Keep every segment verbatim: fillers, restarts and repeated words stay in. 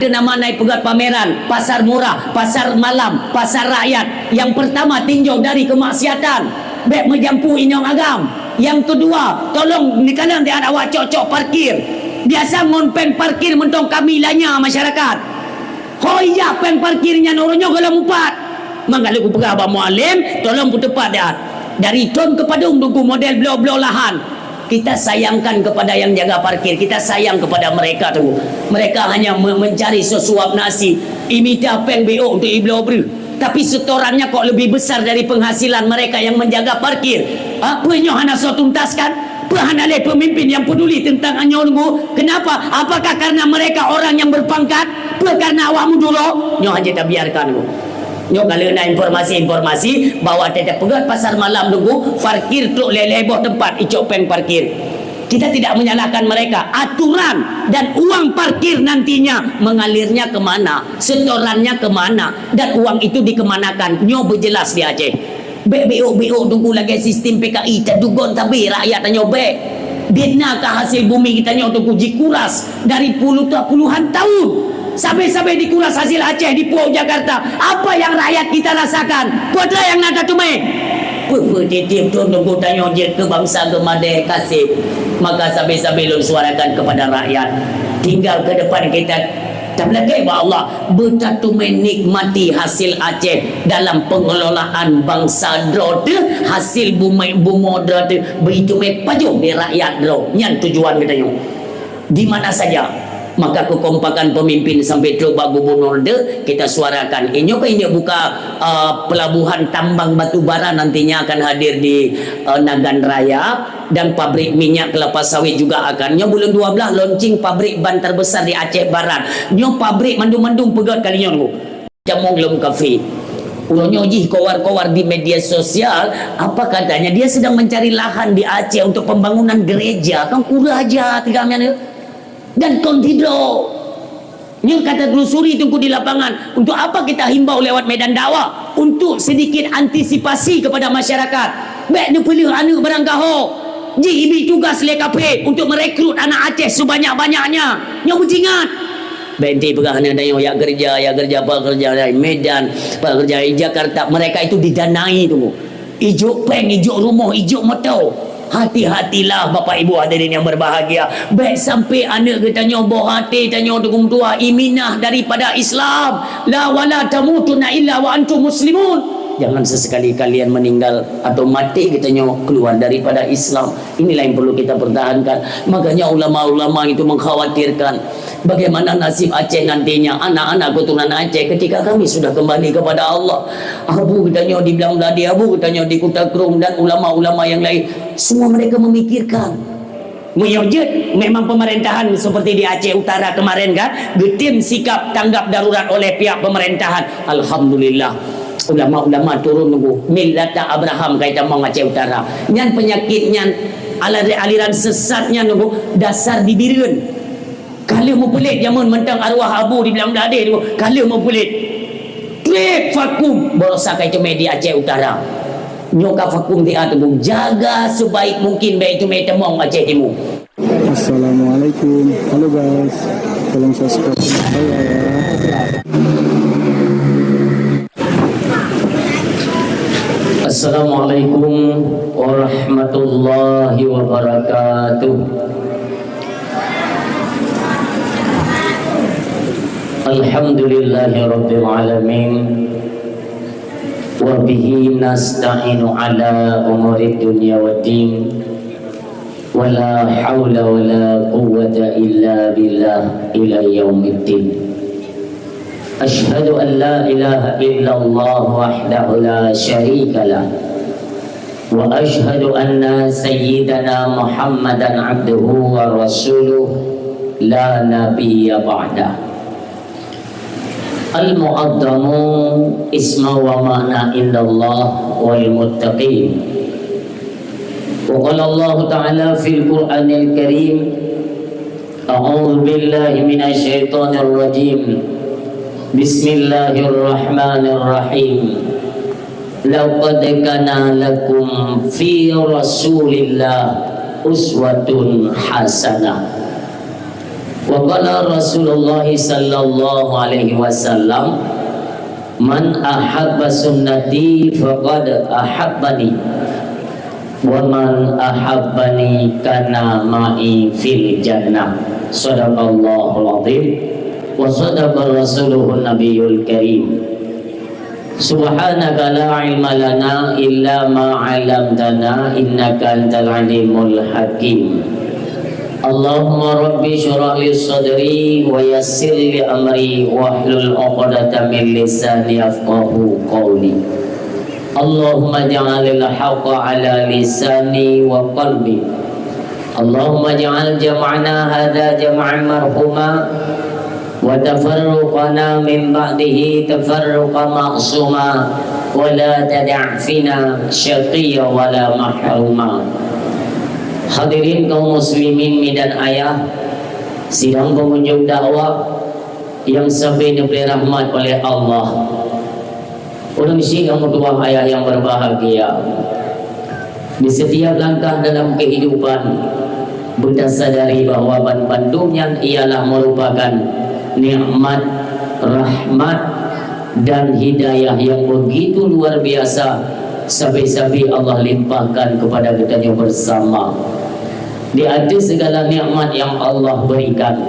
Ada nama nai peugöt pameran, pasar murah, pasar malam, pasar rakyat. Yang pertama, tinjau dari kemaksiatan. Bèk meujampu inyong agam. Yang kedua, tolong neukalon di awak cok-cok parkir. Biasa ngon péng parkir mantong kami lanya masyarakat. Ho ijak péng parkir nyan uroe nyoe gohlom mupat. Maka lé kupeugah bak Mualem, tolong peuteupat dia. Dari thôn keu padum Teungku model bloe-bloe lahan. Kita sayangkan kepada yang jaga parkir, kita sayang kepada mereka Teungku. Mereka hanya me-, mencari sesuap nasi, imita péng B O untuk ibloe breuh. Tapi setorannya kok lebih besar dari penghasilan mereka yang menjaga parkir. Ha, peue nyoe hana soe tuntaskan? Peue hana lé pemimpin yang peduli tentang nyoe Teungku? Kenapa? Apakah karena mereka orang yang berpangkat? Peue karena awak meuduro? Nyoe hana tabiarkan Teungku. Nyoe ka lheueh na informasi-informasi bahwa tiep-tiep peugöt pasar malam Teungku, parkir trok lhèe-lhèe boh teumpat icok péng parkir. Kita tidak menyalahkan mereka. Aturan dan uang parkir nantinya mengalirnya ke mana, setorannya ke mana, dan uang itu dikemanakan. Nyoe beujelas di Aceh. Bèk B O-B O Teungku lagèe sistem P K I, tadugon tabé rakyat tanyoe bèk. Biet na ka hasil bumi geutanyoe Teungku jikuras dari puluh ta-, puluhan tahun. Sabé-sabé dikuras hasil Aceh dipuwoe u Jakarta. Apa yang rakyat kita rasakan? Peue teuma nyang na tateumé? Peue-peue tiep-tiep thôn Teungku tanyoe jeuet keu bansa geumadé kaseb. Maka sabé-sabé lôn suarakan kepada rakyat. Tinggal ke depan kita Tameulakèe bak Allah, beutateumé nikmati hasil Aceh dalam pengelolaan bansa droe teuh, hasil bumé bumoe droe teuh, beutateumé pajoh di rakyat droe. Nyan tujuan geutanyoe. Di mana saja, maka keukompakan pemimpin sampai trok bak gubernur teuh, kita suarakan. Inyoe ka inyoe buka, uh, pelabuhan tambang batu bara nantinya akan hadir di, uh, Nagan Raya. Dan pabrik minyak kelapa sawit juga akan. Nyoe buleuen dua belas launching pabrik ban terbesar di Aceh Barat. Nyoe pabrik mandum-mandum peugöt kali nyoe. Jamong lom kafe. Uroe nyoe jih kowar-kowar di media sosial, apa katanya dia sedang mencari lahan di Aceh untuk pembangunan gereja. Kan kurang aja tiga nyan. Dan kon sidroe. Nyoe ka teutelusuri Teungku di lapangan. Untuk apa kita himbau lewat medan dakwah? Untuk sedikit antisipasi kepada masyarakat. Bèk neupeuleueh aneuk barangkaho. Jih ibi tugas lé kafe untuk merekrut anak Aceh sebanyak-banyaknya. Nyoe beujingat. Bèk enti peugah aneuk tanyoe jak keureuja, jak keureuja, pekerja di Medan, pekerja di Jakarta. Mereka itu didanai Teungku. Ijok péng, ijok rumoh, ijok moto. Hati-hatilah Bapak Ibu hadirin yang berbahagia. Bèk sampai aneuk geutanyoe boh até tanyoe teugum tuha iminah daripada Islam. La wala tamutunna illa wa antum muslimun. Jangan sesekali kalian meninggal atau mati geutanyoe keluar daripada Islam. Inilah yang perlu kita pertahankan. Makanya ulama-ulama itu mengkhawatirkan. Bagaimana nasib Aceh nantinya, anak-anak keturunan Aceh ketika kami sudah kembali kepada Allah? Abu geutanyoe di Blang Bladé, abu geutanyoe di Kuta Krueng dan ulama-ulama yang lain, semua mereka memikirkan. Meunyoe jeuet, memang pemerintahan seperti di Aceh Utara kemarin kan, geutem sikap tanggap darurat oleh pihak pemerintahan. Alhamdulillah. Ulama-ulama turun Teungku. Millata Abraham ka itamong Aceh Utara. Nyan penyakit nyan, aliran sesat nyan Teungku, dasar di Bireuen. Ka lheueh meupeulét jameun mantong arwah abu di Blang Bladé tu, ka lheueh meupeulét. Trép vakum, baroesa ka iteumé di Aceh Utara. Nyoe ka vakum di ateueh, jaga sebaik mungkin bèk iteumé tamong Aceh Timu. Assalamualaikum. Halo guys. Tolong subscribe channel saya ya. Assalamualaikum warahmatullahi wabarakatuh. Alhamdulillahirabbil alamin. Wa bihi nasta'inu ala umurid dunya waddin. Wa la haula wa la quwwata illa billah ila yaumiddin. Asyhadu an la ilaha illallah wahdahu la syarika lah. Wa asyhadu anna sayyidana Muhammadan abduhu wa rasuluh la nabiyya ba'dah. Al-mu'azzamu isma wa ma'na indallah wal muttaqin. Wa qala Allahu ta'ala fil Qur'anil Karim, a'udzu billahi minasy syaithanir rajim. Bismillahirrahmanirrahim. Laqad kana lakum fi Rasulillah uswatun hasanah. Wa qala Rasulullah sallallahu alaihi wasallam, "Man ahabba sunnati faqad ahabbani, wa man ahabbani kana ma'i fil jannah." Sadaqallahul azim wa sadaqa rasuluhun nabiyul karim. Subhanaka la ilma lana illa ma 'allamtana innaka antal alimul hakim. Allahumma rabbi shrah li sadri wa yassir li amri wahlul 'uqdatam min lisani yafqahu qawli. Allahumma ja'alil haqqa ala lisani wa qalbi. Allahumma ja'al jam'ana hadza jam'an marhuma wa tafarruqana min ba'dihi tafarruqan ma'suma wa la tada' fina syaqiyya wa la mahruma. Hadirin kaum muslimin mi dan ayah, sidang pengunjung dakwah yang sabe neubri rahmat oleh Allah. Ureuëng syiek nyang meutuwah, ayah nyang berbahagia. Di setiap langkah dalam kehidupan, beuta sadari bahwa ban-, bandum nyan ialah merupakan nikmat, rahmat, dan hidayah yang begitu luar biasa sabe-sabe Allah limpahkan kepada geutanyoe bersama. Di atas segala nikmat yang Allah berikan,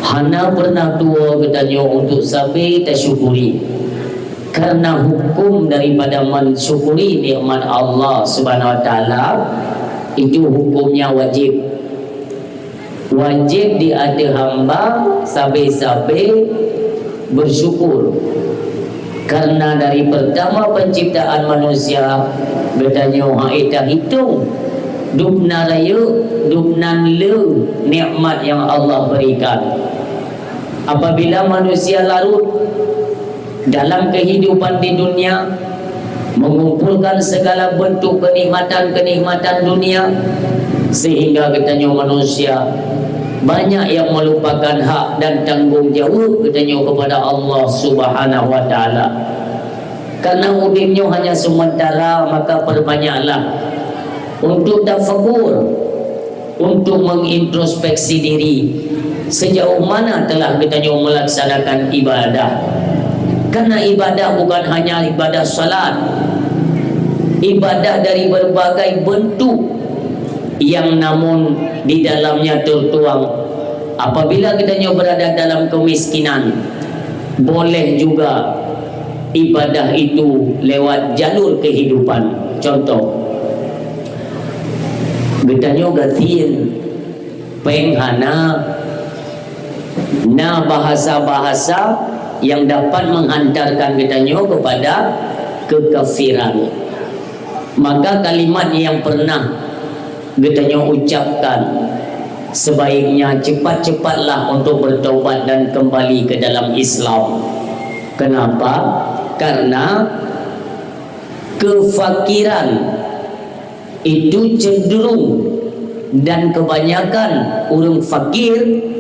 hana pernah tuwoe geutanyoe untuk sabe tasyukuri. Karena hukum daripada mensyukuri nikmat Allah Subhanahu wa Taala, itu hukumnya wajib. Wajib di ateueh hamba sabe-sabe bersyukur. Karena dari pertama penciptaan manusia, geutanyoe hana tahitong dubna rayeuk, dubna le nikmat yang Allah berikan. Apabila manusia larut dalam kehidupan di dunia, mengumpulkan segala bentuk kenikmatan-kenikmatan dunia, sehingga geutanyoe manusia banyak yang melupakan hak dan tanggung jawab geutanyoe kepada Allah Subhanahu wa Taala. Karena udeb nyoe hanya sementara, maka perbanyaklah untuk tafakur, untuk mengintrospeksi diri, sejauh mana telah geutanyoe melaksanakan ibadah. Karena ibadah bukan hanya ibadah salat, ibadah dari berbagai bentuk yang namun di dalamnya tertuang, apabila geutanyoe berada dalam kemiskinan, boleh juga ibadah itu lewat jalur kehidupan. Contoh, geutanyoe gasien péng hana, na bahasa-bahasa yang dapat menghantarkan geutanyoe kepada kekafiran. Maka kalimat yang pernah geutanyoe ucapkan, sebaiknya cepat-cepatlah untuk bertobat dan kembali ke dalam Islam. Kenapa? Karena kefakiran itu cenderung dan kebanyakan ureuëng fakir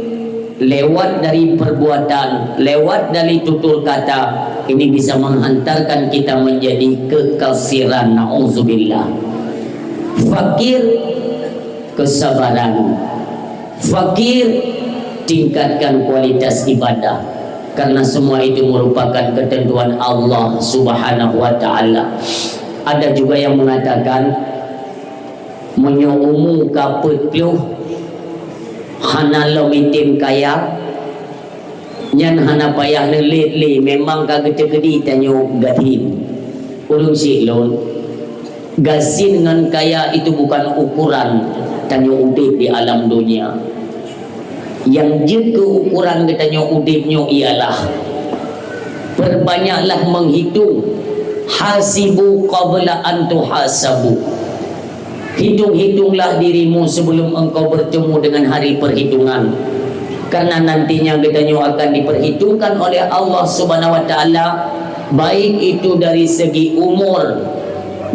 lewat dari perbuatan, lewat dari tutur kata, ini bisa menghantarkan kita menjadi kekafiran. Nauzubillah. Fakir, kesabaran. Fakir, tingkatkan kualitas ibadah. Karena semua itu merupakan ketentuan Allah Subhanahu wa Taala. Ada juga yang mengatakan, meunyoe umu ka peuet ploh, hana lom item kaya, nyan hana payah leulet lé, memang ka geuteukeudi tanyoe gasien. Ureuëng syiek lôn, gasien ngon kaya itu bukan ukuran tanyoe udeb di alam dunia. Nyang jeuet keu ukuran geutanyoe udeb nyoe ialah, perbanyaklah menghitung, hasibu qabla an tuhasabu. Hitung-hitunglah dirimu sebelum engkau bertemu dengan hari perhitungan. Karena nantinya geutanyoe akan diperhitungkan oleh Allah Subhanahu wa Taala, baik itu dari segi umur,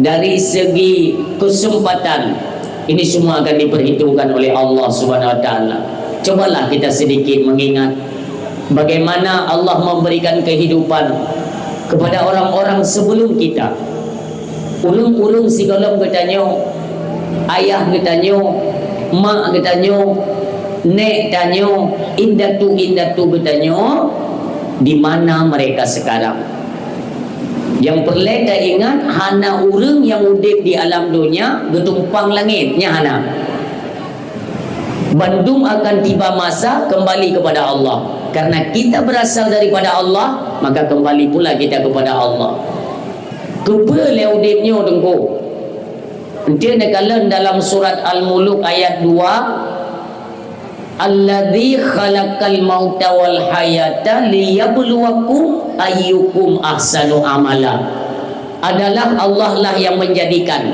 dari segi kesempatan. Ini semua akan diperhitungkan oleh Allah Subhanahu wa Taala. Cobalah kita sedikit mengingat bagaimana Allah memberikan kehidupan kepada orang-orang sebelum kita. Ulung-ulung sigohlom geutanyoe, ayah geutanyoe, mak geutanyoe, Nek tanyoe, indatu-indatu geutanyoe, di mana mereka sekarang? Nyang peureulée taingat, hana ureuëng nyang udeb di alam donya geutumpang langét, nyan hana. Bandum akan tiba masa kembali kepada Allah. Karena kita berasal daripada Allah, maka kembali pula kita kepada Allah. Keupeue lé udeb nyoe, Teungku? Enteuk neukalon dalam surat Al-Muluk ayat dua, "Alladzi khalaqal mauta wal hayata liyabluwakum ayyukum ahsanu amala." Adalah Allah lah yang menjadikan,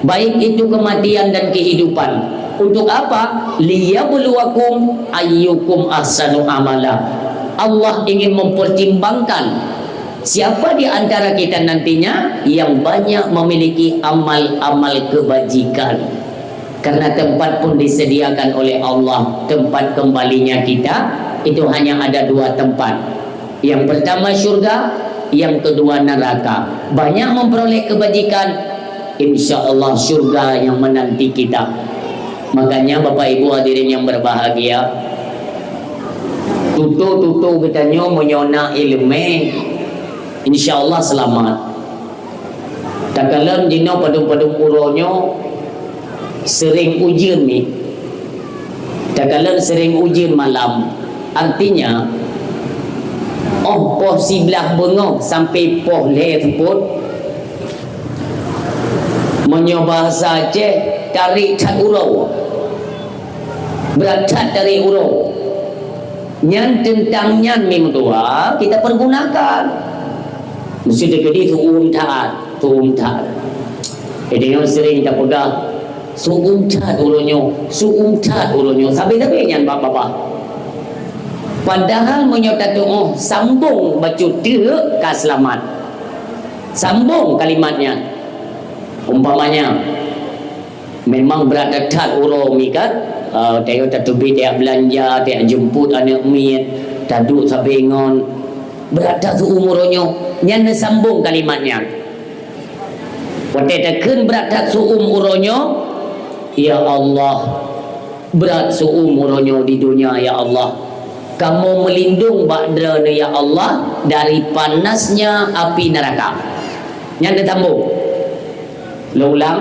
baik itu kematian dan kehidupan. Untuk apa? "Liyabluwakum ayyukum ahsanu amala." Allah ingin mempertimbangkan siapa di antara kita nantinya yang banyak memiliki amal-amal kebajikan. Karena tempat pun disediakan oleh Allah, tempat kembalinya kita itu hanya ada dua tempat. Yang pertama syurga, yang kedua neraka. Banyak memperoleh kebajikan, insya Allah syurga yang menanti kita. Makanya Bapak Ibu hadirin yang berbahagia, tutoe-tutoe geutanyoe meunyoe na iéleumé, insya Allah seulamat. Takalon jinoe padum-padum uroe nyoe sering ujeuen mi. Takalon sering ujeuen malam. Artinya, óh poh siblaih beungoh sampai poh lhée seupôt, meunyoe bahasa Aceh, tarék that uroe. Brat that tarék uroe. Nyan teuntang nyan mi meutuah kita pergunakan. Meusti teukeudi su'um that, su'um that. Jadi nyoe sering tapeugah, "Su'um that uroe nyoe, su'um that uroe nyoe." Sabe-sabe nyan bak babah. Padahal meunyoe tatu'oh sambong bacut teuk ka seulamat. Sambong kalimat nyan. Umpamanya, memang brat that uroe mi kan, eh, tayoe tateubiet, tajak beulanja, tajak jeumput aneuk miet, taduek sabe ngon, brat that su'um uroe nyoe. Nyan neusambong kalimat nyan. Watée takheun brat that su'um uroe nyoe, "Ya Allah, brat su'um uroe nyoe di donya, ya Allah. Kamoe meulindong bak Droeneuh, ya Allah, dari panasnya api neraka." Nyan neusambong. Lôn ulang,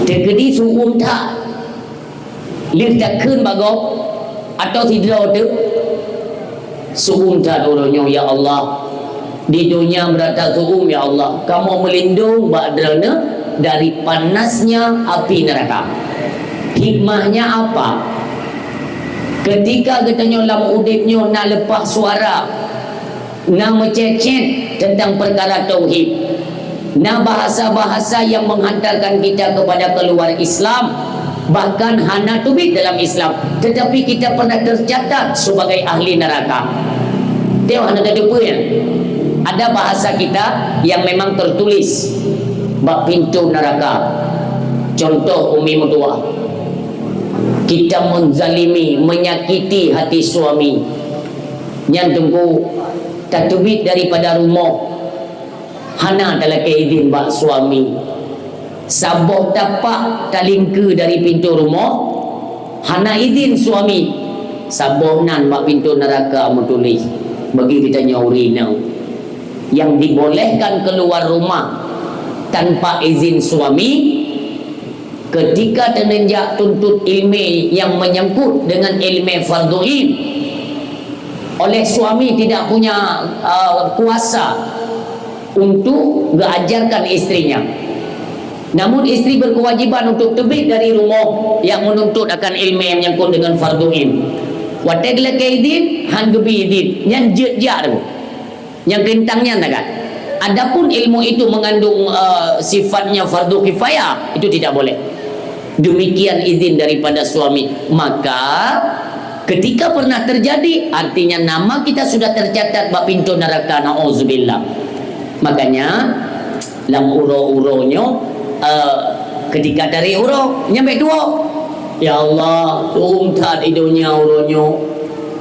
teukeudi su'um that, lheueh takheun bak gob, atau sidroe teuk, "Su'um that uroe nyoe, ya Allah. Di donya brat that su'um, ya Allah. Kamoe meulindong bak Droeneuh dari panasnya api neraka." Hikmahnya apa? Ketika geutanyoe lam udeb nyoe na leupah suara, na meucék-cék teuntang peukara tauhid. Na bahasa-bahasa yang menghantarkan kita kepada keluar Islam, bahkan hana teubiet dalam Islam, tetapi kita pernah tercatat sebagai ahli neraka. Teuh hana tateupeue nyan. Ada bahasa kita yang memang tertulis bak pintu neraka. Contoh umi meutuah, kita menzalimi, menyakiti hati suami. Nyan teungku, tateubiet daripada rumoh, hana talakée idin bak suami. Saboh tapak talingkeue dari pintoe rumoh, hana idin suami. Saboh nan bak pintoe neuraka meutuléh, bagi geutanyoe ureueng inong nyang dibolehkan keuluar rumah tanpa izin suami, ketika teuneuk jak tuntut ilmu nyang menyangkut dengan ilmu fardhu ain, oleh suami tidak punya, uh, kuasa untuk geuajarkan istrinya. Namun istri berkewajiban untuk teubiet dari rumoh nyang meununtut akan ilmu nyang menyangkut dengan fardhu ain. Watée geulakée idin, han geubi idin, nyan jeuet jak tu. Nyang keuntang nyan takat. Adapun ilmu itu mengandung, eh, sifatnya fardu kifayah, itu tidak boleh. Demikian izin daripada suami. Maka, ketika pernah terjadi, artinya nama kita sudah tercatat bak pintu neraka, na'udzubillah. Makanya, lam uroe-uroe nyoe, eh, ketika tarék uroe, nyan bék tuwoe. Ya Allah, tueng that di donya uroe nyoe.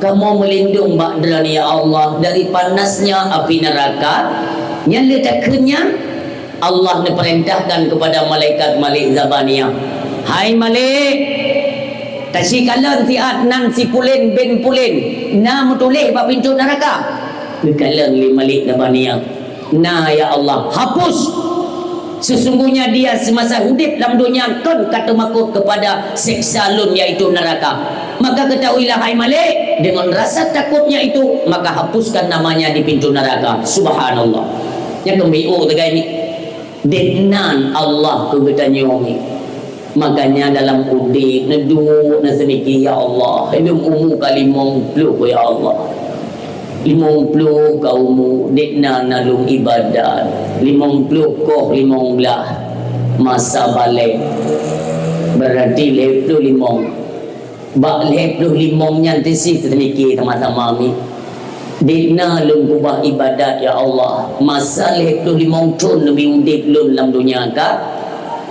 Kamoe meulindong bak Droeneuh, ya Allah, dari panasnya api neraka. Nyan lé takheun nyan, Allah neupeurintahkan kepada malaikat Malik Zabaniyah, "Hai Malik, Taci kalon siat nan si pulen bin pulen na meutuléh bak pintoe neuraka. Geukalon lé Malik Zabaniah. Na, ya Allah, hapus. Sesungguhnya dia semasa udeb lam donya kon ka teumakot kepada seksa Lôn, yaitu neraka. Maka ketahuilah, hai Malik, dengan rasa takutnya itu, maka hapuskan namanya di pintu neraka. Subhanallah. Nyan keumbiyeu teugai ni. Dek nan Allah keu geutanyoe ni. Makanya dalam udeb neuduek neuseumiki, "Ya Allah, lôn umu ka limong ploh, ya Allah. Limong ploh ka umu, dek nan na lôn ibadat. Limong ploh koh limong blah masa balek. Berarti lhèe ploh limong." Bak lhèe ploh limong nyan teusi seumiki sama-sama mi. Dek na lôn keubah ibadat, ya Allah. Masa lhèe ploh limong thon leubeh udeb lôn lam donya ka.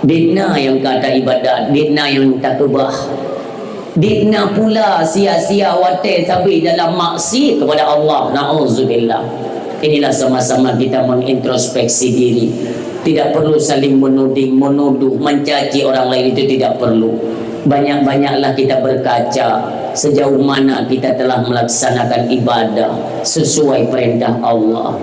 Dek na nyang ka ta ibadat, dek na nyang ta keubah. Dek na pula sia-sia watèe sabé dalam maksiat kepada Allah. Nauzubillah. Inilah sama-sama kita mengintrospeksi diri. Tidak perlu saling menuding, menuduh, mencaci orang lain, itu tidak perlu. Banyak-banyaklah kita berkaca sejauh mana kita telah melaksanakan ibadah sesuai perintah Allah.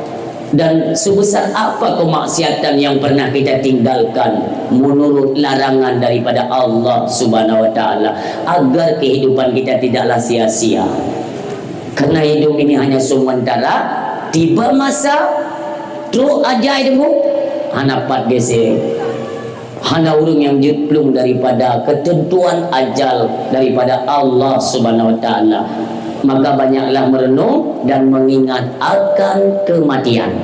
Dan sebesar apa kemaksiatan yang pernah kita tinggalkan menurut larangan daripada Allah Subhanahu wa Taala, agar kehidupan kita tidaklah sia-sia. Karena hidup ini hanya sementara, tiba masa, trok ajai deungoe, hana pat geusé. Hana ureuëng nyang jeuet plueng daripada keuteuntuan ajal daripada Allah Subhanahu wa Taala. Maka banyaklah merenung dan mengingat akan kematian.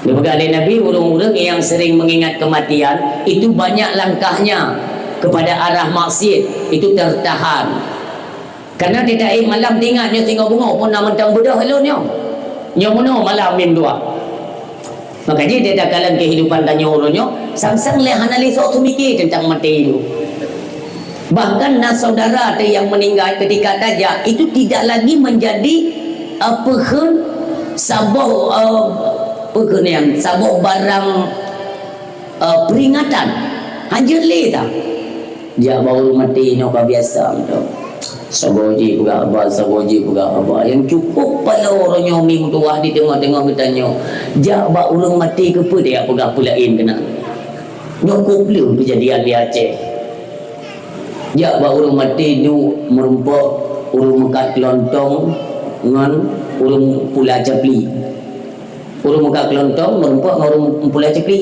Geupeugah lé Nabi, ureuëng-ureuëng nyang sering mengingat kematian, itu banyak langkahnya kepada arah maksiat, itu tertahan. Karena tidak, eh, malam tingat nyoe singoh beungoh pun na mantong beudôh lôn nyoe. Nyoe meunoe malam mim dua. Maka jih takalon kehidupan tanyoe uroe nyoe, sang-sang lé hana lé soe teumike teuntang maté nyoe. Bahkan na saudara teuh nyang meuninggai ketika tajak, itu tidak lagi menjadi, eh, peukheun saboh, eh, peukheun nyang saboh barang, eh, peringatan. Hanjeuet lé tah. Jak bak ureuëng maté nyoe ka biasa mantong. Saboh jih peugah haba, saboh jih peugah haba. Nyang cukup paloe uroe nyoe mi meutuwah di teungoh-teungoh geutanyoe. Jak bak ureuëng maté keupeue tajak peugah peue laén keunan. Nyoe keupeue keujadian di Aceh. Jak bak ureuëng maté nyoe meurumpok ureuëng meukat keulontong ngon ureuëng pula capli. Ureuëng meukat keulontong meurumpok ngon ureuëng pula capli.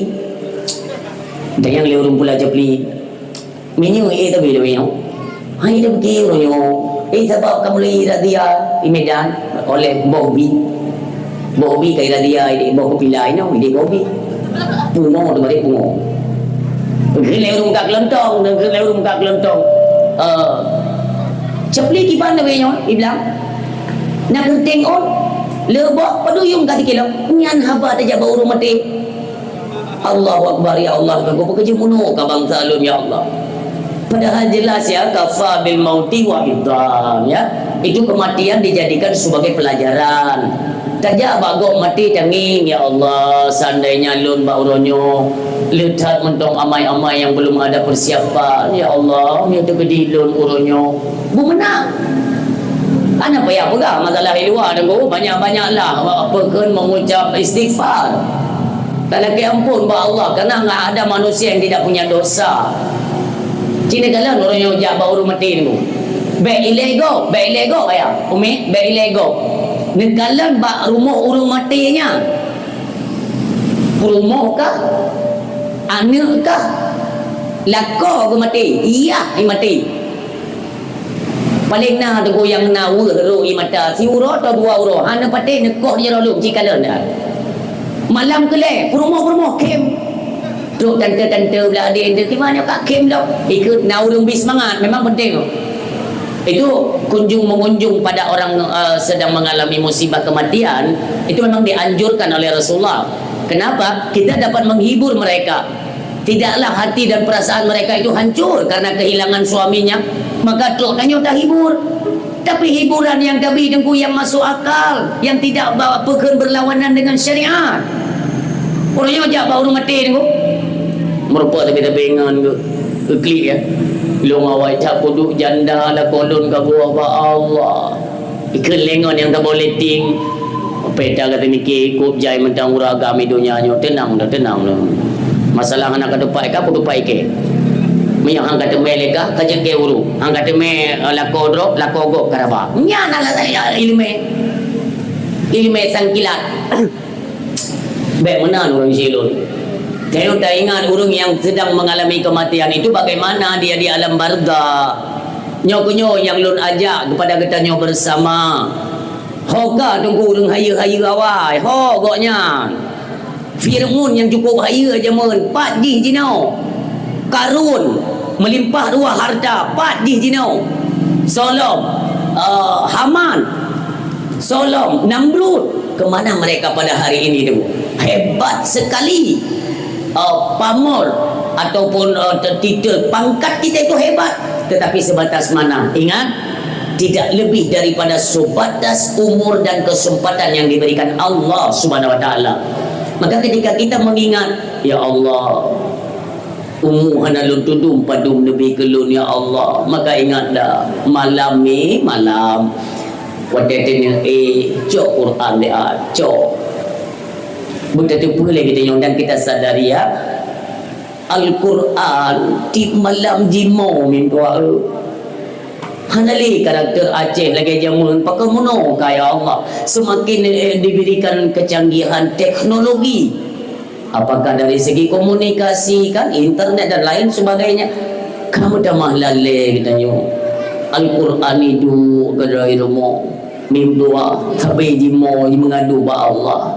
Tanyong lé ureuëng pula capli, "Meunyoe, eh, tapi lé meunyoe, hai, dah pergi uroe nyoe, eh, sabab kamoe lé razia di Medan oleh Bobi. Bobi ka razia di Bob Pila inoe, di Bobi. Pungo tu bari pungo." Geulai ureuëng meukat keulontong, dan geulai ureuëng meukat keulontong. Eh, capli kiban lé meunyoe, ibilang. Na geunteng ôn, leubok paduyung ka sikilo. Nyan haba tajak bak ureuëng maté. Allahu Akbar, ya Allah, kau peukeujeumunoe ka bansa lôn, ya Allah. Padahal jelas, ya, kafa bil mauti wa idham, ya. Itu kematian dijadikan sebagai pelajaran. Tajak bak gob maté tangieng, ya Allah, seandainya lôn bak uroe nyoe le that mantong amai-amai nyang belum ada persiapan, ya Allah, nyoe teukeudi lôn uroe nyoe. Beumeunang. Hana payah peugah masalah di luwa, Teungku. Banyak-banyaklah peukheun mengucap istighfar. Talakée ampôn bak Allah, karena enggak ada manusia yang tidak punya dosa. Cit neukalon ureuëng nyang jak bak ureuëng maté, Teungku. Bék ilée gob, bék ilée gob, ayah. Umi, bék ilée gob. Neukalon bak rumoh ureuëng maté nyan. Peurumoh kah? Aneuëk kah? Lakoe geumaté? Yah, imaté. Paléng na teungku nyang na weueh rhot ié mata, siuroe atau dua uroe, hana patéh neukoh di jaroe lôn, ci kalon dah. Malam keulhèe, peurumoh-peurumoh khém. Trok tante-tante blah adék, "Kiban nyoe ka khém lom?" Ikheun na ureuëng bi seumangat, memang penting tu. Itu kunjung mengunjung pada orang, eh, sedang mengalami musibah kematian, itu memang dianjurkan oleh Rasulullah. Kenapa? Kita dapat menghibur mereka. Tidaklah hati dan perasaan mereka itu hancur karena kehilangan suaminya, maka trok tanyoe tahibur. Tapi hiburan nyang tabi teungku nyang masuk akal, nyang tidak ba-, apa kheun berlawanan dengan syariat. Ureuëng nyoe jak bak ureuëng maté teungku. Meureumpok tapi-tapi ngon ke, ke klik ya. Lôn awai that peuduek janda lakoe lôn ka geuwoe bak Allah. Ikheun lé ngon nyang saboh leteng. Peta gata niki kop jai mantong ureueng agam di donya nyoe, teunang dah, teunang dah. Masalah hana ka tupat ka, ku tupat ikei. Meunyoe han ka teumé lé ka, ka jeuet keu ureueng. Han ka teumé, eh, lakoe droe, lakoe gob ka raba. Nyan adalah, eh, ileumé. Ileumé sangkilat. Bèk meunan ureueng syik lôn. Tanyoe taingat ureueng nyang sedang mengalami kematian itu bagaimana dia di alam barzakh. Nyoe keuh nyoe nyang lôn ajak kepada geutanyoe bersama. Ho ka teungku ureueng hayeue-hayeue awai, ho gobnyan. Fir'aun nyang cukup hayeue jameun, pat jih jinoe. Karun meulimpah ruah harta, pat jih jinoe. Soe lom, eh, Haman. Soe lom, Namrud. Ke mana mereka pada hari ini tu? Hebat sekali. Uh, pamor ataupun, uh, titel pangkat kita itu hebat, tetapi sebatas mana? Ingat, tidak lebih daripada sebatas umur dan kesempatan yang diberikan Allah Subhanahu wa Taala. Maka ketika kita mengingat, "Ya Allah, umu hana lôn tudum padum neubi keu lôn, ya Allah." Maka ingat dah, malam ni malam. Watèe teungoh, eh, cok Quran dia, cok. Beuteupeue lé geutanyoe dan kita sadari, ya. Al-Quran tiep malam jimoe meudoa. Hana lé karakter Aceh lagèe jameun, pakon meunoe ka, ya Allah. Semakin, eh, diberikan kecanggihan teknologi. Apakah dari segi komunikasi, kan, internet dan lain sebagainya. Ka meutamah lalè geutanyoe. Al-Quran iduek keudroe rumoh. Meudoa, sabe jimoe, jimeungadu bak Allah.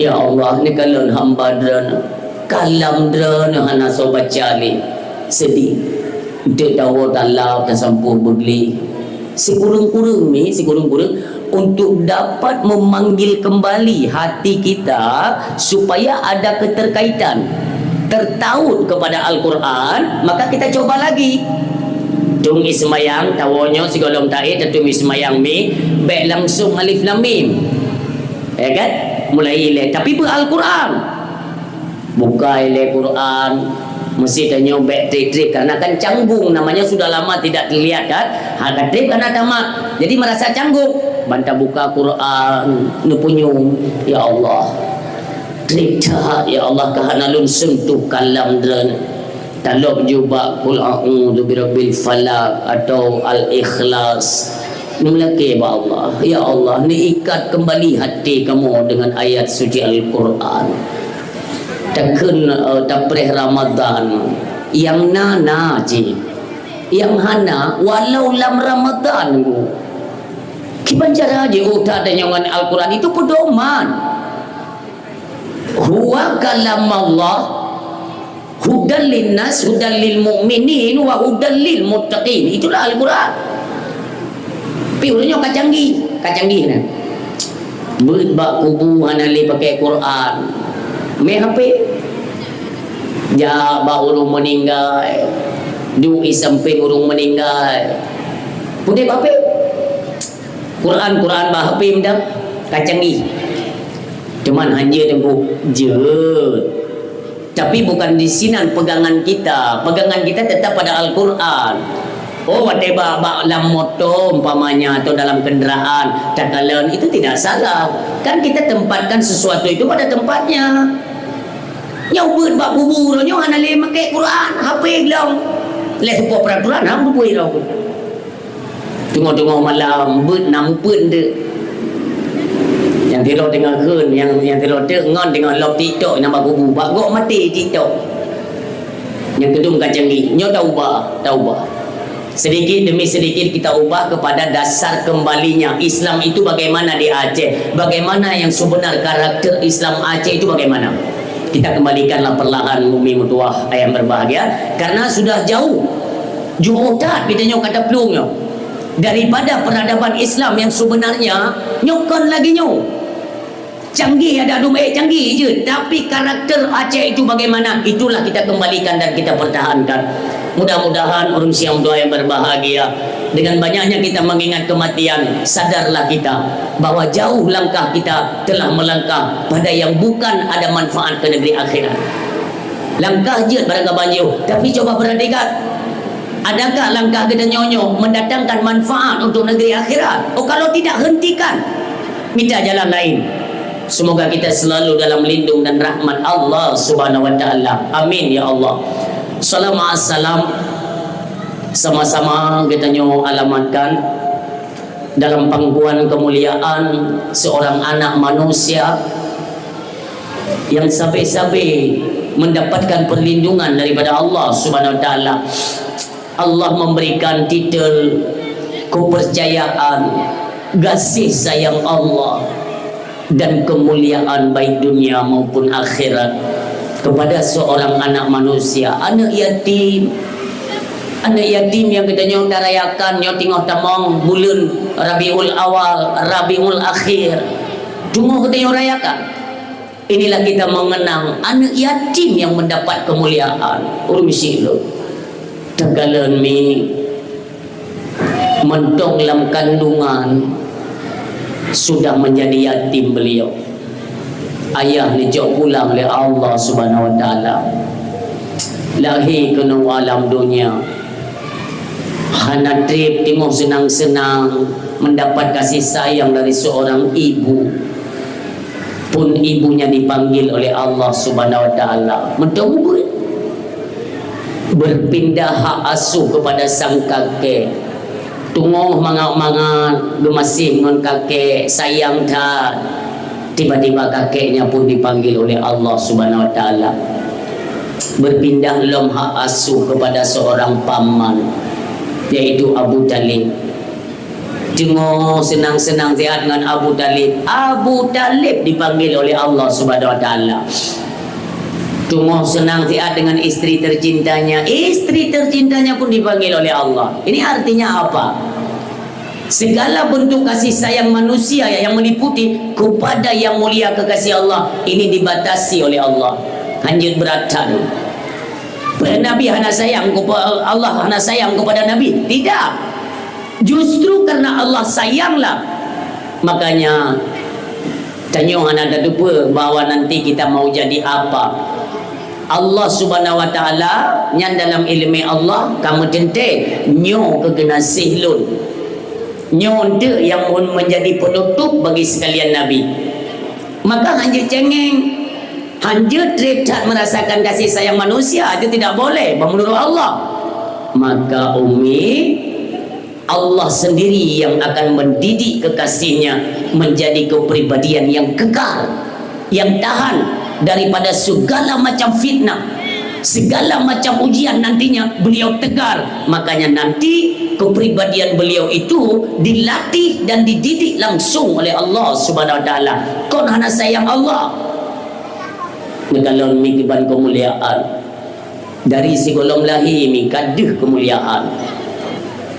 "Ya Allah, neukalon hamba Droeneuh. Kalam Droeneuh hana soe baca lé." Sedih. Eunteuk tawoe talab tasampôh beugleh. Sikureueng-kureueng ni, sikureueng-kureueng untuk dapat memanggil kembali hati kita supaya ada keterkaitan, tertaut kepada Al-Quran, maka kita coba lagi. Tueng i seumayang, tawoe nyoe sigohlom taék, tateum i seumayang mi, bèk langsung alif lam mim. Ya kan? Mulai ilèe, tapi beu Al-Quran. Buka ilèe Quran, meusti tanyoe bèk trik-trik, karena kan canggung, namanya sudah lama tidak terlihat kan? Ha, ka trép ka na tamat. Jadi merasa canggung. Ban tabuka Quran, neupunyueng, "Ya Allah, trép that, ya Allah, ka hana lôn sentuh kalam Droeneuh." Talop ju bak Qul a'udzu birabbil falaq atau Al-Ikhlas. Meulakèe bak Allah, "Ya Allah, neuikat kembali hati kamoe dengan ayat suci Al-Quran." Takheun, eh, tapreh Ramadan, nyang na, na cit. Nyang hana, walau lam Ramadan, Bu. Kiban cara jiôh that tanyoe ngon Al-Quran itu pedoman. Huwa kalamullah, hudan linnas, hudan lil mu'minin, wa hudan lil muttaqin. Itulah Al-Quran. Tapi ureueng nyoe ka canggih, ka canggih nyan. Beuet bak kubu hana lé pakai Quran. Mé H P. Jak bak ureueng meuninggai. Duek i sampéng ureueng meuninggai. Udép H P. Quran, Quran bak H P mantong. Ka canggih. Cuman hanjeuet teungku, jeuet. Tapi bukan di sinan pegangan kita. Pegangan kita tetap pada Al-Quran. Oh, watèe bak, bak lam moto umpamanya atau dalam kendaraan, takalon, itu tidak salah. Kan kita tempatkan sesuatu itu pada tempatnya. Nyoe beuet bak kubu, nyoe hana lé makai Quran, H P glong. Lé seupôt peraturan, ha, beubui lom. Teungoh-teungoh malam, beuet na muphom teuk. Nyang sidroe teungoh kheun, nyang, nyang sidroe teuk ngon teungoh lom TikTok nyang bak kubu. Bak gob maté TikTok. Nyang keudum ka canggih. Nyoe taubah, taubah. Sedikit demi sedikit kita ubah kepada dasar kembalinya. Islam itu bagaimana di Aceh? Bagaimana yang sebenar karakter Islam Aceh itu bagaimana? Kita kembalikanlah perlahan, Umi Meutuah, ayah yang berbahagia. Karena sudah jauh. Jauh that kita nyoe ka taplueng nyoe. Daripada peradaban Islam yang sebenarnya, nyoe kon lagèe nyoe. Canggih adak dum, eh, canggih je. Tapi karakter Aceh itu bagaimana, itulah kita kembalikan dan kita pertahankan. Mudah-mudahan ureueng siang dua yang berbahagia, dengan banyaknya kita mengingat kematian, sadarlah kita bahwa jauh langkah kita telah melangkah pada yang bukan ada manfaat ke negeri akhirat. Langkah jeuet barangkabanjeuh, tapi coba perhatikan. Adakah langkah geutanyoe nyoe mendatangkan manfaat untuk negeri akhirat? Oh, kalau tidak, hentikan. Mita jalan lain. Semoga kita selalu dalam lindung dan rahmat Allah Subhanahu wa Taala. Amin ya Allah. Salawat salam sama-sama geutanyoe alamatkan dalam pangkuan kemuliaan seorang anak manusia yang sabe-sabe mendapatkan perlindungan daripada Allah Subhanahu wa Taala. Allah memberikan titel kepercayaan, kasih sayang Allah, dan kemuliaan baik dunia maupun akhirat kepada seorang anak manusia, anak yatim. Anak yatim nyang geutanyoe tarayakan nyoe teungoh tamong buleuen Rabiul Awal, Rabiul Akhir. Teungoh geutanyoe rayakan. Inilah kita mengenang anak yatim yang mendapat kemuliaan. Ureueng syik lôn. Takalon mi mantong lam kandungan sudah menjadi yatim beliau. Ayah dijok pulang lé Allah Subhanahu wa Taala. Lahé keunoe alam dunia. Hana treb teungoh seunang-seunang mendapat kasih sayang dari seorang ibu. Pun ibunya dipanggil oleh Allah Subhanahu wa Taala. Mantong mubuet. Berpindah hak asuh kepada sang kakek. Teungoh mangat-mangat geumaséh ngon kakek, sayang that. Tiba-tiba kakeknya pun dipanggil oleh Allah Subhanahu wa Taala. Berpindah lom hak asuh kepada seorang paman, yaitu Abu Talib. Teungoh seunang-seunang siat ngon Abu Talib, Abu Talib dipanggil oleh Allah Subhanahu wa Taala. Teungoh seunang siat dengan istri tercintanya, istri tercintanya pun dipanggil oleh Allah. Ini artinya apa? Segala bentuk kasih sayang manusia yang meliputi kepada yang mulia kekasih Allah, ini dibatasi oleh Allah. Hanjeuet beuratan. Nabi hana sayang kepa-, Allah hana sayang kepada Nabi? Tidak. Justru karena Allah sayanglah, makanya tanyoe hana tateupeue bahwa nanti kita mau jadi apa. Allah Subhanahu wa Taala nyan dalam ileumé Allah ka meuteuntèe nyoe keu geunaséh lôn. Nyoe eunteuk nyang menjadi penutup bagi sekalian nabi. Maka hanjeuet cengeng, hanjeuet treb that merasakan kasih sayang manusia, itu tidak boleh menurut Allah. Maka umi, Allah sendiri yang akan mendidik kekasihnya menjadi kepribadian yang kekal, yang tahan daripada segala macam fitnah, segala macam ujian nantinya beliau tegar. Makanya nanti kepribadian beliau itu dilatih dan dididik langsung oleh Allah Subhanahu wa Taala. Kon hana sayang Allah. Neukalon mi kiban kemuliaan. Dari sigohlom lahé mi ka deuh keumuliaan.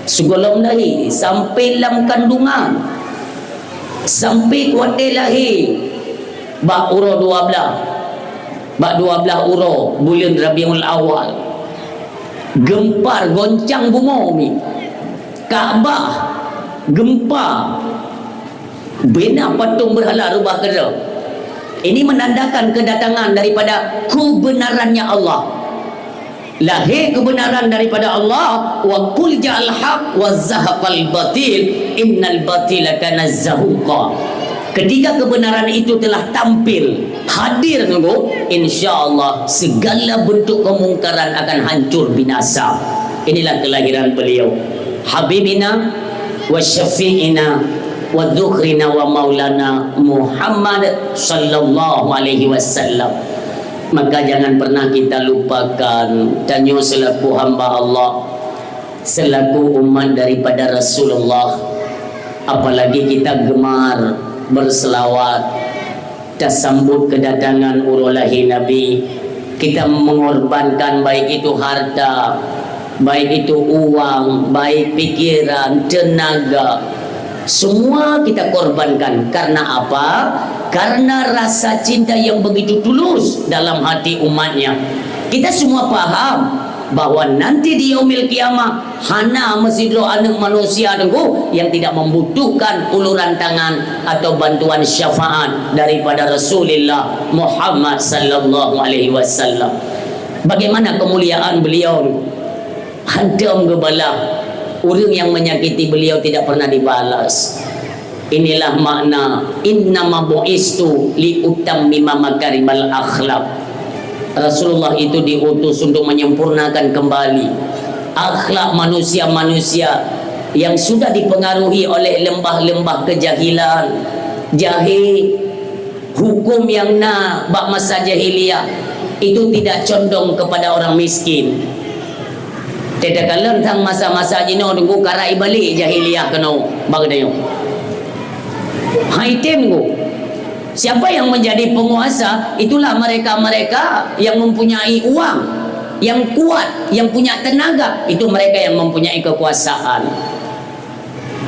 Sigohlom lahé sampai lam kandungan, sampai kuatée lahé bak uroe dua blaih, bak dua blaih uroe buleuen Rabiul Awal, geumpar goncang bumoe mi, Ka'bah geumpar. Bina patong beurhala rubah keudroe. Ini menandakan kedatangan daripada kebenarannya Allah. Lahé kebenaran daripada Allah, wa qul ja'al haq wa zahaqal batil, innal batila kana zahuqa. Ketika kebenaran itu telah tampil, hadir nunggu, insya Allah segala bentuk kemungkaran akan hancur binasa. Inilah kelahiran beliau. Habibina wa syafi'ina wa dzukhrina wa maulana Muhammad sallallahu alaihi wasallam. Maka jangan pernah kita lupakan, tanyoe selaku hamba Allah, selaku umat daripada Rasulullah, apalagi kita gemar berselawat, tasambut kedatangan uroe lahé Nabi, kita mengorbankan baik itu harta, baik itu uang, baik pikiran, tenaga, semua kita korbankan. Karena apa? Karena rasa cinta yang begitu tulus dalam hati umatnya. Kita semua paham bahwa nanti di Yaumil Qiyamah, hana meusidroe aneuëk manusia teungku yang tidak membutuhkan uluran tangan atau bantuan syafaat daripada Rasulullah Muhammad sallallahu alaihi wasallam. Bagaimana kemuliaan beliau? Hantom geubalah, ureuëng yang menyakiti beliau tidak pernah dibalas. Inilah makna, "Innama bu'istu li utammima makarimal akhlak." Rasulullah itu diutus untuk menyempurnakan kembali akhlak manusia-manusia yang sudah dipengaruhi oleh lembah-lembah kejahilan, jahé, hukum yang na bak masa jahiliyah itu tidak condong kepada orang miskin. Teuka lôn sang masa-masa jinoe Teungku, karai balik jahiliyah keunoe bak geutanyoe. Hai tem Teungku. Siapa yang menjadi penguasa, itulah mereka-mereka yang mempunyai uang, yang kuat, yang punya tenaga, itu mereka yang mempunyai kekuasaan.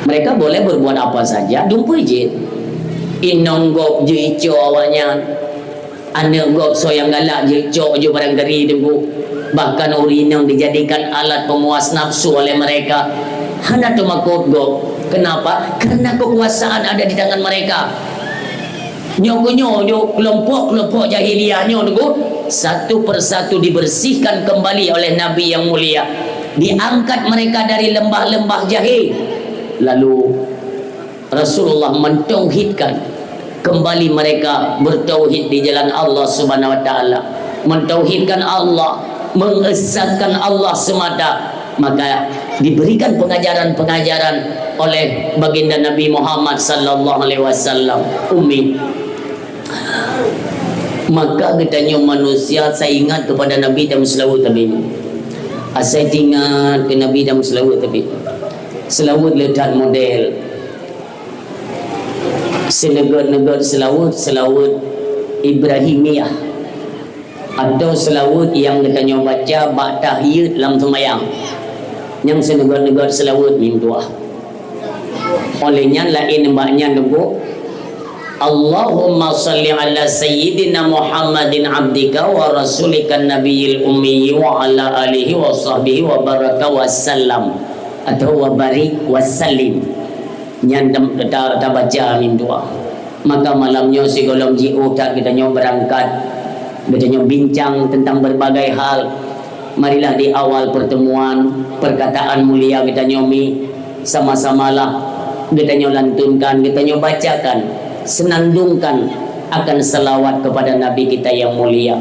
Mereka boleh berbuat apa saja, dumpeue jeuet. Inong gob jeuet icok awaknyan. Aneuk gob soe nyang galak jeuet cok ju barangkari Teungku. Bahkan ureuëng inong dijadikan alat pemuas nafsu oleh mereka. Hana teumakot gob. Kenapa? Karena kekuasaan ada di tangan mereka. Nyoe keuh nyoe, nyoe kelompok-kelompok jahiliyah nyoe Teungku, satu persatu dibersihkan kembali oleh Nabi yang mulia. Diangkat mereka dari lembah-lembah jahé. Lalu Rasulullah mentauhidkan kembali mereka bertauhid di jalan Allah Subhanahu wa Taala. Mentauhidkan Allah, mengesahkan Allah semata, maka diberikan pengajaran-pengajaran oleh Baginda Nabi Muhammad sallallahu alaihi wasallam. Ummi, maka geutanyoe manusia sai ingat kepada Nabi dan selawat Nabi. Asai ingat ke Nabi dan selawat Nabi. Selawat le that model. Sineugét-neugét selawat, selawat Ibrahimiyah. Atau selawat nyang geutanyoe baca bak tahiyat lam seumayang. Nyang sineugét-neugét selawat mintuah. Oleh nyan laén bak nyan Teungku, Allahumma shalli ala sayyidina Muhammadin abdika wa rasulika nabiyil ummi wa ala alihi wa sahbihi wa baraka wa sallam atau wa barik wa sallim. Nyan tam-, ta-, tabaca mintuah. Maka malam nyoe sigohlom jiôh that geutanyoe beurangkat, geutanyoe bincang teuntang beurbagai hal. Marilah di awal peurteumuan, peurkataan mulia geutanyoe mi, sama-samalah geutanyoe lantunkan, geutanyoe bacakan, seunandungkan akan seulaweuet keupada Nabi kita nyang mulia.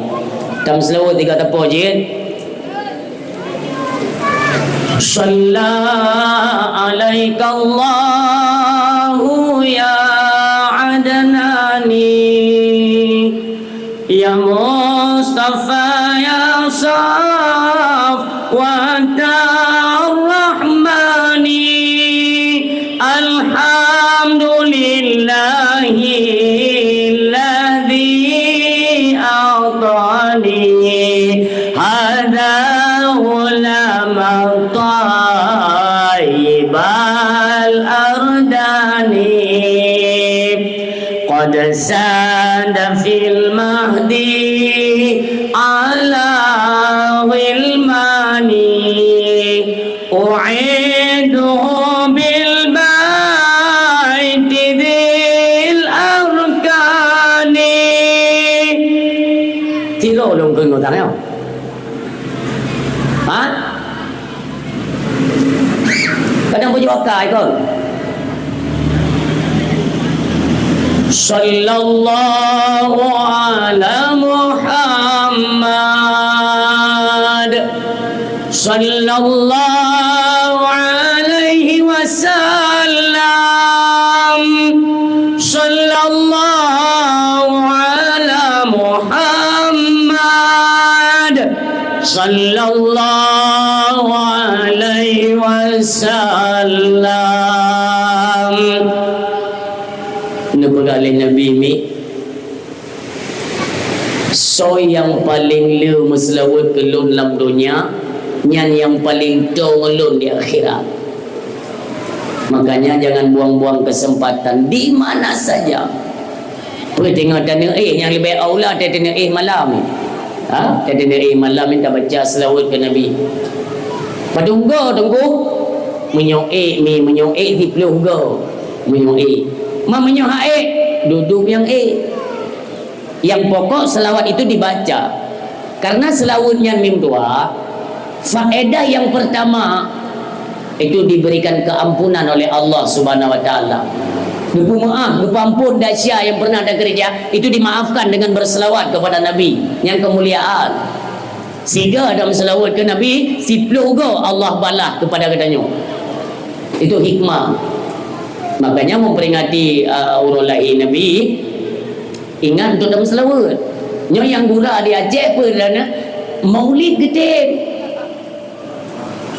Tameuseulaweuet tiga teupeu jeuet. Shalla alaikallahu ya Adnani, ya Mustafa ya Safwata Rahmani. Alhamdulillahilladzi a'tani hadza ghulaman thayyibal ardani. Qad sada fil mahdi ala ghilmani. U'idhu bil baiti dzil arkani. Tiga ulun keu ngutang nyoe. Ha? Kadang baju akai kon. Sallallahu ala Muhammad. Sallallahu alaihi wasallam. Sallallahu ala Muhammad. Sallallahu alaihi wasallam. Neupeugah lé Nabi mi, soe nyang paleng le meuseulaweuet keu lôn lam donya, nyan nyang paleng toe ngon lôn di akhirat. Makanya jangan buang-buang kesempatan di mana saja. Peue teungoh taneuk éh, nyang leubeh aula taneuk éh malam. Ha? Taneuk éh malam ni tabaca seulaweuet keu Nabi. Padum go Teungku? Meunyoe ék mi, meunyoe ék siplôh go. Meunyoe ék. Ma meunyoe hak ék, dudoe nyang ék. Yang pokok selawat itu dibaca. Karena selawat nyan mim dua, Faedah yang pertama, itu diberikan keampunan oleh Allah Subhanahu wa Taala. Geupeumaaf, geupeuampon desya yang pernah takeureuja, itu dimaafkan dengan berselawat kepada Nabi. Nyang keumuliaan. Siga dak meuseulaweuet keu Nabi, siplôh goe Allah balah keupada geutanyoe. Itu hikmah. Makanya memperingati, uh, uroe lahé Nabi, ingat untuk dak meuseulaweuet. Nyoe nyang gura di Aceh peue na? Maulid geutem.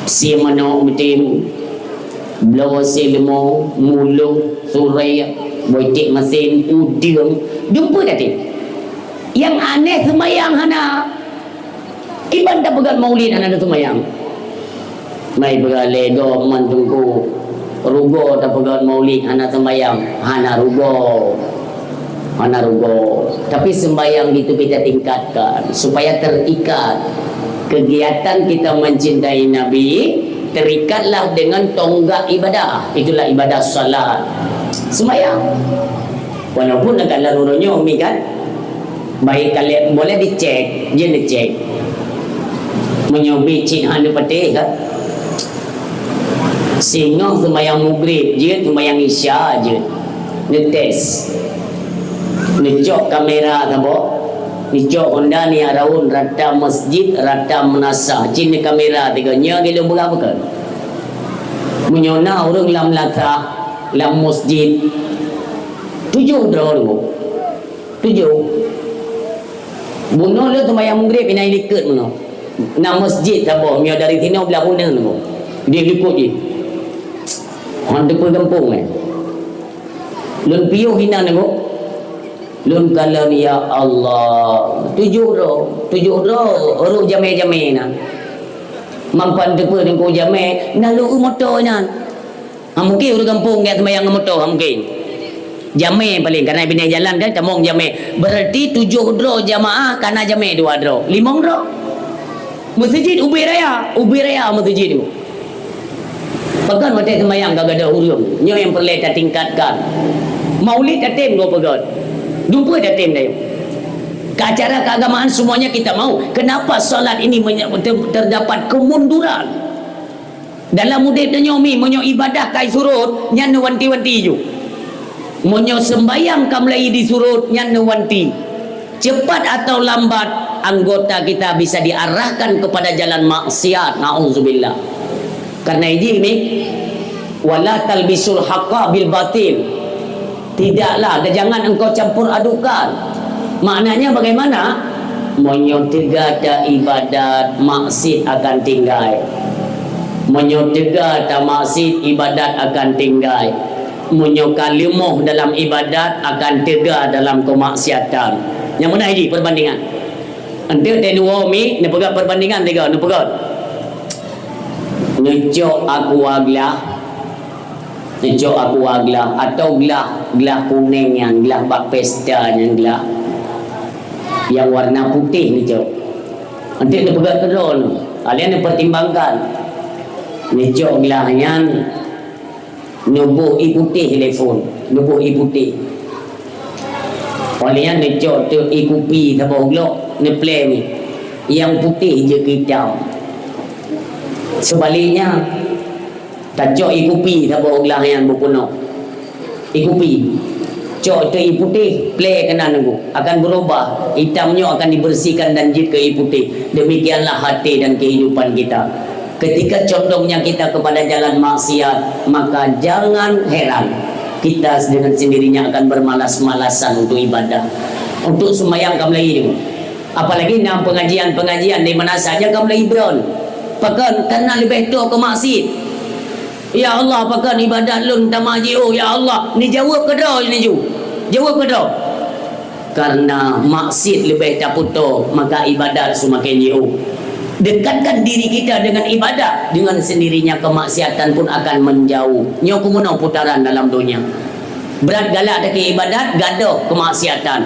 Sie manok meutem, bloe sie leumô, muloh, surée, boh iték masén, udeueng, dumpeue dak tem. Nyang aneh seumayang hana. Kiban tapeugét maulid hana seumayang. Mai peugah lé gob man teungku. Rugoe tapeugét maulid hana seumayang, hana rugoe. Hana rugoe. Tapi sembahyang itu kita tingkatkan supaya terikat. Kegiatan kita mencintai Nabi terikatlah dengan tonggak ibadah. Itulah ibadah salat. Sembahyang. Walaupun lam uroe nyoe mi kan, baik kali boleh dicek, jeuet neucek. Meunyoe bi cit hana patéh kan. Singoh seumayang Maghrib jeuet, seumayang Isya jeuet. Neutés. Neucok kamera saboh. Neucok Honda ni araun rata masjid, rata meunasah. Cit ni kamera tiga. Nyoe geuh lôn peugah bukan. Meunyoe na ureueng lam lasah, lam masjid, tujoh droe dulu. Tujoh. Bunoe lôn seumayang Maghrib inan likot bunoe. Na masjid saboh, meunyoe dari sinoe blah uneun nyoe. Di likot jih. Han teupeu gampông eh. Lôn piôh inan nyoe. Lôn kalon ya Allah. Tujoh droe, tujoh droe, roh jamé-jamé na. Mampan teupeu teungku jamé, na lôn moto inan. Ha, mungkin ureueng gampông gét seumayang ngon moto, ha, mungkin. Jamé paléng, karena binéh jalan kan, tamong jamé. Berarti tujoh droe jamaah, kana jamé dua droe. Limong droe. Meuseujid ubé raya, ubé raya meuseujid tu. Pakon watèe seumayang ka gadôh ureueng, nyoe nyang peureulèe tatingkatkan. Maulid tatem goe peugöt. Dumpeue tatem dayeuh. Ke acara keagamaan semuanya kita mau. Kenapa salat ini menye-, ter-, terdapat kemunduran? Dalam udép tanyoe mi, meunyoe ibadah ka jisurot, nyan neuwanti-wanti ju. Meunyoe seumbahyang ka mulai jisurot, nyan neuwanti. Cepat atau lambat, anggota kita bisa diarahkan kepada jalan maksiat. Na'udzubillah. Karena ini mi, "Wala talbisul haqqa bil batil." Tidaklah, dan jangan engkau campur adukan. Maknanya bagaimana? Meunyoe teuga ta ibadat, maksiat akan tinggai. Meunyoe teuga ta maksiat, ibadat akan tinggai. Meunyoe ka leumoh dalam ibadat, akan teuga dalam kemaksiatan. Nyang meunan jih perbandingan. Enteuk teuh dua mi, neupeugah perbandingan tiga, neupeugah. Neucok aqua glah. Neucok aqua glah atau glah, glah kunéng nyan, glah bak pesta nyan glah. Nyang warna putéh neucok. Enteuk neupeugah keudroe nyoe. Kalian neupertimbangkan. Neucok glah nyan, neuboh ié putéh lé phon, neuboh ié putéh. Óh lheueh nyan neucok teuk ié kupi saboh glok, neuplè mi. Nyang putéh jeuet keu itam. Seubaliknya, tacok ié kupi saboh glah nyan beupunoh. Ié kupi. Cok teuk ié putéh, plè keunan teungku. Akan berubah. Itam nyoe akan dibersihkan dan jeuet keu ié putéh. Demikianlah hati dan kehidupan kita. Ketika condongnya kita kepada jalan maksiat, maka jangan heran kita dengan sendirinya akan bermalas-malasan untuk ibadah. Untuk sembahyang ka mulai. Apalagi na pengajian-pengajian di mana saja ka mulai ibron. Pakon? Karena leubeh toh keu maksiat. Ya Allah, pakon ibadat lôn tamah jiôh, ya Allah. Neujaweueb keudroe neujih. Jaweueb keudroe. Karena maksiat leubeh tapeutoe, maka ibadat seumaken jiôh. Dekatkan diri kita dengan ibadat, dengan sendirinya kemaksiatan pun akan menjauh. Nyoe keuh meunoe putaran dalam donya. Brat galak takée ibadat, gadôh kemaksiatan.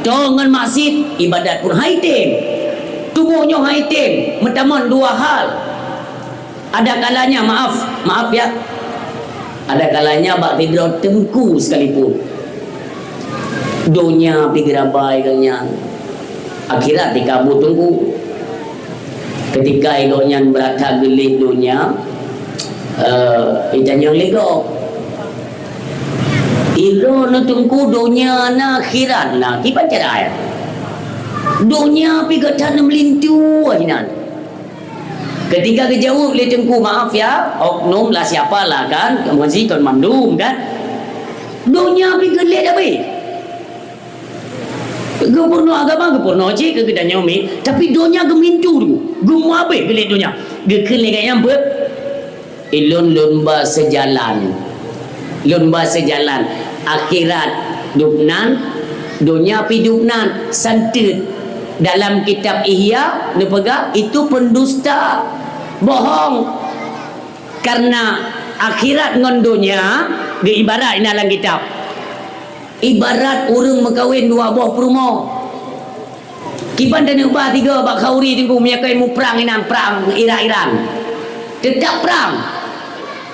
Toh ngon maksiat, ibadat pun hai tem. Tuboh nyoe hai tem, meutamong dua hal. Ada kalanya, maaf, maaf ya. Ada kalanya bak sidroe teungku sekalipun. Donya pih geurabai geuh nyan. Akhirat dikabut teungku. Ketika ilok nyan brat that geulet donya, eh, itanyong lé gob, "Ilôn Teungku, donya na, akhirat na, kiban cara?" "Donya pih geuh that na meulintu hinan." Ketika geujaweueb lé Teungku, maaf ya, oknum lah, siapa lah kan, meuzi kon mandum kan, "Donya pih geulet abéh." Geupeurunoe agama, geupeurunoe cit keu geutanyoe mi, tapi donya geumintu, geumuabéh geulet donya. Geukheun lé gobnyan beuet, "Ilôn lôn ba seujalan. Lôn ba seujalan. Akhirat dubnan, donya pih dubnan." Santeut. Dalam kitab Ihya neupeugah, "Itu pendusta, bohong." Karena akhirat ngon donya geuibarat inan lam kitab. Ibarat ureuëng meukawen dua boh peurumoh. Kiban taneuk ba tiga bak khauri Teungku, meunyoe ka muprang inan, prang iran-iran. Teutap prang.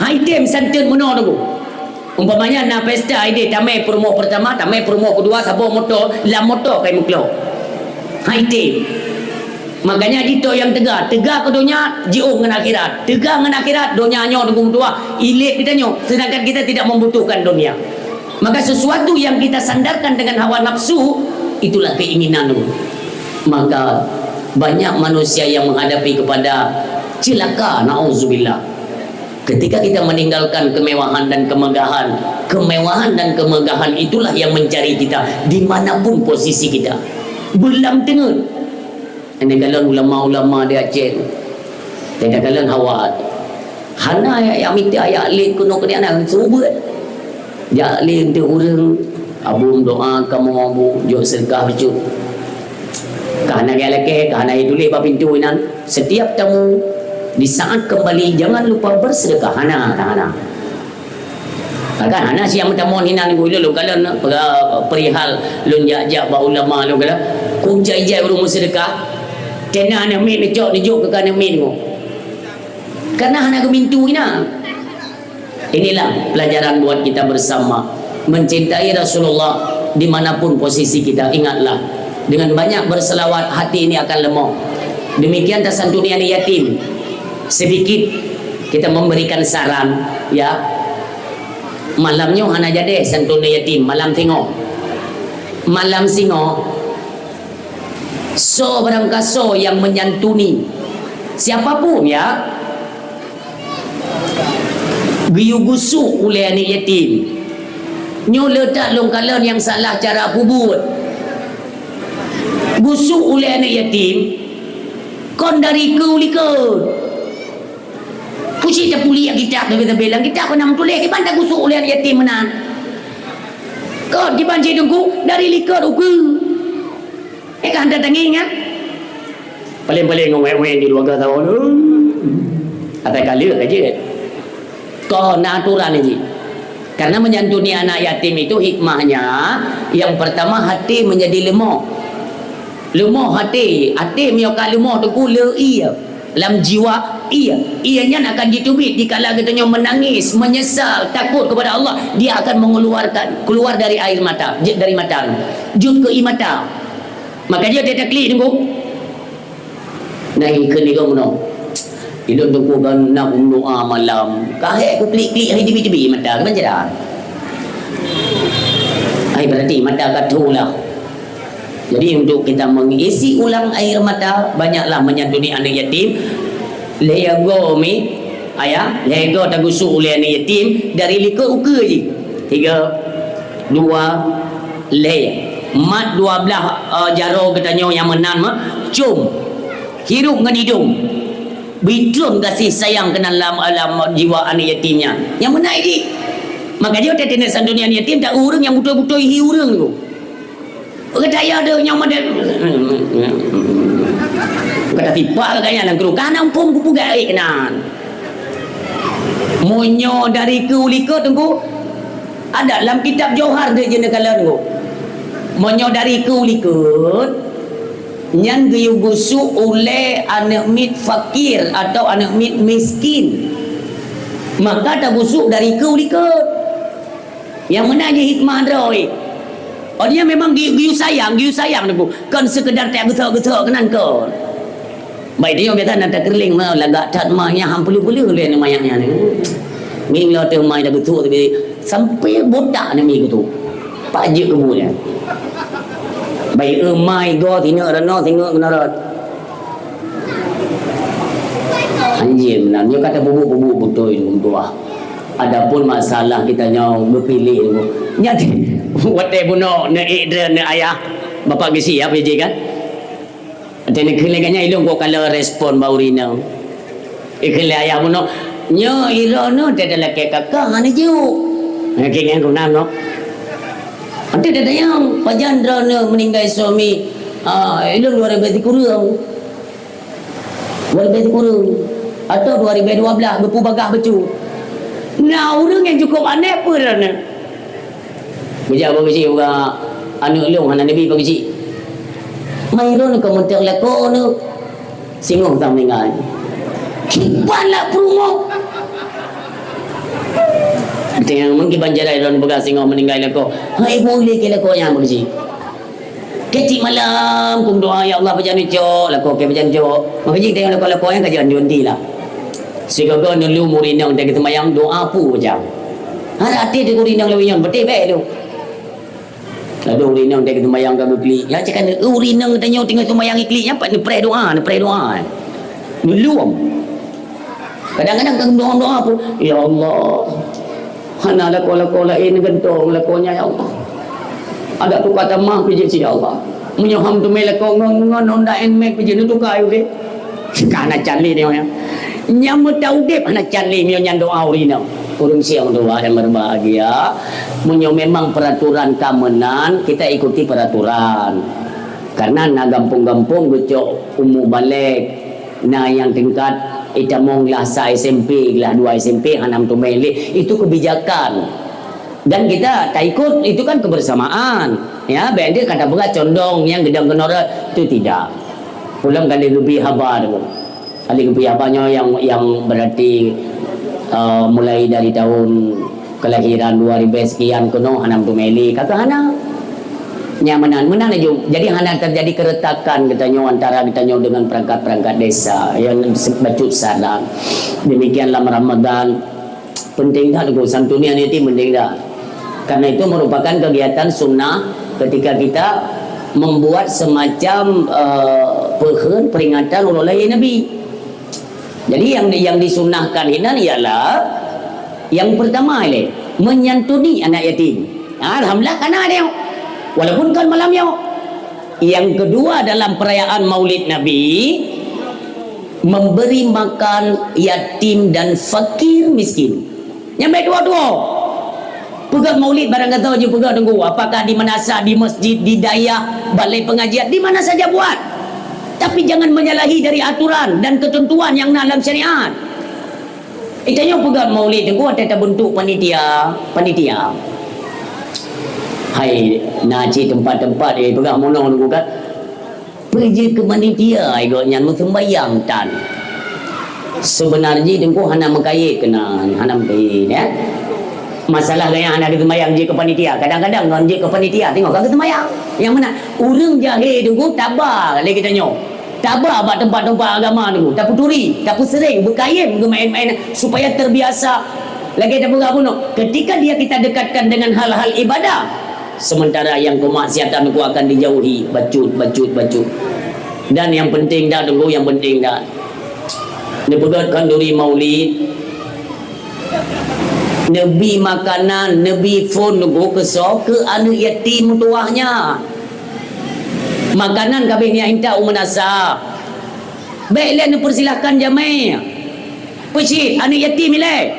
Hai tem santeut meunoe Teungku. Umpamanya na pesta ideh, tamé peurumoh pertama, tamé peurumoh kedua, saboh moto, lam moto kai meuklok. Hai tem. Makanya jitoe nyang teuga, teuga keu donya, jiôh ngon akhirat. Teuga ngon akhirat, donya nyoe Teungku meutuwah, ilét geutanyoe, sedangkan kita tidak membutuhkan dunia. Maka sesuatu yang kita sandarkan dengan hawa nafsu, itulah keinginan. Maka banyak manusia yang menghadapi kepada celaka, naudzubillah. Ketika kita meninggalkan kemewahan dan kemegahan, kemewahan dan kemegahan itulah yang mencari kita dimanapun posisi kita. Beulam teungeut. Ini kalon ulama-ulama di Aceh. Kita kalon hawa. Hana ya, ya mita ya lé keunoe keudian, subet. Jak lé untuk ureuëng, "Abu, doa kamoe, Abu, jok sedekah bacut." Ka hana gaya lakée, ka hana tuléh bak pintu inan. Setiap tamu, di saat kembali, jangan lupa bersedekah. Hana, hana, hana. Bahkan hana siang meutamong inan geuh lôn kalon pe-, perihal lôn jak-jak bak ulama lôn kalon. Ku jai-jai ureuëng meuseudeukah. Tena aneuk miet neucok neujok keu aneuk miet nyoe. Karena hana geumintu inan. Inilah pelajaran buat kita bersama. Mencintai Rasulullah dimanapun posisi kita, ingatlah, dengan banyak berselawat, hati ini akan lemah. Demikian tasantuni aneuk yatim. Sedikit kita memberikan saran, ya. Malam nyoe hana jadi santuni yatim, malam singoh. Malam singoh, soe barangkasoe nyang menyantuni, siapapun, ya, geuyue gusok ulée aneuk yatim. Nyoe le that lôn kalon nyang salah cara peubuet. Gusok ulée aneuk yatim, kon dari keue likot. Pucit tapuliek kitab, tapi-tapi lam kitab pernah meutuléh, kiban tagusok ulée aneuk yatim meunan. Kon kiban cit Teungku, dari likot ukeue. Eh, ka hana tangieng, kan? Paléng-paléng ngon wéng-wéng di dua belas tahun. Atai ka lheueh ka jeuet. Kon na aturan jih. Karena menyantuni anak yatim itu hikmahnya, yang pertama, hati menjadi lemah. Lemah hati. Hati meunyoe ka lemah Teungku, le ie. Lam jiwa ie. Ie nyan akan jiteubiet dikala geutanyoe menangis, menyesal, takut kepada Allah. Dia akan mengeluarkan, keluar dari air mata, jeuet dari mata. Jeuet keu ie mata. Maka jeuet tataklik Teungku. Nah, ikheun lé gob meunoe. Ilôn Teungku kan na meudoa malam. Ka hék keu klik-klik hai teubiet-teubiet mata, kiban cara? Hai berarti mata ka tho lah. Jadi untuk kita mengisi ulang air mata, banyaklah menyantuni aneuk yatim. Lhée goe mi, ayah, lhée goe tagusok ulée aneuk yatim dari likot ukeue jih. Tiga, dua, lhée. Mat dua blah, eh, jaroe geutanyoe nyang meunan mah, com. Hirup ngon idong. Beutrön gaséh sayang keunan lam, lam jiwa aneuk yatim nyan. Nyang meunan jih. Maka jih watée teuneuk santuni aneuk yatim, ta ureuëng nyang beutôi-beutôi hi ureuëng tu. Gata ya deuh nyang model. Gata tipak gata nyan lam keuruka, hana muphom kupeugah ék nan. Meunyoe dari keue likot Teungku, ada lam kitab Johar deuh jeuneuh kalon Teungku. Meunyoe dari keue likot, nyan geuyue gusok ulée aneuk miet fakir atau aneuk miet miskin. Maka tagusok dari keue likot. Nyang meunan jih hikmah droe. Oh, dia memang geuyue sayang, geuyue sayang Teungku. Kon sekedar tajak geuthok-geuthok keunan kon. Baik, tanyoe biasa na takeureuleng ma, lagak that ma nyang han peuleueh-peuleueh lé nyan ma nyang nyan. Ngieng lom teuh ma nyang geutuk tapi sampai botak nyan mi geutuk. Pak jeuet keu bu nyan. Baik, eh, ma igoe singoh ranoe, singoh keunoe rot. Anjing meunan, nyoe ka tapeubuet-peubuet beutôi tu, tuah. Adapun masalah geutanyoe geupiléh tu, nyan watèe bunoe neuék droeneuh ayah, bapak geusie apa jih kan? Watèe neukheun lagèe nyan, ilôn kok kalon respon bak ureueng inong. Ikheun lé ayah bunoe, "Nyoe droeneuh teuh talakèe kakak hana jok." Nyan keu nyan keunan noh. Watèe tatanyong, "Pajan droeneuh meuninggai suami?" "Ah, ilôn dua ribèe sikureueng." Dua ribèe sikureueng. Atau dua ribèe dua blah, geupeu bagah bacut. Na ureueng nyang cukôp aneh peue droeneuh. Geujak bak geuchik, uga aneuk lôn hana neubi bak geuchik. Mai droeneuh ka meuntang lakoe neuh. Singoh sang meuninggai. Kiban lak peurumoh. Teuh mungkin ban jarai droeneuh peugah singoh meuninggai lakoe. Hai, boleh keu lakoe nyan bak geuchik. Keu cit malam, kum doa, "Ya Allah, pajan neucok, lakoe keu pajan cok." Maka jih tengok lakoe-lakoe nyan ka jianjôn di lah. Sigoe-goe neulheueh ureueng inong teuh geuseumayang, doa peue baca. Hana até teuh ureueng inong lawét nyan, beutôi bèk tu. Ladôm ureueng inong teuh geuseumayang ka geuklik. Ya, cakap ureueng inong tanyoe teungoh seumayang iklik, nyan pat neupreh doa, neupreh doa. Neulheueh. Kadang-kadang ka meudoa-doa pun, "Ya Allah, hana lakoe-lakoe laén geuntong lakoe nyan, ya Allah. Adak tuka tamah pih jeuet, ya Allah. Meunyoe han teumé lakoe ngon, ngon Honda Nmax pih jeuet neutuka, ya Allah." Ka hana can lé nyoe, ya. Nyang meuta udép hana can lé meunyoe nyan doa ureueng inong. Ureueng siang dua yang berbahagia, meunyoe memang peraturan ka meunan, kita ikuti peraturan. Karena na gampông-gampông geucok umu balek, na nyang tingkat itamong glah sa S M P, glah dua S M P, hana meuteumé lé. Itu kebijakan. Dan kita taikut, itu kan kebersamaan. Ya, bèk deuh kata peugah condong nyang geudong keunoe, itu tidak. Ulôn ka lheueh geubri haba tu. Ka lheueh geubri haba nyoe nyang, nyang berarti, eh, mulai dari tahun kelahiran dua ribu sekian keunoe hana meuteumé lé. Ka keuh hana. Nyang meunan, meunan laju. Jadi hana terjadi keretakan geutanyoe antara geutanyoe dengan perangkat-perangkat desa yang se-, bacut saran. Demikian lam Ramadan. Penting that, Teungku, santuni aneuk yatim penting that. Karena itu merupakan kegiatan sunnah ketika kita membuat semacam, eh, peukheun peringatan uroe lahé Nabi. Jadi yang, yang disunahkan inan ialah yang pertama ilèe, menyantuni anak yatim. Alhamdulillah, kana nyoe. Walaupun kon malam nyoe. Yang kedua dalam perayaan Maulid Nabi, memberi makan yatim dan fakir miskin. Nyang bèk tuwo-tuwo. Peugöt maulid barangkasoe jipeugöt Teungku, apakah di madrasah, di masjid, di dayah, balai pengajian, di mana saja buat. Tapi jangan menyalahi dari aturan dan ketentuan yang na lam syariat. Geutanyoe peugöt maulid Teungku watèe tabentuk panitia, panitia. Hai, na cit teumpat-teumpat, eh, peugah meunoe Teungku kan. Peue jeuet keu panitia, eh, gobnyan meuseumbayang tan. Seubeuna jih Teungku hana meukayèe keunan, hana meukayèe, ya. Masalah gaya hana geuseumayang jeuet keu panitia. Kadang-kadang ngon jeuet keu panitia, teungoh ka geuseumayang. Nyang meunan, ureueng jahé Teungku taba lé geutanyoe. Taba bak teumpat-teumpat agama tu, tapeuturi, tapeuseuréng, beukayém geumaén-maén supaya terbiasa. Lagèe tapeugah bunoe, ketika dia kita dekatkan dengan hal-hal ibadah, sementara yang kemaksiatan itu akan dijauhi, bacut, bacut, bacut. Dan yang penting dah, Teungku, yang penting dah, neupeugöt khanduri maulid, neubi makanan, neubi phôn, Teungku, keu soe? Keu aneuk yatim meutuwah nyan. Makanan ka abéh nyan intat u meunasah. Bèk lé neupeusilahkan jamèe. Peue cit, aneuk yatim ilèe.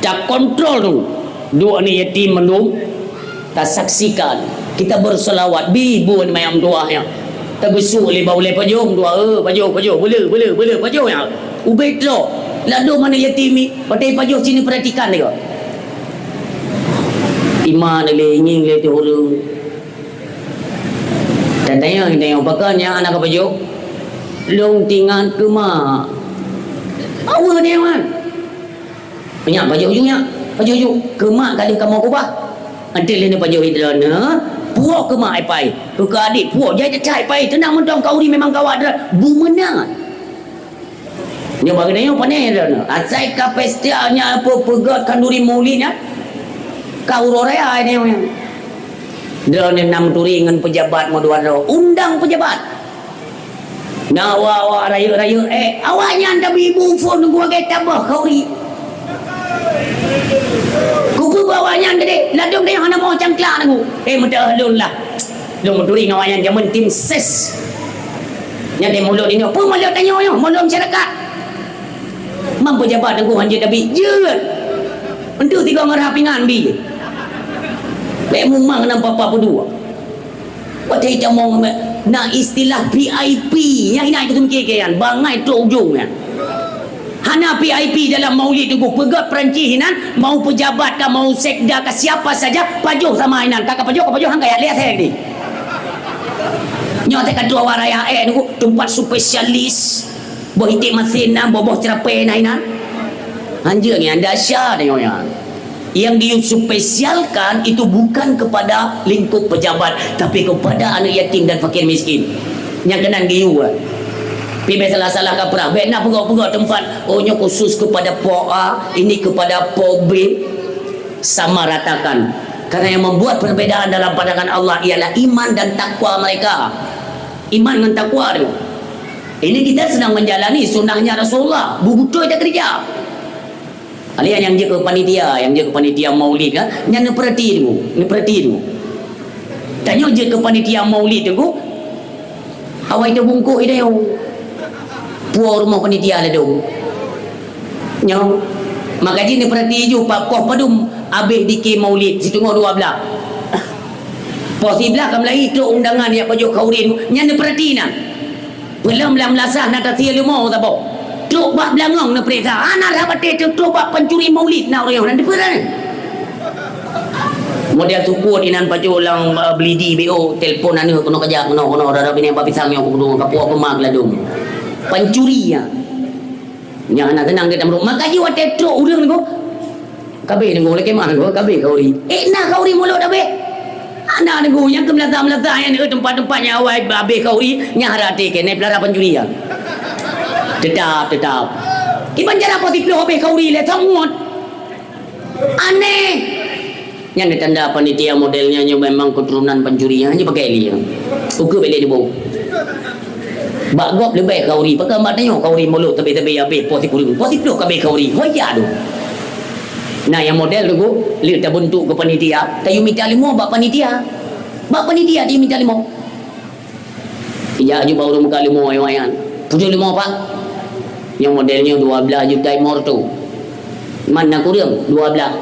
Takontrol tu. Duek aneuk yatim mandum. Tasaksikan. Kita berselawat. Bi bu aneuk manyang meutuwah nyan. Tabeusuk lé bak ulèe pajoh meutuwah. Eh, pajoh, pajoh. Beu le, beu le, beu le, pajoh nyan. Ubé trok. Ladôm aneuk yatim nyan. Watèe pajoh cit neupeuratikan lé kah. Iman lé, ngieng lé teuh ureueng. Tatanyong, tatanyong, pakon nyan hana kapajoh? Lôn teuingat keu mak. Aweueh nyan, wan. Nyak pajoh ju nyak. Pajoh ju. Keu mak ka lheueh kamoe keubah. Enteuk lé neupajoh droeneuh. Puwoe keu mak ipai, keu adék puwoe, jai teucai ipai, teunang mantong khauri memang gawat dah, bumeunan. Nyoe bagi nyoe pane dah. Asai ka pesta nyan apa peugöt khanduri maulid nyan, ka uroe raya nyoe. Droeneuh na meuturi ngon pejabat meudua droe, undang pejabat. Na awak-awak rayeuk-rayeuk, eh, awaknyan tabi ibu phon nunggu lagèe tabah khauri. Kupeue bak awaknyan tadi, ladôm teuh hana moh cangklak nunggu. Eh, meuteuh lôn lah. Lôn meuturi ngon awaknyan jameun tim ses. Nyan di mulut inong. Peue mulut tanyoe nyoe? Mulut masyarakat. Mam pejabat nunggu hanjeuet tabi. Jeuet. Enteuk tiga ngon rhah pingan bi. Lé mumang nam papa peudua. Watèe itamong na istilah V I P, nyang hina itu mikir ke yan, bangai trok ujong yan. Hana V I P dalam maulid tu, peugöt Perancis inan, mau pejabat ka, mau sekda ka, siapa saja, pajoh sama inan. Ka, ka pajoh, ka pajoh, hang ka yak lihat saya ni. Nyoe saya kata awak raya, eh, tu tempat spesialis. Boh itik masin na, boh-boh cerapé na inan. Hanjeuet nyan, dahsyat nyoe nyan. Yang dispesialkan itu bukan kepada lingkup pejabat, tapi kepada anak yatim dan fakir miskin. Nyang keunan geuyue. Pi bèk salah-salah kaprah. Bèk na peugah-peugah tempat, oh, nyoe khusus kepada po A, ini kepada po B. Sama ratakan. Karena yang membuat perbedaan dalam pandangan Allah ialah iman dan takwa mereka. Iman ngon takwa tu. Ini kita sedang menjalani sunnahnya Rasulullah. Beutôi kita kerja. Alian nyang jeuet keu panitia, nyang jeuet keu panitia maulid kan, nyan neupeurati tu, neupeurati tu. Tanyoe jeuet keu panitia maulid tu, awai teubungkôh idéh. Puwoe rumoh panitia ladôm. Nyoe, maka jih neupeurati ju, pa-, poh padum abéh dikée maulid, siteungoh dua blah. Poh siblah ka meulahi trok undangan jak pajoh khauri, nyan neupeurati na. Peulom lam lasah na tasie leumo saboh. Trok bak beulangong neupeuriksa. Hana that batée trok bak pancuri maulid na ureuëng nyan dipeurani. Model sukut inan pajoh lam, eh, Belidi B O, telpon aneuk keunoe kajak, keunoe, keunoe, dara bini bak pisang nyang kupeudong, kapuak keuma geuladong. Pancuri nyan. Nyan hana seunang geutanyoe. Maka jih watée trok ureuëng nyoe, Kabeh deungoe lé kemah deungoe, kabeh khauri. Eh, na khauri mulod abeh. Hana deungoe nyang keu meulata-meulata nyang di teumpat-teumpat nyang awai abeh khauri, nyang hara até keuneuk peulara pancuri nyan. Teutap, teutap. Kiban cara poh siplôh abeh khauri lé, sangat. Aneh. Nyan tanda panitia model nyan nyoe memang keturunan pancuri, nyan hanya pakai lé. Ukeue bèk lé diboh. Bak gob leubeh khauri, pakon bak tanyoe khauri mulod teubeh-teubeh abeh poh sikureueng, poh siplôh kabeh khauri. Ho ya tu. Nah, nyang model tu, lheueh tabentuk keu panitia, tayue mita leumo bak panitia. Bak panitia tayue mita leumo. Ijak aju bak ureueng muka leumo, ayong ayan. Pujôh leumo, Pak. Nyang model nyoe dua blah juta lima reutôh. Man na kureueng, dua blah.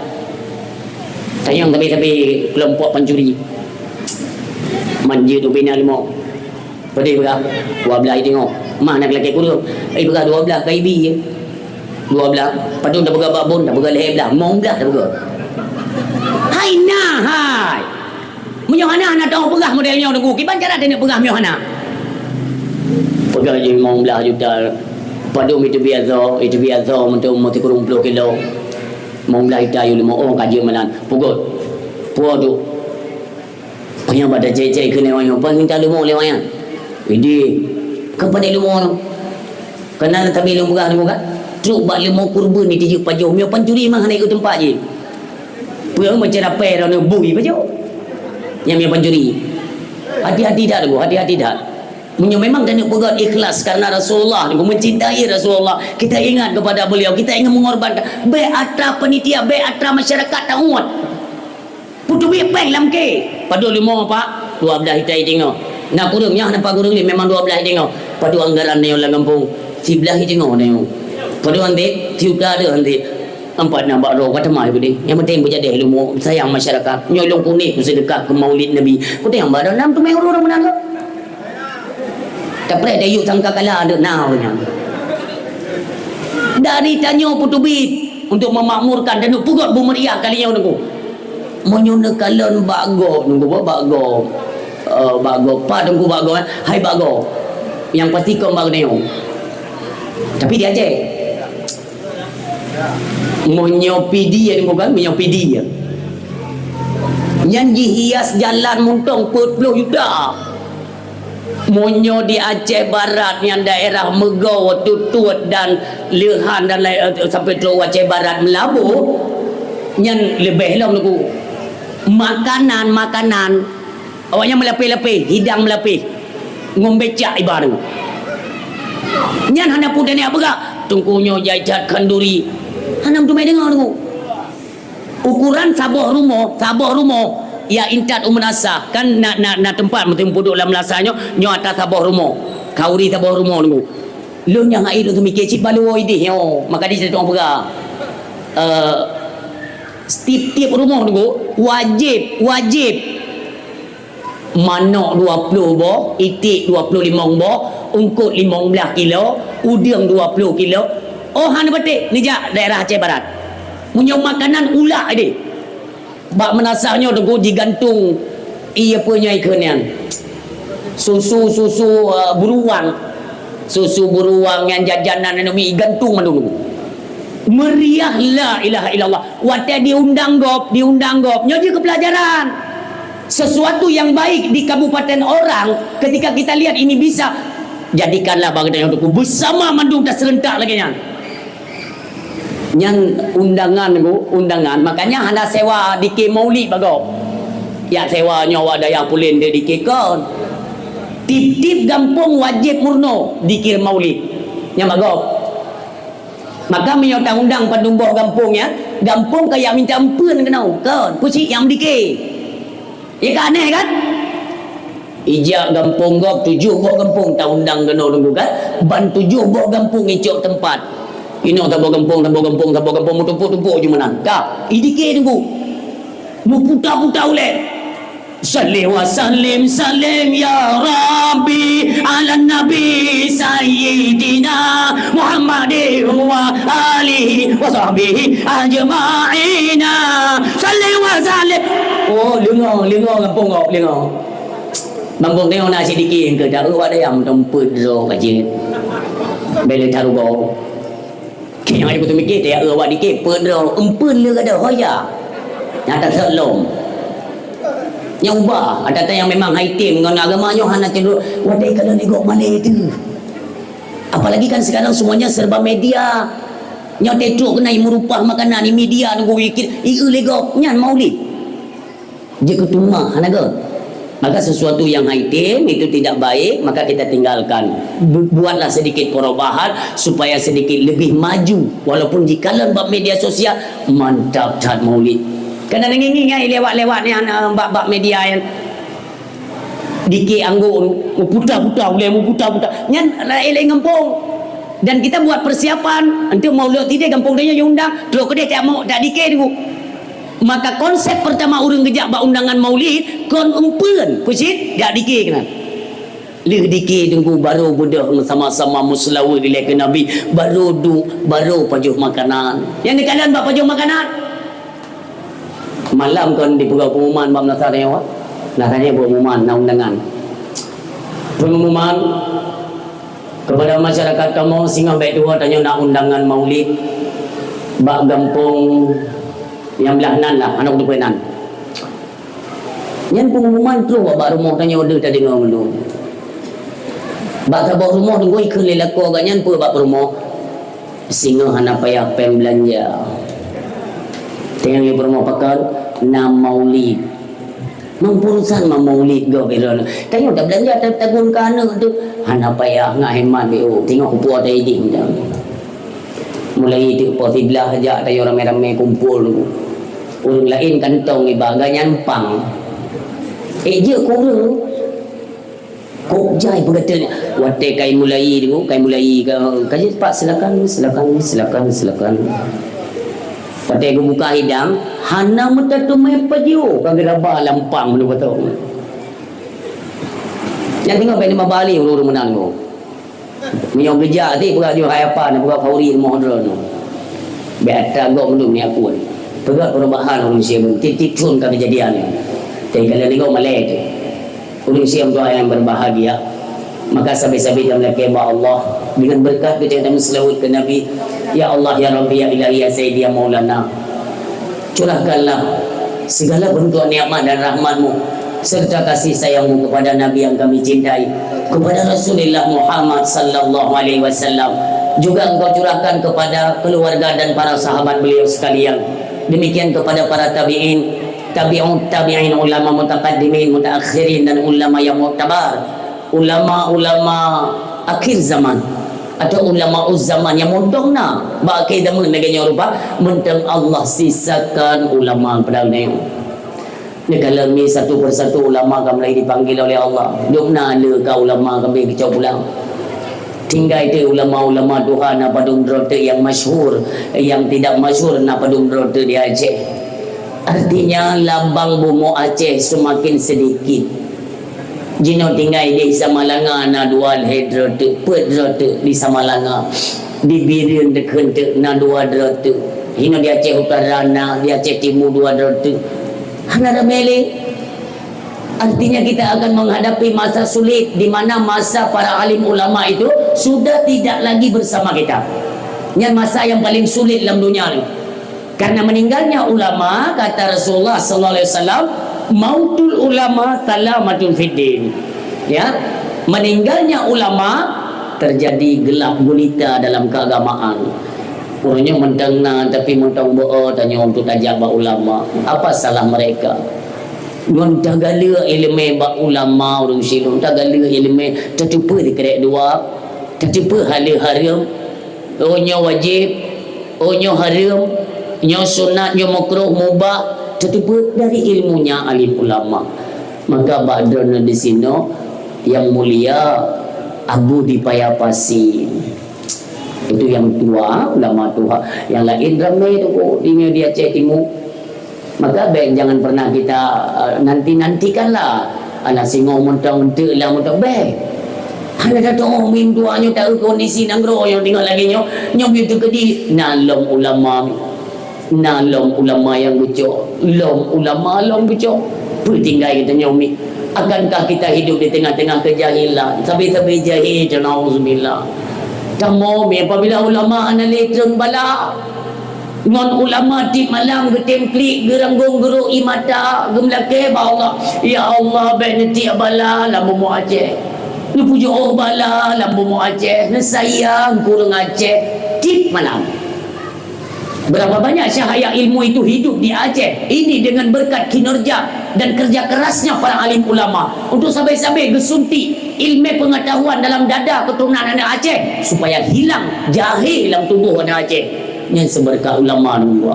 Tanyong sabe-sabe keulompok pancuri. Man jeuet ubé na leumo. Padum peugah, dua blah jiteungoh. Mah na lakée kureueng. Ai peugah dua blah ka ibi. Dua blah. Padum tapeugah bak bon, tapeugah lhèe blah, limong blah tapeugah. Hai na hai. Meunyoe hana, hana teupeugah model nyoe teungku. Kiban cara taneuk peugah meunyoe hana. Peugah jih limong blah juta. Padum itu biasa, itu biasa untuk umur sikureueng ploh kilo. Limong blah juta yue leumo, oh, ka jeuet meunan. Peugot. Puwoe tu. Panyang pada cek-cek keuneuk nyoe, paih minta leumo lé nyan. Idéh, ka pandai leumo nyoe. Kana tabi lôn peugah nyoe kan? Trok bak leumo kurban ni tijeuet pajoh, meunyoe pancuri mah hana ikot teumpat jih. Peue meucarapai droeneuh bui pajoh. Nyang meunyoe pancuri. Hati-hati that, Bu, hati-hati that. Meunyoe memang taneuk peugah ikhlas karena Rasulullah, mencintai Rasulullah, kita ingat kepada beliau, kita ingin mengorbankan. Bèk atra panitia, bèk atra masyarakat taat. Peuteubiet péng lam ké. Padum leumo, Pak? Dua blah juta jiteungoh. Na kureueng nyan, na pa kureueng ni memang dua blah jiteungoh. Padum anggaran nyoe lam gampông? Siblah jiteungoh nyoe. Padum anté? Sijuta deuh anté. Empat na bak droe ka teuma ibu deh. Nyang penting beujadeh leumo, sayang masyarakat. Nyoe lôn kunéh kuseudeukah keu Maulid Nabi. Kutéh bak droe nam teumé ureueng meunan kah? Tapreh dayuh sangkakala deuk na ureueng nyan. Dari tanyoe peuteubiet untuk memakmurkan dan peugöt beumeriah kali nyoe teungku. Meunyoe neukalon bak gob, teungku, bak gob. Eh, bak gob, pat teungku bak gob, eh? Hai bak gob. Nyang pasti kon bak geutanyoe. Tapi di Aceh. Meunyoe pidi ya, teungku kan? Meunyoe pidi ya. Nyan jihias jalan muntong peuet ploh juta. Meunyoe di Aceh Barat nyan daerah Meugao, Tutuet dan Leuhan dan lain, eh, sampai trok Aceh Barat Meulaboh, nyan leubeh lom Teungku. Makanan, makanan, awaknyan meulapéh-lapéh, hidang meulapéh. Ngon becak iba Teungku. Nyan hana peue taniyak peugah, Teungku nyoe jai that khanduri. Hana meuteumé deungoe Teungku. Ukuran saboh rumoh, saboh rumoh, ya intat u meunasah. Kan na, na, na teumpat meuteumé pudok lam meunasah nyoe, nyoe atra saboh rumoh. Khanduri saboh rumoh Teungku. Lôn nyang hai lôn teumike cit balo idéh nyoe. Maka di situ peugah. Eh, tiep-tiep rumoh Teungku, wajéb, wajéb. Manok dua ploh boh, iték dua ploh limong boh, eungkot limong blaih kilo, udeueng dua ploh kilo. Oh, hana patéh, neujak daerah Aceh Barat. Meunyoe makanan ulak deh. Bak meunasah nyoe Teungku jigantung, iya peue nyoe ikheun nyan. Susu, susu, eh, beruang. Susu beruang nyan jajanan aneuk miet igantung mandum. Meriah la ilaha illallah. Watée diundang gob, diundang gob. Nyoe jeuet keu pelajaran. Sesuatu yang baik di kabupaten orang, ketika kita lihat ini bisa, jadikanlah bak geutanyoe Teungku bersama mandum taserentak lagée nyan. Nyan undangan Teungku, undangan. Makanya hana sewa dike maulid bak gob. Jak sewa nyoe awak dayah pulen deh dike kon. Tiep-tiep gampông wajéb meurunoe dike maulid. Nyan bak gob. Maka meunyoe taundang padum boh gampông nyan, gampông kajak minta eumpeuen keunoe, kon, peue cit nyang meudike. Ya ka aneh kan? Ijak gampông gob tujoh boh gampông taundang keunoe Teungku kan? Ban tujoh boh gampông icok teumpat. Inoe saboh gampông, saboh gampông, saboh gampông meutumpôk-tumpôk ju meunan. Ka, idike Teungku. Meuputa-puta ulée. Salli wa sallim, sallim ya Rabbi, ala Nabi Sayyidina Muhammadin wa alihi wa sahbihi ajma'ina. Salli wa sallim. Oh, leungoe, leungoe gampông gob, leungoe. Gampông tanyoe na sidikit keu dak ruwah dayam teumpeut droe ka jeuet. Bèk lé tarugoe. Keu nyang ayah kuteumike, teuka awak dike, peuet droe, eumpeuen le gata, ho ya. Nyata sot lom. Nyang ubah, ata-ata nyang memang hai tem ngon agama nyoe hana cenderung, watèe ka lheueh ligok malèe teuh. Apalagi kan sekarang semuanya serba media. Nyoe teutrok keunan meurupah makanan di media nunggu wikit, i eu ligok, nyan maulid. Jeuet keu teuma, hana göt. Maka sesuatu yang hai tem itu tidak baik, maka kita tinggalkan. Bu-, buatlah sedikit perubahan supaya sedikit lebih maju. Walaupun jikalon bak media sosial, mantap that maulid. Kadang ngieng-ngieng ai lewat-lewat nyan, eh, bak, bak media nyan. Dikit anggô tu, meuputa-puta, ulèe meuputa-puta. Nyan laén-laén gampông. Dan kita buat persiapan untuk maulid sideh gampông tanyoe undang, trok keudeh tak mau, tak dikit tu. Maka konsep pertama ureueng geujak bak undangan maulid, kon eumpeuen, keucit, jak dike keunan. Lheueh dike teungku, barô beudôh sama-sama meuseulaweuet dilèe keu Nabi, barô duek, barô pajoh makanan. Nyang geukalon bak pajoh makanan. Malam kon dipeugah pengumuman bak meunasah tanyoe. Nah, tanyoe pengumuman, na undangan. Pengumuman, Kepada masyarakat kamoe, singoh bèk tuwoe tanyoe na undangan maulid bak gampông nyang blah nan lah, hana kuteupeu nan. Nyan pengumuman troh bak rumoh tanyoe deuh tadeungoe meulôn. Bak saboh rumoh teungku ikheun lé lakoe gobnyan peue bak peurumoh, singoh hana payah péng beulanja. Tanyong lé peurumoh pakon, na maulid. Meupurusan ma maulid gob iron. Tanyoe tabeulanja ta-, tagun keu aneuk tu. Hana payah ngat hemat B O. Tengok kupuo ata idin dah. Mulai tu poh siblah jak tanyoe ramé-ramé kumpul tu. Ureueng laén kantong iba, gobnyan pang. Eh, jeuet keu ureueng. Kok jai peugah watèe kai mulai tu, kai mulai ka, ka jeuet, "Pak, silakan, silakan, silakan, silakan." Watèe geubuka hidang, hana meuteumé pajoh, ka geuraba lampang meunurot tu. Nyang teungoh bèk lima bali ureueng-ureueng meunan tu. Meunyoe geujak ti peugah jih hai apa, na peugah khauri rumoh droeneuh. Bèk atra gob meunurot ni akun. Peugah perubahan ureueng sibeun, tiep-tiep thon ka keujadian nyan. Tapi kalau nengok malèe tu. Ureueng siang tuha nyang berbahagia, maka sabe-sabe tameulakèe bak Allah dengan berkat geutanyoe tameuseulaweuet keu Nabi. Ya Allah, ya Rabbi, ya Ilahi, ya Sayyidi, ya Maulana, curahkanlah Segala bentuk nikmat dan rahmat-Mu serta kasih sayang-Mu kepada Nabi yang kami cintai, kepada Rasulullah Muhammad sallallahu alaihi wasallam, juga Engkau curahkan kepada keluarga dan para sahabat beliau sekalian. Demikian kepada para tabi'in, tabi'ut tabi'in, ulama mutaqaddimin, mutaakhirin, dan ulama yang muktabar, ulama-ulama akhir zaman atau ulama zaman nyang mantong na bak akhir zaman lagèe nyoe rupa, mantong Allah sisakan ulama padahai nyoe. Neukalon mi satu persatu ulama ka mulai dipanggil oleh Allah. Dum na le ka ulama kami keucok pulang. Tinggai teuk ulama-ulama tuha na padum droe teuk nyang masyhur, nyang tidak masyhur na padum droe teuk di Aceh. Artinya, labang bumoe Aceh semakin sedikit. Jinoe tinggai di Samalanga na dua lhèe droe teuk, peuet droe teuk di Samalanga. Di Bireuen dikeue teuk na dua droe teuk. Hinoe di Aceh Utara na, di Aceh Timu dua droe teuk. Hana ramè lé. Artinya, kita akan menghadapi masa sulit di mana masa para alim ulama itu sudah tidak lagi bersama kita. Nyan masa yang paling sulit dalam dunia ni. Karena meninggalnya ulama, kata Rasulullah sallallahu alaihi wasallam, "Mautul ulama salamatun fid din." Ya, meninggalnya ulama, terjadi gelap gulita dalam keagamaan. Ureueng nyoe mantong na, tapi mantong beu-o tanyoe untuk tajak bak ulama. Apa salah mereka? Ngon tagaleuek ileumèe bak ulama ureueng silôn, tagaleuek ileumèe, tateupeue sikrek dua, tateupeue halal haram, oh nyoe wajéb, oh nyoe haram, nyoe sunat, nyoe makruh, mubah, tateupeue dari ilmunya alim ulama. Maka bak droeneuh disinoe nyang mulia Abu di Paya Pasi. Itu nyang tua, ulama tuha. Nyang laén ramè tu, oh, di, di Aceh Timu. Maka bèk jangan pernah kita, eh, nanti-nantikanlah. Alah singoh mantong, enteuk lah mantong, bèk. Hana tatu'oh meutuah nyoe taeu kondisi nanggroe nyang teungoh lagèe nyoe, nyoe bit teukeudi na lom ulama. Na lom ulama nyang geucok, lom ulama lom geucok. Peue tinggai geutanyoe mi? Akankah kita hidup di tengah-tengah kejahilan? Sabe-sabe jahil, na'udzubillah. Kamoe mi apabila ulama hana lé treun bala, ngon ulama tiep malam geutem klik, geuranggong, geurok ie mata, geumeulakèe bak Allah, "Ya Allah, bèk neutiek bala lam bumoe Aceh. Neupujoe bala lam bumoe Aceh, neusayang kureueng Aceh." Tiep malam. Berapa banyak cahaya ilmu itu hidup di Aceh ini dengan berkat kinerja dan kerja kerasnya para alim ulama untuk sabe-sabe geusuntik ilmu pengetahuan dalam dada keturunan aneuk Aceh supaya hilang jahil lam tuboh aneuk Aceh. Nyan seubeureukat ulama dua.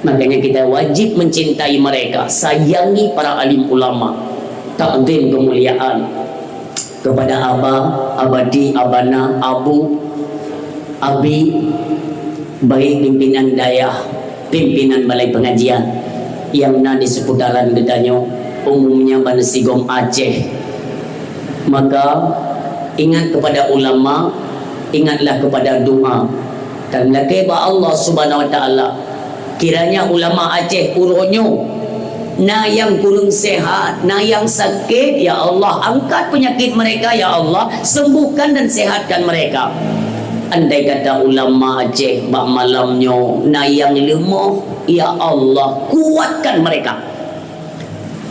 Makanya kita wajib mencintai mereka, sayangi para alim ulama, takzim kemuliaan kepada Aba, Abati, Abana, Abu, Abi, baik pimpinan dayah, pimpinan balai pengajian nyang na di seputaran geutanyoe, umumnya bansigom Aceh. Maka, ingat kepada ulama, ingatlah kepada doa, dan lakèe bak Allah Subhanahu Wa Taala. Kiranya ulama Aceh uroe nyoe na nyang kureueng sehat, na nyang sakét, ya Allah, angkat penyakit mereka, ya Allah, sembuhkan dan sehatkan mereka. Andai kata ulama Aceh bak malam nyoe na nyang leumoh, ya Allah, kuatkan mereka.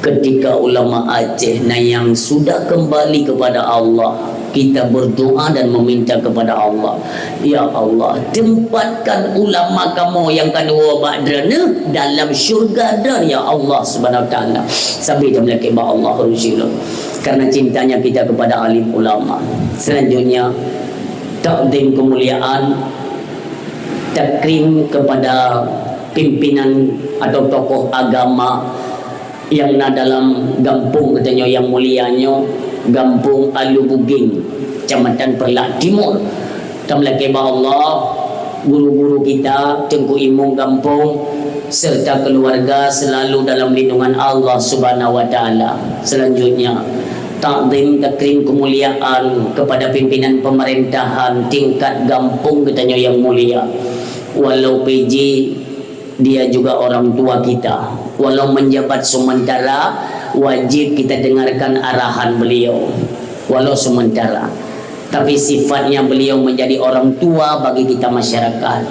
Ketika ulama Aceh na nyang sudah kembali kepada Allah, kita berdoa dan meminta kepada Allah, "Ya Allah, tempatkan ulama kamoe nyang ka neuwoe bak Droeneuh dalam syurga Droeneuh, ya Allah Subhanahu Wa Taala." Sabe tameulakèe bak Allah, ureueng silôn. Karena cintanya kita kepada alim ulama. Selanjutnya, takzim kemuliaan, takrim kepada pimpinan atau tokoh agama nyang na dalam gampông geutanyoe nyang mulia nyoe, Gampông Alue Bugeng, Kecamatan Peureulak Timur. Tameulakèe bak Allah, guru-guru kita, Teungku Imum gampông, serta keluarga selalu dalam lindungan Allah Subhanahu Wa Taala. Selanjutnya, takzim takrim kemuliaan kepada pimpinan pemerintahan tingkat gampông geutanyoe nyang mulia. Walau P J, dia juga orang tua kita. Walau menjabat sementara, wajib kita dengarkan arahan beliau, walau sementara. Tapi sifatnya beliau menjadi orang tua bagi kita masyarakat.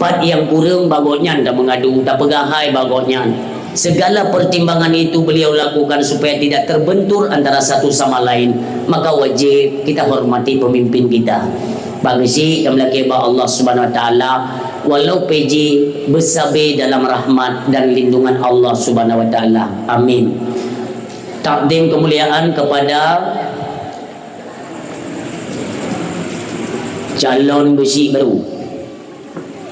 Pat nyang kureueng bak gobnyan tameungadu, tapeugah hai bak gobnyan. Segala pertimbangan itu beliau lakukan supaya tidak terbentur antara satu sama lain. Maka wajib kita hormati pemimpin kita. Bak geusyik dan meulakée bak Allah Subhanahu Wa Taala, walau peue jih beusabe dalam rahmat dan lindungan Allah Subhanahu Wa Taala. Amin. Takdim kemuliaan kepada calon geusyik baru.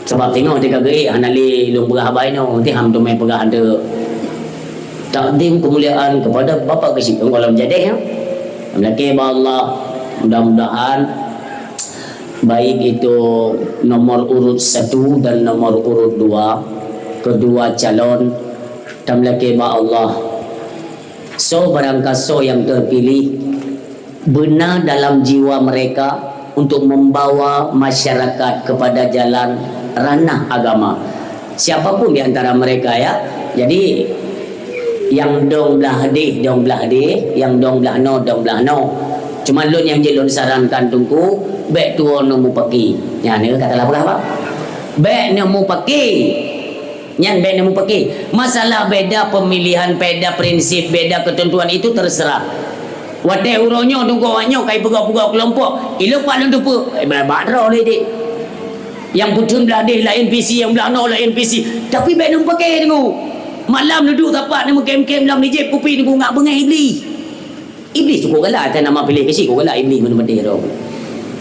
Sabab teungoh teuka geuék hana lé lôn peugah haba inoe, teuham teumé peugah hanteuk. Takdim kemuliaan kepada Bapak Geusyik Teungku Alam Jadeh, ya. Meulakée bak Allah, mudah-mudahan baik itu nomor urut satu dan nomor urut dua, kedua calon, tameulakée bak Allah, soe barangkasoe nyang terpilih, beuna dalam jiwa mereka untuk membawa masyarakat kepada jalan ranah agama. Siapapun di antara mereka, ya. Jadi, nyang dong blah deh, dong blah deh, nyang dong blah noe, dong blah noe. Cuma lôn nyang jeuet lôn sarankan Teungku, bék tuwoe neumupaki. Nyan ka salah peugah, Pak. Bék neumupaki. Nyan bék neumupaki. Masalah beda pemilihan, beda prinsip, beda ketentuan itu terserah. Watée uroe nyoe Teungku awak nyoe kai peugah-peugah keulompok, ilok pat lôn teupeue, eh, bak droe lé deh. Nyang peutheun blah deh laén visi, nyang blah noe laén visi. Tapi bék neumupaki Teungku. Malam neuduek sapat neumeukem-kem lam mijép kupi Teungku ngat beungéh Iblih. Iblih cukôp galak, ata nama piléh keuchik, cukôp galak Iblih meuneumeudeh droe.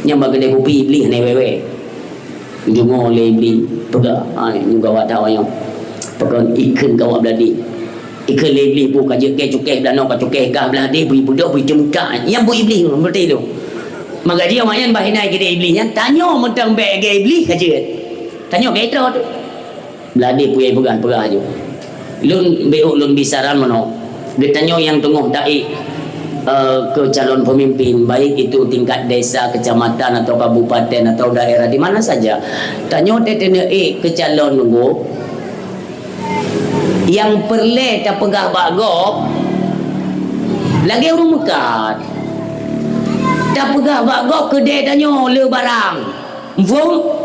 Nyang bak keudè kupi Iblih hana iwèe-wèe. Deungö lé Iblih, peugah, "Hai, nyoe gawat that awak nyoe. Pakon ikheun gawat blah deh. Ikheun lé Iblih peue ka jeuet kèe cukèh blah noe, ka cukèh gah blah deh, bri beudôh, bri ceumeutak." Nyang buet Iblih nyoe, beutôi lôn. Maka jih awak nyan bah inan keudè Iblih nyan, tanyoe mantong bèk lagèe Iblih ka jeuet. Tanyoe bèk droe teuh. Blah deh peue nyang peugah-peugah ju. Lôn beuh lôn bi saran meunoe. Geutanyoe nyang teungoh taék, eh, keu calon peumimpin, baik itu tingkat desa, kecamatan, atau kabupaten, atau daerah di mana saja. Tanyoe teuh teuneuk ék keu calon Teungku, nyang peureulèe tapeugah bak gob, lagèe ureueng meukat. Tapeugah bak gob keudè tanyoe le barang. Muphom?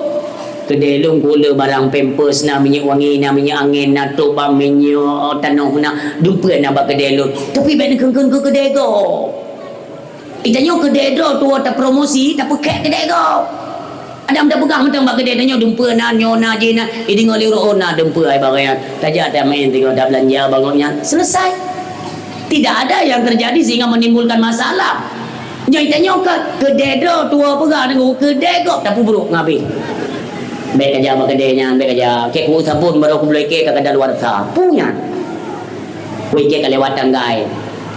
Keudè lôn ku le barang pampers, na minyeuk wangi, na minyeuk angèn, na tôp bak minyeuk tanoh na, dumpeue na bak keudè lôn. Tapi bèk neukheun-kheun keu keudè gob. Geutanyoe keudè droe tuwoe tapromosi, tapeukhèk keudè gob. Adam tapeugah mantong bak keudè tanyoe dumpeue na, nyoe na, jih na, ideungö lé ureueng na dumpeue hai barang nyan. Tajak tameu'en tiga tabeulanja bangon nyan. Selesai. Tidak ada yang terjadi sehingga menimbulkan masalah. Nyoe tanyoe ka keudè droe tuwoe peugah deungon keudè gob tapeubrôk ngon abéh. Bèk kajak bak keudè nyan, bèk kajak. Kèe kuwuek sabon barô kubloe kèe ka kada luwarsa. Peue nyan? Wèe kèe ka lewat tanggai.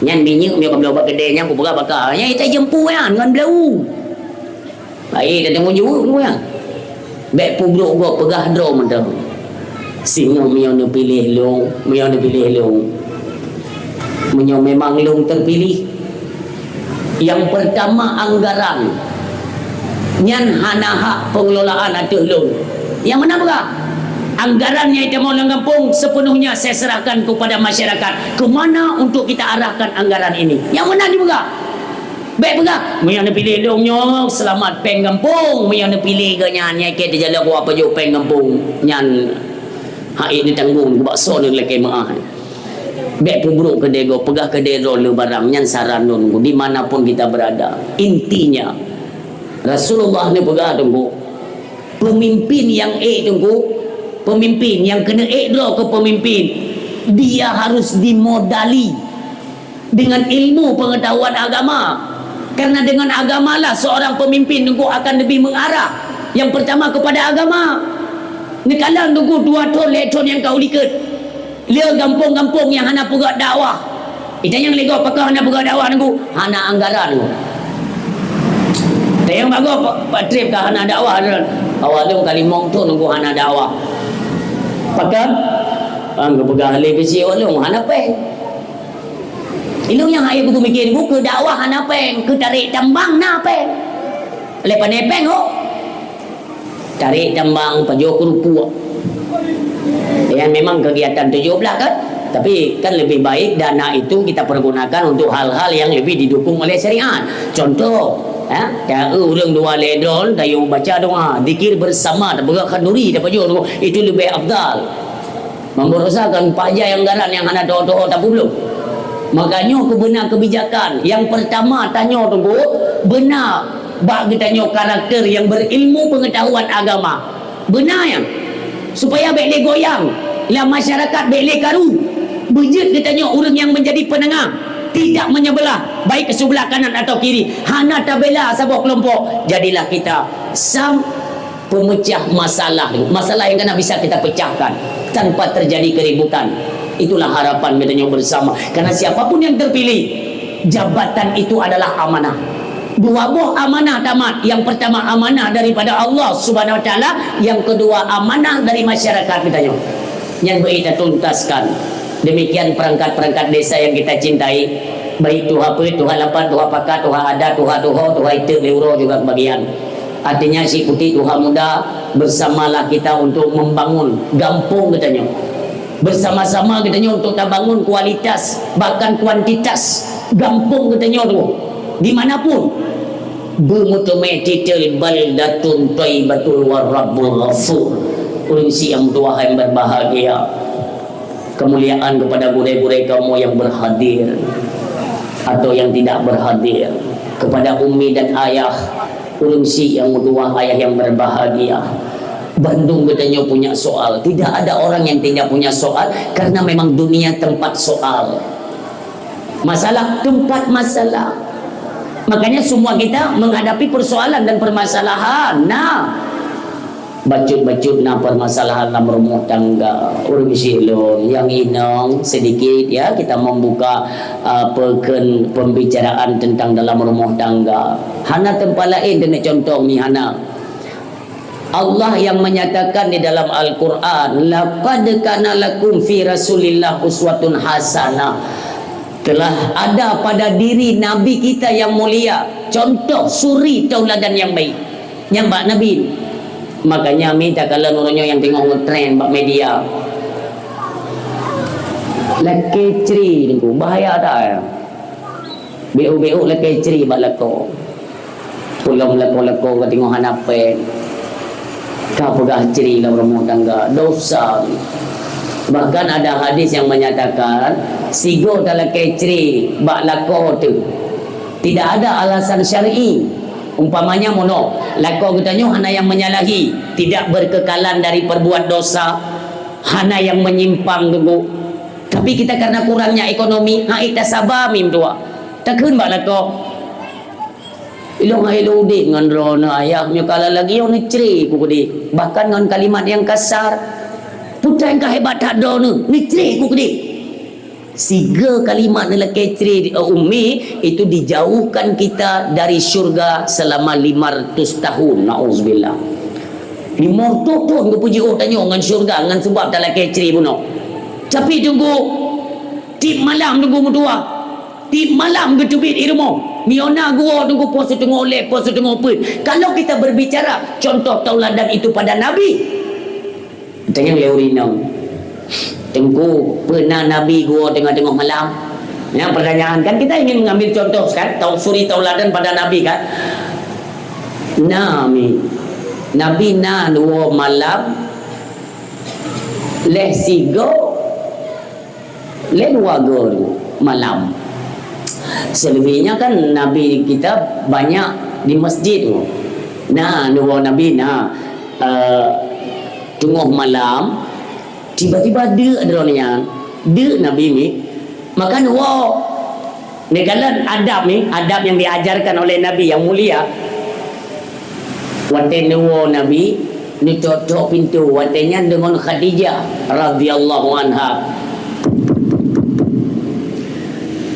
Nyan minyeuk miyueb kabloe bak keudè nyan kupeugah baka. Nyan ita jeuem peue nyan ngon blau. Hai, dah teumeujeuet nyan. Bèk peubrôk gob peugah droe mantong. Singoh meunyoe neupiléh lôn, meunyoe neupiléh lôn. Meunyoe memang lôn terpilih, nyang pertama anggaran. Nyan hana hak pengelolaan ateueh lôn. Nyang meunan peugah, anggaran nyang itamong lam gampông sepenuhnya saya serahkan kepada masyarakat. Ke mana untuk kita arahkan anggaran ini? Nyang meunan jipeugah. Bèk peugah, "Meunyoe neupiléh lôn nyoe seulamat péng gampông, meunyoe neupiléh geuh nyan, nyan kèe teujalok kupajoh péng gampông." Nyan hak ék neutanggong, bak soe neulakèe meu'ah. Bèk peubrôk keudè gob, peugah keudè droe le barang, nyan saran lôn, di mana pun kita berada. Intinya, Rasulullah neupeugah, Teungku, peumimpin nyang ék, Teungku, peumimpin nyang keuneuk ék droe keu peumimpin, dia harus dimodali dengan ilmu pengetahuan agama. Karena dengan agamalah seorang pemimpin Teungku akan lebih mengarah. Yang pertama kepada agama. Neukalon Teungku dua thon, lhèe thon nyang ka u likot. Le gampông-gampông nyang hana peugöt dakwah. Itanyong lé gob, pakon hana peugöt dakwah Teungku? Hana anggaran Teungku. Tanyong bak gob, Pak, Pak Trép ka hana dakwah. Awak lôn ka limong thon Teungku hana dakwah. Pakon? An geupeugah lé keuchik awak lôn hana péng. Ilôn nyang hana kutu miké Teungku, keu dakwah hana péng, keu tarek tambang na péng. Lé pane péng ho. Tarek tambang, pajoh keurupuk. Ya, memang kegiatan tujuh belas kan? Tapi kan lebih baik dana itu kita pergunakan untuk hal-hal yang lebih didukung oleh syariat. Contoh, ya, ureueng dua lé droe, tayue baca doa, zikir bersama, tapeugah khanduri, tapajoh, itu lebih afdal. Meurusak kan paja nyang garan nyang hana toho-toho tapeubloe. Makanya keubeuna kebijakan. Yang pertama tanyoe teungku, beuna bak geutanyoe karakter yang berilmu pengetahuan agama. Beuna nyan. Supaya bék lé goyang lam masyarakat, bék lé karu. Beujeuet geutanyoe ureuëng yang menjadi penengah, tidak menyebelah baik ke sebelah kanan atau kiri. Hana tabela saboh kelompok. Jadilah kita sam pemecah masalah. Masalah yang kena bisa kita pecahkan tanpa terjadi keributan. Itulah harapan geutanyoe bersama. Karena siapapun yang terpilih, jabatan itu adalah amanah. Dua boh amanah tamat. Yang pertama amanah daripada Allah Subhanahu Wa Taala, yang kedua amanah dari masyarakat geutanyoe. Nyan beu tatuntaskan. Demikian perangkat-perangkat desa yang kita cintai, baik tuha peuet, tuha lapan, tuha pakat, tuha adat, tuha tuho, tuha iteuk lé uroe juga kebagian. Artinya si putik tuha muda, bersamalah kita untuk membangun gampong geutanyoe. Bersama-sama geutanyoe untuk tabangun kualitas bahkan kuantitas gampong geutanyoe tu. Di mana pun, beumeuteumé titel baldatun thayyibatun wa rabbun ghafur. Ureuëng syiek nyang meutuah yang berbahagia. Kemuliaan kepada gurée-gurée kamoe yang berhadir atau yang tidak berhadir, kepada umi dan ayah, ureuëng syiek nyang meutuah, ayah yang berbahagia. Bandum geutanyoe punya soal. Tidak ada orang yang tidak punya soal, karena memang dunia tempat soal. Masalah, tempat masalah. Makanya semua kita menghadapi persoalan dan permasalahan. Nah, bacut-bacut na permasalahan lam rumah tangga. Ureuëng syiek lôn, nyang inong sedikit, ya, kita membuka, uh, peken pembicaraan tentang dalam rumah tangga. Hana tempat lain keuneuk contoh ni, hana. Allah yang menyatakan di dalam Al-Quran, "Laqad kana lakum fi Rasulillah uswatun hasanah." Telah ada pada diri Nabi kita yang mulia contoh suri tauladan yang baik. Nyang bak Nabi. Makanya minta kalian orang yang tengok ngetren bak media. Lakée cri ni, bahaya dah. Beu-beu lakée cri bak lakoe. Peulom lakoe-lakoe ka teungoh hana péng. Ka peugah cri lam rumoh tangga, dosa. Bahkan ada hadis yang menyatakan, sigoe talakée cri bak lakoe teuh, tidak ada alasan syar'i. Umpamanya mono, lakoe geutanyoe hana yang menyalahi, tidak berkekalan dari perbuat dosa, hana yang menyimpang teungku. Tapi kita karena kurangnya ekonomi, hai tasaba mim dua. Takheun bak lakoe. Ilong hai lôn udeb ngon droeneuh ayah, nyoe kala lagée nyoe neucre ku keudeh. Bahkan ngon kalimat nyang kasar. Putai ka hebat that droeneuh, neucre ku keudeh. Sigoe kalimat neulakée cre di, eh, umi, itu dijauhkan kita dari syurga selama lima ratus tahun. Nauzubillah. Lima ratus thon geupeujiôh tanyoe ngon syurga ngon sabab talakée cre bunoe. Tapi teungku, tiep malam teungku meutuah. Tiep malam geuteubiet i rumoh. Miyona geuwoe teungku poh siteungoh lhée, poh siteungoh peuet. Kalau kita berbicara contoh tauladan itu pada Nabi, tanyong lé ureueng inong. Teungku, peue na Nabi geuwoe teungoh-teungoh malam? Nyan pertanyaan kan, kita ingin mengambil contoh kan, tau-, suri tauladan pada Nabi kan? Na mi. Nabi na geuwoe malam lhée sigoe, lhée dua goe malam. Selebihnya kan Nabi kita banyak di masjid tu. Na, neuwoe Nabi na, eh, teungoh malam, tiba-tiba deuk droeneuh nyan, deuk Nabi mi, maka neuwoe. Neukalon adab ni, adab yang diajarkan oleh Nabi yang mulia. Watée neuwoe Nabi, neutok-tok pintoe, watée nyan deungon Khadijah radhiyallahu anha.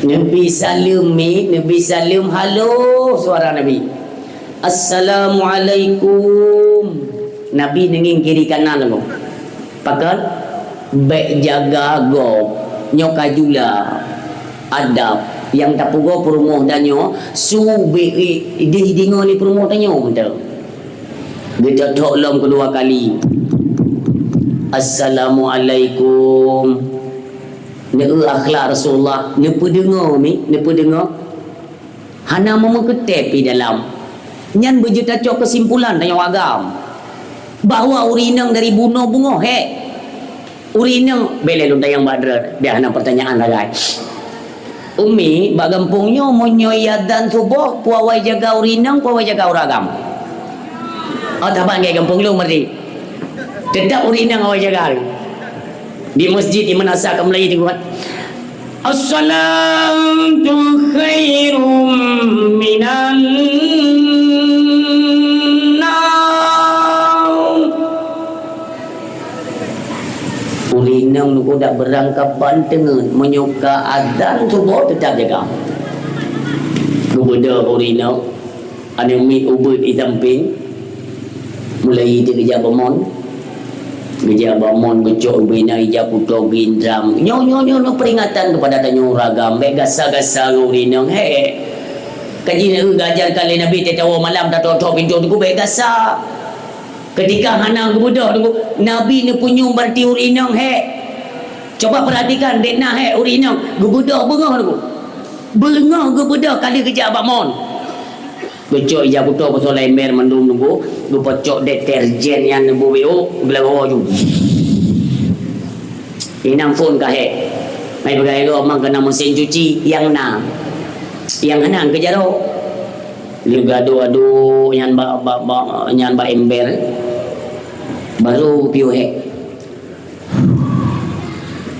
Neubi saleuem mi, neubi saleuem halôh suara Nabi. "Assalamualaikum." Nabi neungieng kiri kanan lom. Pakon? Bék jaga gob. Nyoe ka jula adab nyang tapeugoe peurumoh tanyoe, su bék ideh-ideh ngon peurumoh tanyoe mantong. Geutok-tok lom keudua kali. "Assalamualaikum." Neu akhlak Rasulullah, neupeudeungoe mi, neupeudeungoe. Hana meumeukeutép di dalam. Nyan beujeuet tacok keusimpulan tanyoe agam bahwa ureueng inong dari bunoe beungoh hék. Ureueng inong, bèk lé lôn tanyong bak droe, biar hana pertanyaan lagai. Umi, bak gampông nyoe, meunyoe azan suboh, peue awai jaga ureueng inong, peue awai jaga ureueng agam? Oh, taban keu gampông lôn berarti. Tetap ureueng inong awai jaga. Di masjid, di madrasah ka mulai teungoh. As-salatu khairum minan naum. Ureueng inong nyoe dak beurangkapan teungeut, meunyoe ka azan suboh teutap jaga. Geubeudôh ureueng inong, aneuk miet ubeut di sampéng, mulai teuk geujak bak mon. Geujak bak mon, geucok ubé na ija kuto gindram. Nyoe, nyoe, nyoe, nyoe peuringatan keupada tanyoe ureueng agam, bèk gasa-gasa ngon ureueng inong, hèk. Kaji na geuajarkan lé Nabi, teuh tawoe malam, tatôk-tôk pintoe teungku, bèk gasa. Keutika hana geubeudôh teungku, Nabi neupeunyum berarti ureueng inong, hèk. Coba perhatikan, dek na, hèk, ureueng inong, geubeudôh beungoh teungku. Beungoh geubeudôh ka lheueh geujak bak mon. Geucok ija kuto, peusoe ember mandum teungku, geupeucok deterjen nyang neubu W O, geulagoe ju. Inong phôn ka hèk. Mai peugah lé gob, mang keunan mesin cuci nyang na. Nyang hana keu jaroe. Lheueh geuaduk-aduk nyan bak, bak, bak, nyan bak ember. Baru piôh hèk.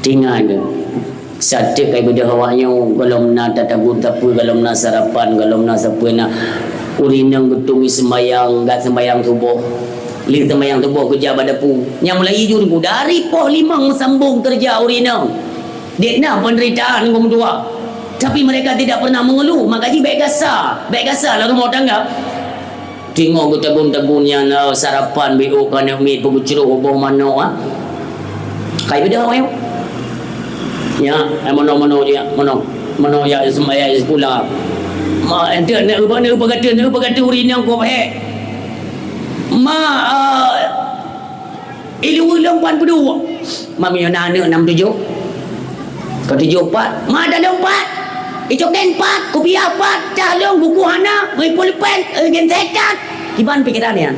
Tinggai nyoe. Sateuk kai beudôh awak nyoe, gohlom na tatagun sapeue, gohlom na sarapan, gohlom na sapeue na. Ureueng inong geutungui seumayang, gat seumayang suboh. Lheueh seumayang suboh geujak bak dapu. Nyang mulai jih teungku dari poh limong meusambong keureuja ureueng inong. Dek na peunderitaan teungku meutuah. Tapi mereka tidak pernah mengeluh, maka jih bèk gasa, bèk gasa lam rumoh tangga. Teungoh geutagun-tagun nyan, eh, sarapan, B O ka aneuk miet, peugeucrok boh manok, ah. Kai beudôh, eh. Ya, eh, manok-manok jak, manok, manok jak seumayang sikula. Ma, enteuk neuk, neuk peugah, neuk peugah ureueng inong keu hèk. Ma, eh, Ilu lôn pan peuduek. Mami na aneuk nam tujoh. Ka tujoh pat. Ma dah lôn pat. Icoken pat, kupiah pat, cah lôn buku hana, beri pulpen, eh, gen setan. Kiban pikiran nyan.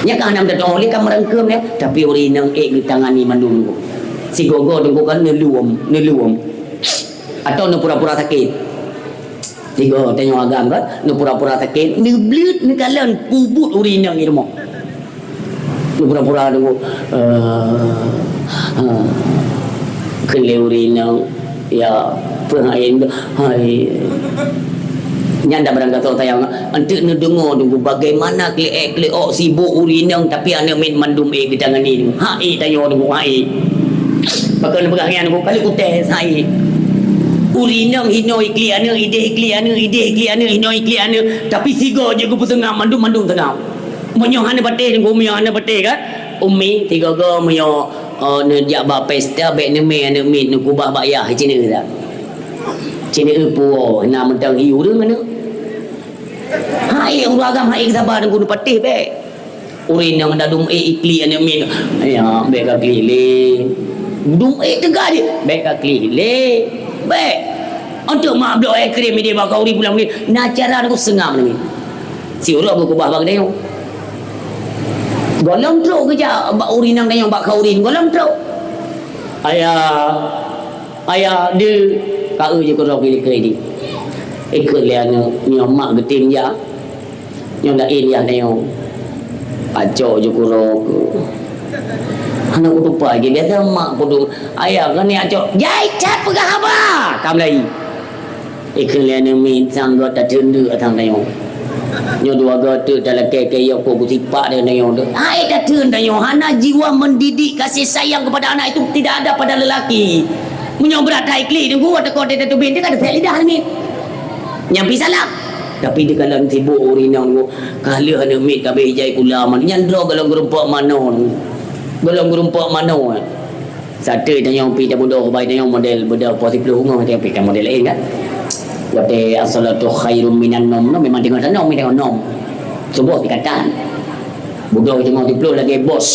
Nyan ka nam teutong oleh ka meurangkeum nyan, tapi ureueng inong ék geutangani mandum. Sigoe-goe teungku kan neuluem, neuluem. Atau neupura-pura sakét. Tiga tanyoe agam kan, neupura-pura sakét, neubleuet, neukalon, peubuet ureueng inong di rumoh. Neupura-pura teungku, eh, eh, kheun lé ureueng inong, ya, peue hai, hai. Nyan dak barang gasoe sayang, enteuk neudeungoe teungku bagaimana keuliek-keuliek sibuk ureueng inong, tapi aneuk miet mandum ék geutangani teungku. Hai tanyoe teungku, hai. Pakon neupeugah nyan, ka lheueh kutem sai. Ureueng inong hinoe iklik aneuk, ideh iklik aneuk, ideh iklik aneuk, hinoe iklik aneuk. Tapi sigoe jeuet geupeuseungab mandum-mandum seungab. Meunyoe hana patéh, meunyoe hana patéh kan? Umi, sigoe-goe meunyoe, eh, neujak bak pesta, bèk neumè aneuk miet, neukubah bak yah, ci neu dah. Ci neu puwoe, na mantong hi ureueng aneuk. Hai, ureueng agam, hai, sabar, neupatéh bèk. Ureueng inong dah dum ék iklik aneuk miet. Ya, bèk ka klik lé. Dum ék teuga jih. Bèk ka klik lé. Bèk. Untuk mak blok es krim ideh bak khauri pulang ni. Na cara aku seungab ni. Si ureueng aku kubah bak geutanyoe. Gohlom trok geujak bak ureueng inong tanyoe bak khauri. Gohlom trok. Ayah. Ayah, deuh. Ka eu jih keudroe keu likot dih. Ikot lé aneuk. Nyoe mak geutem jak. Nyoe laén yah nyoe. Acok ju kuro ku. Hana kutupai lé, biasa mak kudum. Ayah keuneuk acok. Jai cat peugah haba. Ka mulai. Ikheun lé aneuk miet sang göt tateun deuk sang tanyoe. Nyoe dua göt teuk talakèe keu yôh ku sipak lé tanyoe. Hai tateun tanyoe. Hana jiwa mendidik kasih sayang kepada anak itu tidak ada pada lelaki. Meunyoe brat that iklik teungku, watèe ka teubiet teuka teusék lidah aneuk miet. Nyan pih salah. Tapi dikalon sibuk ureueng inong nyoe, ka lheueh aneuk miet ka abéh ijai kula man. Nyan droe gohlom geurumpok manoe. Gohlom geurumpok manoe. Sateuk tanyoe pih tabeudôh, bai tanyoe model beudôh poh siplôh beungoh, tapi kan model laén kan. Watèe as-salatu khairum minan naum, nyoe memang teungoh tanom, teungoh nom. Suboh pih ka tan. Beudôh teungoh siplôh lagèe bos.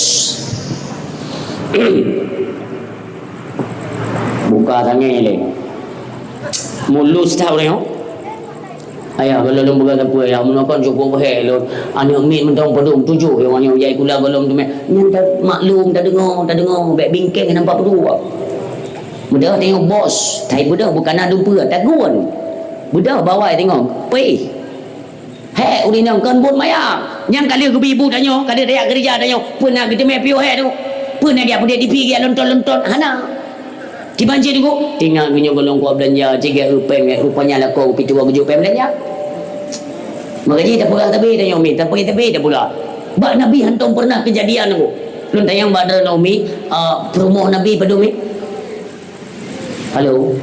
Buka tangai lé. Mulus that ureueng nyoe. Ayah, gohlom lôn peugah sapeue, ayah, meunyoe kon cukup beuhe lôn. Aneuk miet mantong padum tujoh, nyang nyoe jai kula gohlom teumé. Nyan ta-, maklum, tadeungoe, tadeungoe, bék bingkeng nampak peuduek. Beudôh tanyoe bos, tai beudôh bukan na dumpeue, tagun. Beudôh bawai tanyoe, pih. Hék, ureueng inong kon buet maya. Nyang ka lheueh geubi bu tanyoe, ka lheueh tajak keureuja tanyoe, peue na geuteumé piôh hék tu? Peue na geujak peudeh tipi, geujak lonton-lonton? Hana. Kiban cit Teungku, tingat geunyoe gohlom kuat beulanja, cit geujak eu péng, rupanya lakoe geupi tuwoe geujok péng beulanja. Maka jih tapeugah tabi tanyoe mi, tapeugah tabi tapeugah. Bak Nabi hantom pernah keujadian Teungku. Lôn tanyong bak droeneuh mi, a, peurumoh Nabi padum mi? Halo.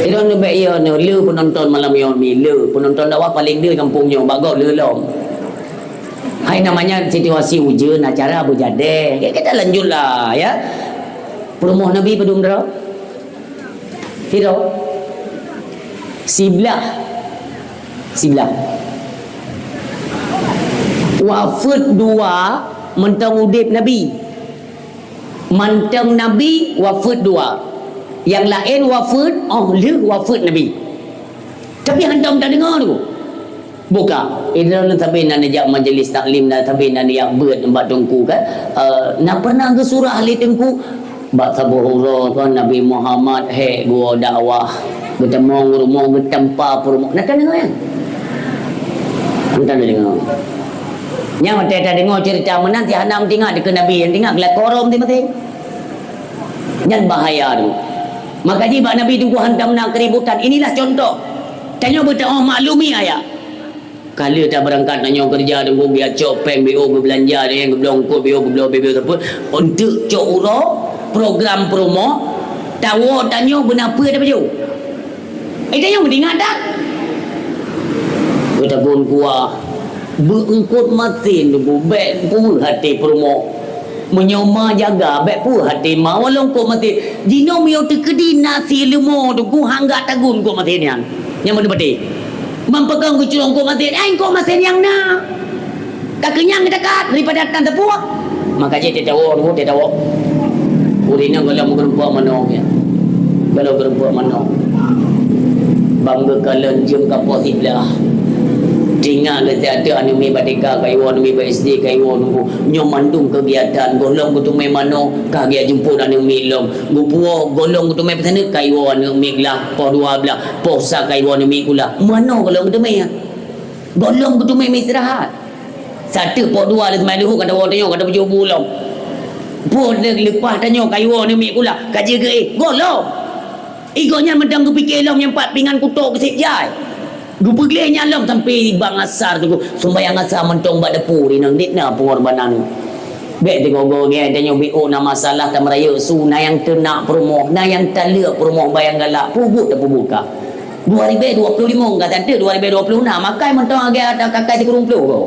Sidroe neubèk yo nyoe, le peunonton malam nyoe mi, le peunonton dakwah paléng deuh kampung nyoe, bak gob le lom. Hai namanya situasi ujeuen, acara beujadèh. Ya, kita lanjutlah, ya. Peurumoh Nabi padum droe? Sidroe? Siblaih. Siblaih. Wafeuet dua mantong udép Nabi. Mantong Nabi wafeuet dua. Nyang laén wafeuet óh lheueh wafeuet Nabi. Tapi hantom tadeungoe tu. Buka. Idroeneuh sabe na neujak majlis taklim, na sabe na neujak beuet bak teungku kan. Eh, na pernah geusurah lé teungku bak saboh uroe kan Nabi Muhammad hék geuwoe dakwah. Geutamong rumoh, geutampa peurumoh. Na tadeungoe nyan? Hantom tadeungoe. Nyang watèe tadeungoe ceurita meunan, si hana meutingat dikeue Nabi, nyang tingat geulakoe rom ti maté. Nyan bahaya tu. Maka jih bak Nabi teungku hantom na keuributan. Inilah contoh. Tanyoe beuteuôh maklumi ayah. Ka lheueh tabeurangkat tanyoe keureuja teungku, geujak cok péng B O geubeulanja, nyang geubloe eungkôt B O geubloe B B sapeue. Untuk cok uroe program peurumoh, tawoe tanyoe beuna peue tapajoh. Eh, tanyoe meuninggai that. Beutagun kuah, beu eungkôt masin teungku, bèk peue até peurumoh. Meunyoe ma jaga, bèk peue até ma, walau eungkôt masin. Jinoe meunyoe teukeudi na si leumo teungku, hana tagun eungkôt masin nyan. Nyang beuteupatéh. Ban pakon geucurông eungkôt masin, ai eungkôt masin nyang na. Ka keunyang geudakat daripada tan teupuek. Maka jih teuh tawoe, teuh tawoe. Ureueng inong gohlom geureumpok manoe nyan. Gohlom geureumpok manoe. Ban geukalon jeuem ka poh siblaih. Tingat lé siat aneuk miet bak T K ka iwoe, aneuk miet bak S D ka iwoe teungku. Nyoe mandum keugiatan gohlom geuteumé manoe, ka geujak jemput aneuk miet lom. Geupuwoe gohlom geuteumé peusaneut ka iwoe aneuk miet glah, poh dua blaih, poh sa ka iwoe aneuk miet sikula. Manoe gohlom geuteumé. Gohlom geuteumé meuistirahat. Sateuk poh dua lé seumayang Duhur ka tawoe tanyoe, ka tapajoh bu lom. Poh lé leupah tanyoe ka iwoe aneuk miet sikula, ka jeuet geuéh. Gohlom. Igoe nyan mantong geupike lom nyang pat pingan kutok geusiep jai. Geupeugleh nyan lom sampai bak asar teungku. Sumbayang asar mantong bak dapu rinong dit na peungorbanan. Bèk teugoe-goe nyan tanyoe B O na masalah tamarayeuk su, na nyang teunak peurumoh, na nyang taleuek peurumoh bayang galak, peubuet tapeubuka. Dua ribèe dua puluh limong ka sateuk dua ribèe dua puluh na, makai mantong lagèe ata kakai sikureueng ploh goe.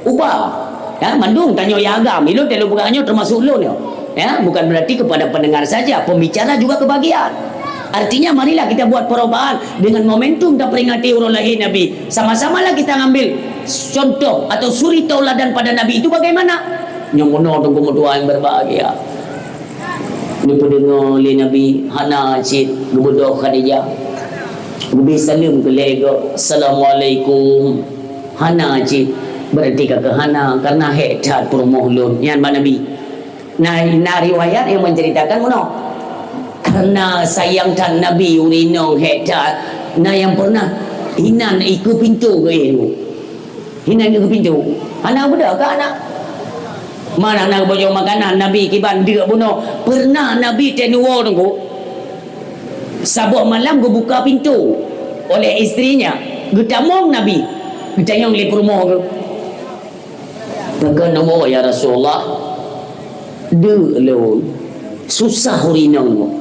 Ubah. Ya, mandum tanyoe nyang agam, ilôn teuh lôn peugah nyoe teumasuk lôn nyoe. Ya, bukan berarti kepada pendengar saja, pembicara juga kebagian. Artinya marilah kita buat perubahan dengan momentum taperingati uroe lahé Nabi. Sama-samalah kita ngambil contoh atau suri tauladan pada Nabi itu bagaimana? Nyoe meunoe teungku meutuah nyang berbahagia. Neupeudeungoe lé Nabi hana cit geubeudôh Khadijah. Geubi saleuem keu lhèe goe, "Assalamualaikum." Hana cit, berarti ka keuh hana, karena hék that peurumoh lôn. Nyan bak Nabi. Na, na riwayat nyang menceritakan meunoe. Karena sayang that Nabi ureueng inong hék that, na nyang pernah inan ikeue pintoe geuéh. Inan ikeue pintoe. Hana beudôh keu anak. Mana na geuboh makanan Nabi kiban deuk bunoe. Pernah Nabi teuneuk woe teungku. Saboh malam geubuka pintoe oleh istrinya. Geutamong Nabi. Geutanyong lé peurumoh geuh. Pakon neuwoe ya Rasulullah? Deuk lôn. Susah ureueng inong.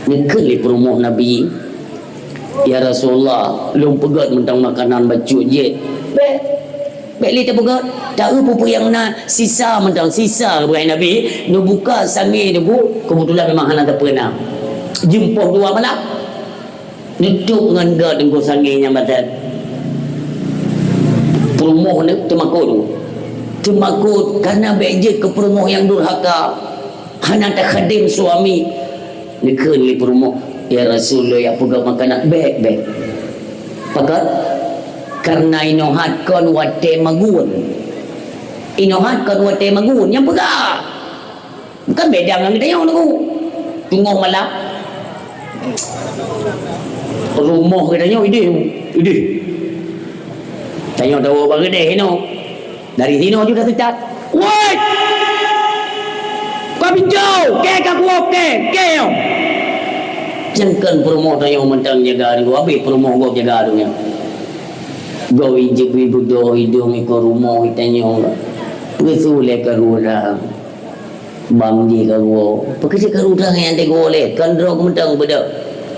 Neukheun lé peurumoh Nabi, "Ya Rasulullah, lôn peugöt mantong makanan bacut jih." "Bèk, bèk lé tapeugöt, taeu peue-peue nyang na sisa mantong, sisa," kheun Nabi. Neubuka sangé teungku, keubeutulan memang hana sapeue na. Jeuem poh dua malam. Neutôp ngon göt teungku sangé nyan bak that. Peurumoh nyan teumakot. Teumakot karena bèk jeuet keu peurumoh nyang durhaka. Hana takhadém suami. Neukheun lé peurumoh, "Ya Rasul, lôn jak peugöt makanan." "Bèk, bèk." "Pakon?" "Kareuna inoe hat kon watèe magun." "Inoe hat kon watèe magun." Nyang peugah. Kan beda ngon geutanyoe, Teungku. Teungoh malam. Rumoh geutanyoe idéh, idéh. Tanyoe tawoe bak keudè inoe. Dari sinoe ju tateucat. "Woi! Buka pintoe! Kèe ka kuwoe, kèe! Kèe nyoe!" Nyan kon peurumoh tanyoe mantong jaga, Teungku. Abéh peurumoh gob jaga, Teungku. Gob ijeuet beudôh idong iko rumoh tanyoe. Peue lé karu-karu. Bang jih ka geuwoe. Peue keuh jih karu-karu nyang teungoh lé? Kon droe mantong beudôh.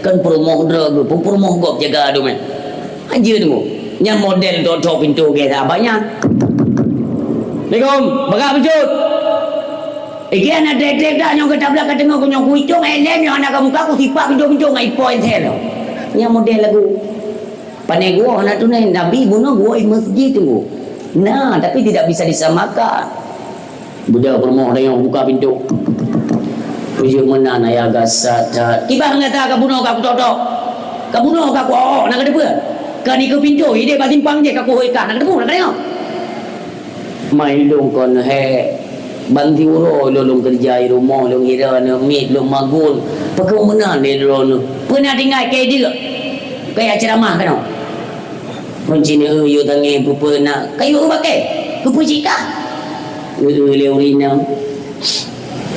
Kon peurumoh droe geuh, peurumoh gob jaga dum, eh. Hanjeuet teungoh. Nyan model thok-thok pintoe gèt saban nyan. "Assalamualaikum, bagaih beujeuet." Ike na trek-trek dak nyoe geutablah ka teungoh ku nyoe kuitong, eh, lé nyoe hana ka muka ku sipak pintoe-pintoe ngon ipo ensel. Nyan model lagu. Pane geuwoe hana tunai, Nabi bunoe geuwoe i masjid teungku. Nah, tapi tidak bisa disamakan. Beudôh peurumoh tanyoe buka pintoe. Peujeuet meunan ayah gasat that. Kiban gata ka bunoe ka kutok-tok. Ka bunoe ka kuok-ok, na ka teupeue? Ka nikeue pintoe, idéh bak simpang jih ka kuhôi kah, na ka teupeue, na ka teupeue. Mai lôn kon hèk. Ban siuroe lôn, lôn keureuja i rumoh, lôn hira aneuk miet, lôn magun. Pakon meunan lé droeneuh? Peue na tinggai keu deuek? Kaya ceuramah keunoe. Meunci neu yue tangé peue-peue na, kayue bakée, keupeue cit kah? Eu-eu lé ureueng inong.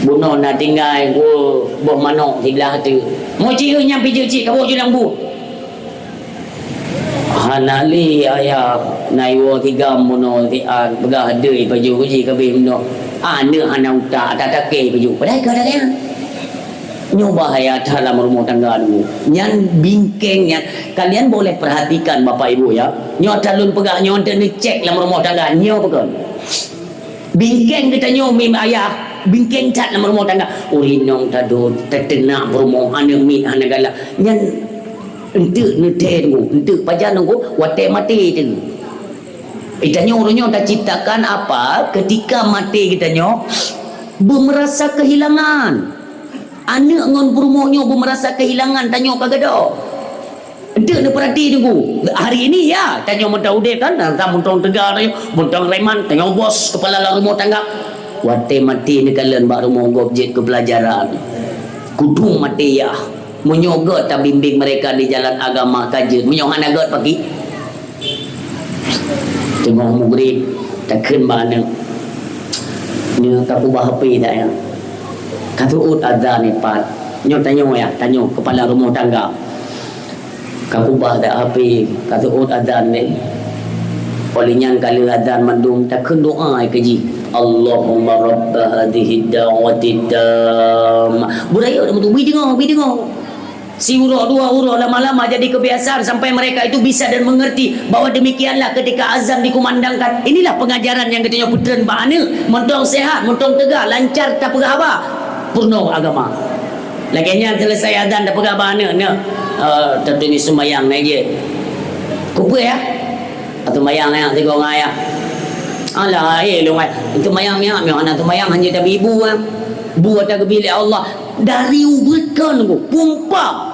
Bunoe na tinggai boh manok siblah teuk. Meunci eu nyang pijeuet cit, kaboh ju lam buet. Hana lé ayah, na iwoe tigam bunoe siat, peugah deuh pajoh uji kabeh bunoe. Aneuk hana utak, ata takée pajoh. Padahai ka takée. Nyoe bahaya that lam rumoh tangga dulu. Nyan bingkeng nyan. Kalian boleh perhatikan, Bapak Ibu, ya. Nyoe ata lôn peugah, nyoe ata neucek lam rumoh tangga. Nyoe peugah. Bingkeng geutanyoe mim ayah, bingkeng that lam rumoh tangga. Ureueng inong tadot, tateunak peurumoh, aneuk miet hana galak. Nyan enteuk neuthée teungku, enteuk pajan teungku, watée maté teungku. Geutanyoe uroe nyoe taciptakan apa, ketika maté geutanyoe, beumeurasa kehilangan. Aneuk ngon peurumoh nyoe beumeurasa kehilangan tanyoe ka gadôh. Enteuk neupeurati teungku. Hari ini, ya, tanyoe mantong udeb kan, mantong teuga tanyoe, mantong reman, tanyoe bos, kepala lam rumoh tangga. Watée maté neukalon bak rumoh gob jeuet keu peulajaran. Kudung maté yah. Meunyoe göt tabimbing mereka di jalan agama ka jeuet. Meunyoe hana göt paki. Teungoh mugrib, takheun bak aneuk. Nyoe ka kubah H P dak nyan. Ka teuôt azan nyoe pat. Nyoe tanyoe ya, tanyoe kepala rumoh tangga. Ka kubah dak H P, ka teuôt azan deh. Óh lheueh nyan ka lheueh azan mandum takheun doa keu jih. Allahumma rabba hadzihid da'watid tammah. Beurayeuk dak meutu, beudeungoe, beudeungoe. Siuroe dua uroe lama-lama jadi kebiasaan sampai mereka itu bisa dan mengerti bahwa demikianlah ketika azan dikumandangkan. Inilah pengajaran nyang geutanyoe peutreun bak aneuk, mantong sehat, mantong teuga, lancar tapeugah haba, peurunoe agama. Lagée nyan selesai azan tapeugah bak aneuk, "Neuk, eh, tatunyok sumbayang na jih." "Keupeue ya?" "Sumbayang ya, sigoe ngon ayah." "Alah, eh, lôn ai. Sumbayang ya, meuhana sumbayang hana tabi bu, ah. Bu ata geubi lé Allah." Dari ubit kon ku pumpa.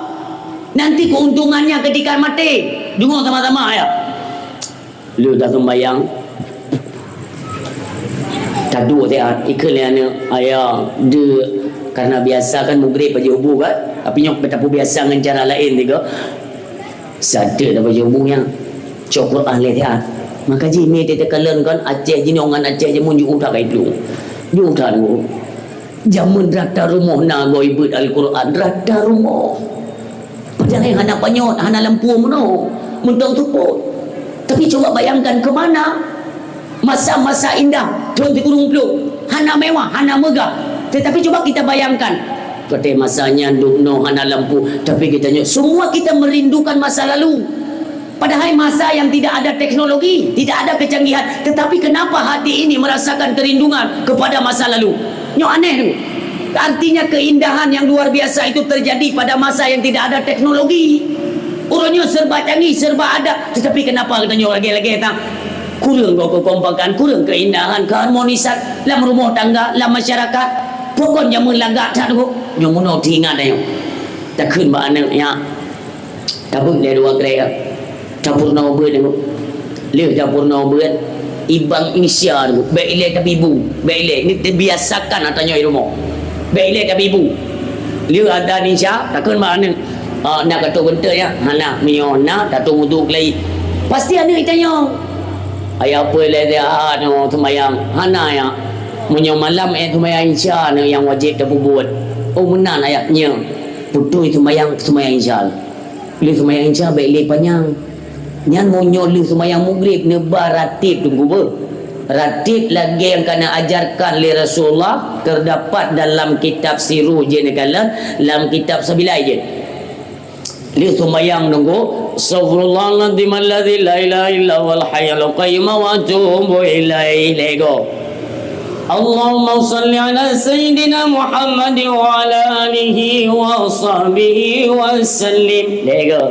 Nanti keuntungannya ketika maté. Deungoe sama-sama ya. Lheueh tasumbayang, taduek siat, ikheun lé aneuk, "Ayah, deuek, karena biasa kan mugrib pajoh bu kan, tapi nyoe tapeubiasa ngon cara laén tiga." Sateuk tapajoh bu nyan, cok Quran lé siat. Maka jih mi teukalon kan Aceh jinoe ngon Aceh jameun jiôh that ka iplueng. Jiôh that bu. Jameun rata rumoh na goe beuet Al-Quran, rata rumoh. Padahai hana panyöt, hana lampu meunoe, mantong seupôt. Tapi cuba bayangkan ke mana masa-masa indah thôn sikureueng ploh, hana mewah, hana megah. Tetapi cuba kita bayangkan, pada masa nyan dum noe hana lampu, tapi kita nyoe semua kita merindukan masa lalu. Padahai masa yang tidak ada teknologi, tidak ada kecanggihan, tetapi kenapa hati ini merasakan kerinduan kepada masa lalu? Nyoe aneh tu. Artinya keindahan yang luar biasa itu terjadi pada masa yang tidak ada teknologi. Uroe nyoe serba canggih, serba ada, tetapi kenapa geutanyoe lagée-lagée tan? Kureueng kekompakan, kureueng keindahan, keharmonisan lam rumoh tangga, lam masyarakat. Pokon jameun lagak that tu. Nyoe meunoe teuingat nyoe. Takheun bak aneuk nyan, tabeuet lé dua krek, tapeurunoe beuet nyoe. Lheueh tapeurunoe beuet, ibang insya nyoe, bék ilée tabibu, bék ilée, ni dibiasakan ata nyoe di rumoh. Bék ilée tabibu. Lheueh adan insya, takheun bak aneuk, "Ah, na katoe geunteuk nyan?" "Hana." "Meunyoe na, tateueng udue keulayi." Pasti aneuk itanyong, "Ayah, peue lé siat nyoe seumayang?" "Hana, ya." "Meunyoe malam ék seumayang insya nyoe nyang wajéb tapeubuet?" "Oh, meunan, ayah." "Nyoe." Beutôi seumayang, seumayang insya. Lheueh seumayang insya bék lé panyang. Nyan meunyoe lheueh seumayang maghrib neuba ratib teungku beuh. Ratib lagée nyang ka neuajarkan lé Rasulullah, teudapat dalam kitab Sirru jih neukalon, lam kitab Sabilai jih. Lheueh seumayang teungku, "Astaghfirullahaladzim alladzi la ilaha illa huwal hayyul qayyum wa atubu ilaih." Lego. Allahumma shalli ala sayyidina Muhammad wa ala alihi wa sahbihi wa sallim. Lego.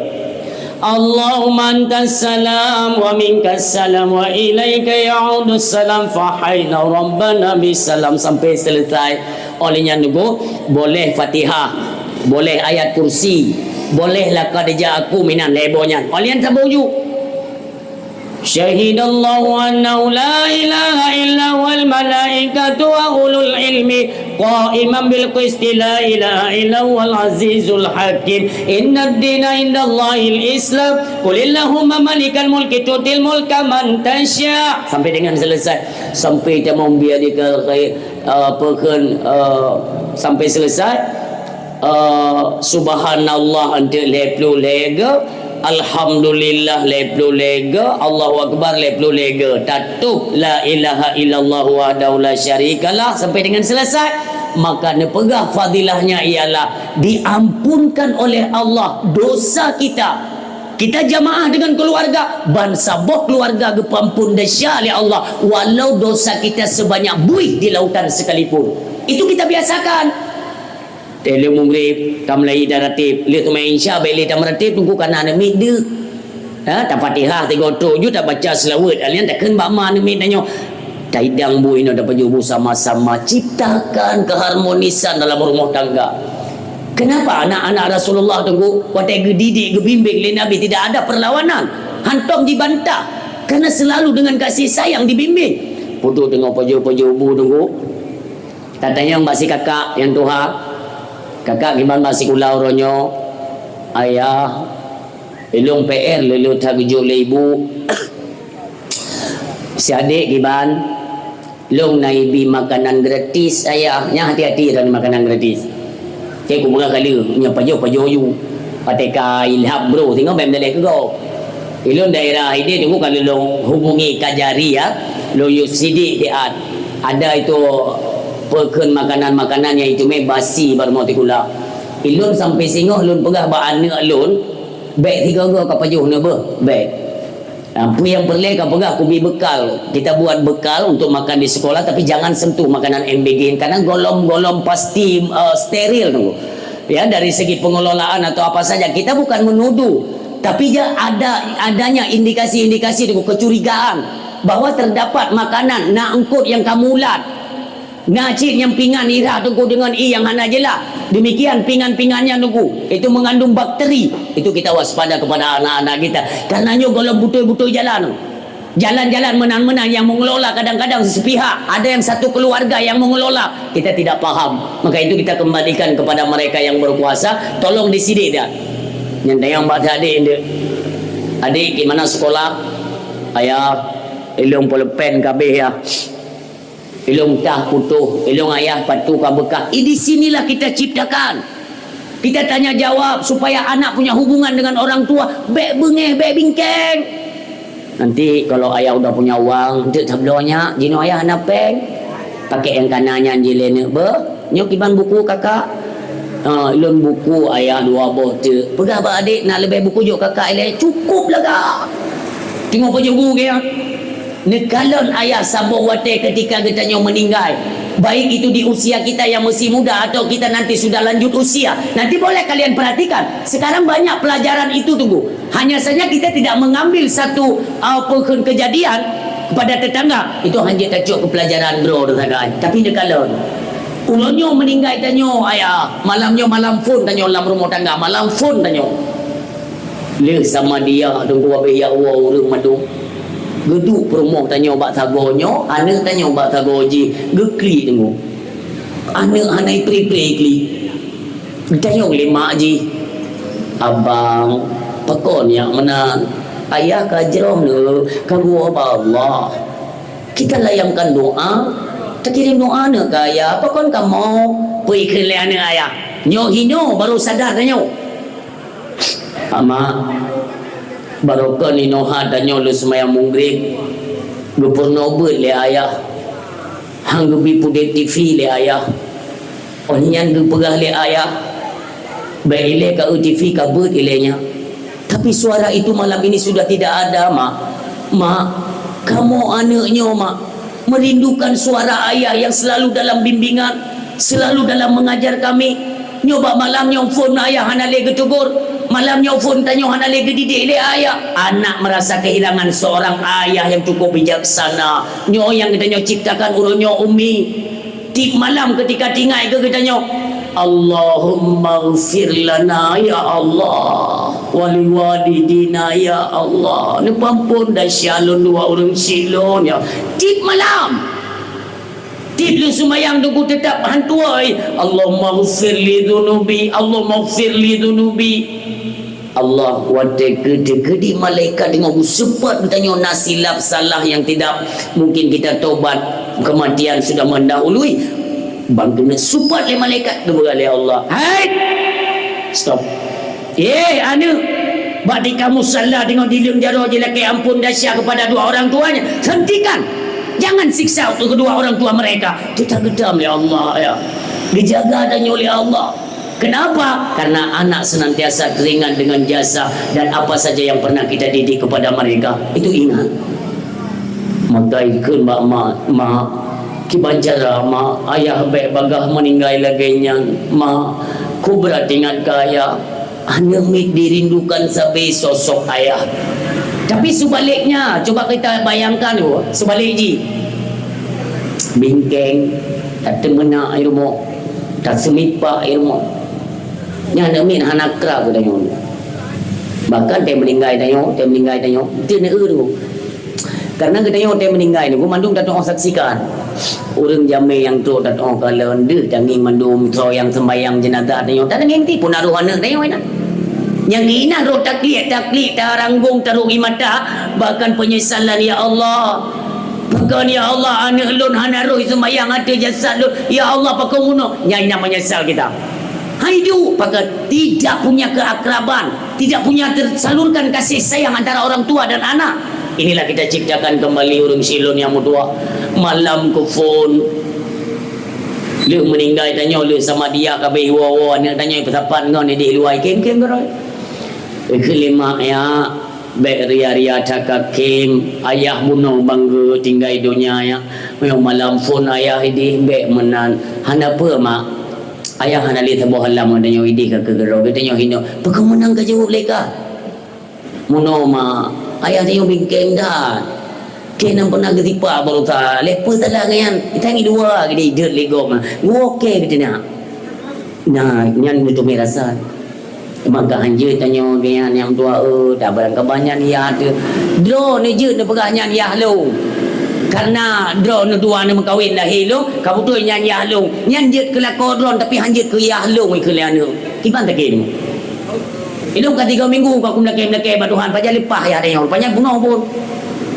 Allahumma antas salam wa minkas salam wa ilaika ya'udus salam fa hayna rabbana bis salam sampai selesai. Oleh nyan teungku, boleh Fatihah, boleh ayat kursi, boleh laqad ja'akum inan lebo nyan. Oleh nyan saboh ju. Syahidallahu annahu la ilaha illa huwal malaikatu wa ulul ilmi qaiman bil qisti la ilaha illa huwal azizul hakim. Innad dina indallahil Islam. Qulillahumma malikal mulki tu'til mulka man tasya. Sampai dengan selesai. Sampai tamong biadikal khair, eh, peukheun, eh, sampai selesai. Eh, subhanallah anteuk lhée ploh lhée go, alhamdulillah lhée ploh lhée go, Allahu akbar lhée ploh lhée go. Tatôb la ilaha illallah wahdahu la syarikalah sampai dengan selesai. Maka neupeugah fadilahnya ialah diampunkan oleh Allah dosa kita. Kita jamaah dengan keluarga, ban saboh keluarga geupeuampun desya lé Allah, walau dosa kita sebanyak buih di lautan sekalipun. Itu kita biasakan. Teuh lheueh mughrib, ka meulayeue taratib. Lheueh teuma insya, bék lé tameratib, teungku kana aneuk miet deuk. Ha, tafatihah sigoe trok ju, tabaca seulaweuet. Alèh nyan takheun bak ma aneuk miet tanyoe, "Taidang bu inoe tapajoh bu sama-sama, ciptakan keharmonisan dalam rumah tangga." Kenapa anak-anak Rasulullah teungku, watèe geudidik, geubimbing lé Nabi, tidak ada perlawanan? Hantom jibantah. Karena selalu dengan kasih sayang dibimbing. Putôh teungoh pajoh-pajoh bu teungku. Tatanyong bak si kakak nyang tuha, "Kakak, kiban bak sikula uroe nyoe?" "Ayah, ilôn P R lôn that geujok lé ibu." "Si adék kiban?" "Lôn na ibi makanan gratis, Ayah." "Nyan hati-hati droeneuh makanan gratis. Cit kupeugah keu lôn, nyoe pajoh-pajoh ju. Watèe ka ilham bro, singoh bèk meudalèh keu gob." Ilôn daerah idéh teungku ka lôn hubungi Kajari ya. Lôn yue sidik siat. Ada itu peukheun makanan-makanan nyang itu mé basi bak rumoh sikula. Ilôn sampai singoh lôn peugah bak aneuk lôn, "Bèk sigoe-goe kapajoh neubeuh, bèk." Ah, peue nyang peureulèe kapeugah kubi bekal. Kita buat bekal untuk makan di sekolah, tapi jangan sentuh makanan M B G. Karena golom-golom pasti, eh, steril tu. Ya, dari segi pengelolaan atau apa saja, kita bukan menuduh, tapi ja ada, adanya indikasi-indikasi tu, kecurigaan bahwa terdapat makanan na eungkôt nyang ka mulat. Na cit nyang pingan irah teungku deungon ié nyang hana jeulaih. Demikian pingan-pingan nyan teungku, itu mengandung bakteri. Itu kita waspada kepada anak-anak kita. Karena nyoe golom butôi-butôi jalan. Jalan-jalan meunan-meunan yang mengelola kadang-kadang sepihak, ada yang satu keluarga yang mengelola, kita tidak paham. Maka itu kita kembalikan kepada mereka yang berkuasa, tolong disidik dia. Nyang tanyong bak si adék, "Adék, gimana sekolah?" "Ayah, ilôn peuleupén kabéh ya. Ilôn tah putôh, ilôn ayah patu ka beukah." Eh, di sinilah kita ciptakan. Kita tanya jawab supaya anak punya hubungan dengan orang tua, bèk beungéh, bèk bingkeng. "Nanti kalau ayah udah punya uang, enteuk tabloe nyak, jinoe ayah hana péng." Pakèk nyang kana nyan jih lé neuk beuh. "Nyoe kiban buku kakak?" "Ah, ilôn buku ayah dua boh teuk." "Peugah bak adék nak leubeh buku jok kakak ilèe." Cukup lagak. Teungoh pajoh bu keu nyan. Neukalon ayah saboh watèe ketika geutanyoe meninggai. Baik itu di usia kita yang masih muda atau kita nanti sudah lanjut usia. Nanti boleh kalian perhatikan. Sekarang banyak pelajaran itu teungku. Hanya saja kita tidak mengambil satu, uh, peukheun kejadian kepada tetangga. Itu hanya tacok keu pelajaran droe sagai. Tapi neukalon. Uroe nyoe meuninggai tanyoe, ayah. Malam nyoe malam phon tanyoe lam rumoh tangga, malam phon tanyoe. Lheueh sama dia teungku abéh ya Allah ureuëng mandum. Geuduek peurumoh tanyoe bak sagoe nyoe, aneuëk tanyoe bak sagoe jih, geuklik teungku. Aneuëk hana ipré-ipré klik. Geutanyong lé mak jih, "Abang, pakon nyak meunan? Ayah ka jroh neu, ka geuwoe bak Allah. Kita layangkan doa, takirim doa neu keu ayah, pakon kamoe?" Peue ikheun lé aneuëk ayah. Nyoe hinoe baru sadar tanyoe. "Mak, barokon inoe ha tanyoe lôn seumayang mugreb, geupeurunoe beuet lé ayah, han geubi pudeb T V lé ayah." Óh nyan geupeugah lé ayah, "Bék ilée ka eu T V ka beuet ilée nyan." Tapi suara itu malam ini sudah tidak ada, Mak. Mak, kamoe aneuëk nyoe, Mak, merindukan suara ayah yang selalu dalam bimbingan, selalu dalam mengajar kami. Nyoe bak malam nyoe phon ayah hana lé geutegur. Malam nyoe phon tanyoe hana lé geudidik lé ayah. Anak merasa kehilangan seorang ayah yang cukup bijaksana. Nyoe nyang geutanyoe ciptakan uroe nyoe, Umi. Tiep malam ketika tinggai keu geutanyoe, "Allahummaghfir lana ya Allah, wa liwalidina ya Allah." Neupeuampon desya lôn dua ureuëng syik lôn ya. Tiep malam. Tiep lôn seumayang teungku teutap han tuwoe, "Allahummaghfir li dzunubi, Allahummaghfir li dzunubi." Allah watée keu teukeudi malaikat deungoe geuseupôt geutanyoe na silap salah yang tidak mungkin kita tobat, kematian sudah mendahului. Bang keuneuk seupôt lé malaikat geupeugah lé Allah, "Hai! Stop! Eh, aneuëk, bak di kamu salah deungoe di leueng jaroe jilakée ampon desya kepada dua orang tuanya. Hentikan! Jangan siksa kedua orang tua mereka." Teuta geudam lé Allah ya. Dijaga tanyoe lé Allah. Kenapa? Karena anak senantiasa teringat dengan jasa dan apa saja yang pernah kita didik kepada mereka. Itu ingat. Maka ikheun bak mak, "Mak, kiban cara, Mak, ayah bék bagaih meuninggai lagée nyan, Mak, kobra teuingat keu ayah." Aneuëk miet dirindukan sabe sosok ayah. Tapi sebaliknya, coba kita bayangkan, oh, seubalik jih. Bingkeng, tateumeunak i rumoh, taseumipak i rumoh. Nyan aneuëk miet hana krab geutanyoe. Bahkan teuh meuninggai tanyoe, teuh meuninggai tanyoe, teuh neu-eu. Karena geutanyoe teuh meuninggai nyoe, mandum tatu'oh saksikan. Ureuëng jamé nyang trok tatu'oh kalon deuh tangieng mandum, soe nyang seumbahyang jeunazah tanyoe, tangieng tipu na roh aneuëk tanyoe na. Nyang inan roh takliek-takliek, taranggong taruek i mata, bahkan penyesalan, "Ya Allah, pakon ya Allah aneuëk lôn hana roh seumbahyang ateueh jasad lôn? Ya Allah, pakon bunoe?" Nyan inan menyesal kita. Hai duek, pakon tidak punya keakraban, tidak punya tersalurkan kasih sayang antara orang tua dan anak. Inilah kita ciptakan kembali ureuëng syik lôn nyang meutuah. Malam keu phon. Lheueh meuninggai tanyoe, lheueh sama dia kabeh woe-woe aneuëk tanyoe peusapat ngon idéh luwa kém-kém beuroi. Ikheun lé mak ya, bék ria-ria that ka kém, ayah bunoe bangga tinggai donya ya. Meunyoe malam phon ayah idéh bék meunan. Hana peue mak. Ayah hana lé saboh alam ngon tanyoe idéh ka keugeurok, geutanyoe hinoe. Pakon meunan ka jaweueb lé ka? Meunoe ma, ayah tanyoe bingkeng that. Keu nyang peunah geusipak baroesa, lé peue salah ngon nyan, tangieng dua geude ideuet lé gob ma. Geuwoe keu geutanyoe. Nah, nyan meuteumé rasa. Maka hanjeuet tanyoe geuh nyan nyang dua, eh, dah barang kaban nyan yah teuh. Droeneuh jeuet neupeugah nyan yah lôn. Karena droeneuh dua neumeukawen lahé lôn, ka beutôi nyan yah lôn. Nyan jeuet keu lakoe droeneuh, tapi hanjeuet keu yah lôn ikheun lé aneuëk. Kiban takém. Ilôn ka tiga minggu ka kumeulakée-meulakée bak Tuhan, pajan leupah yah tanyoe, pajan bunoe phon.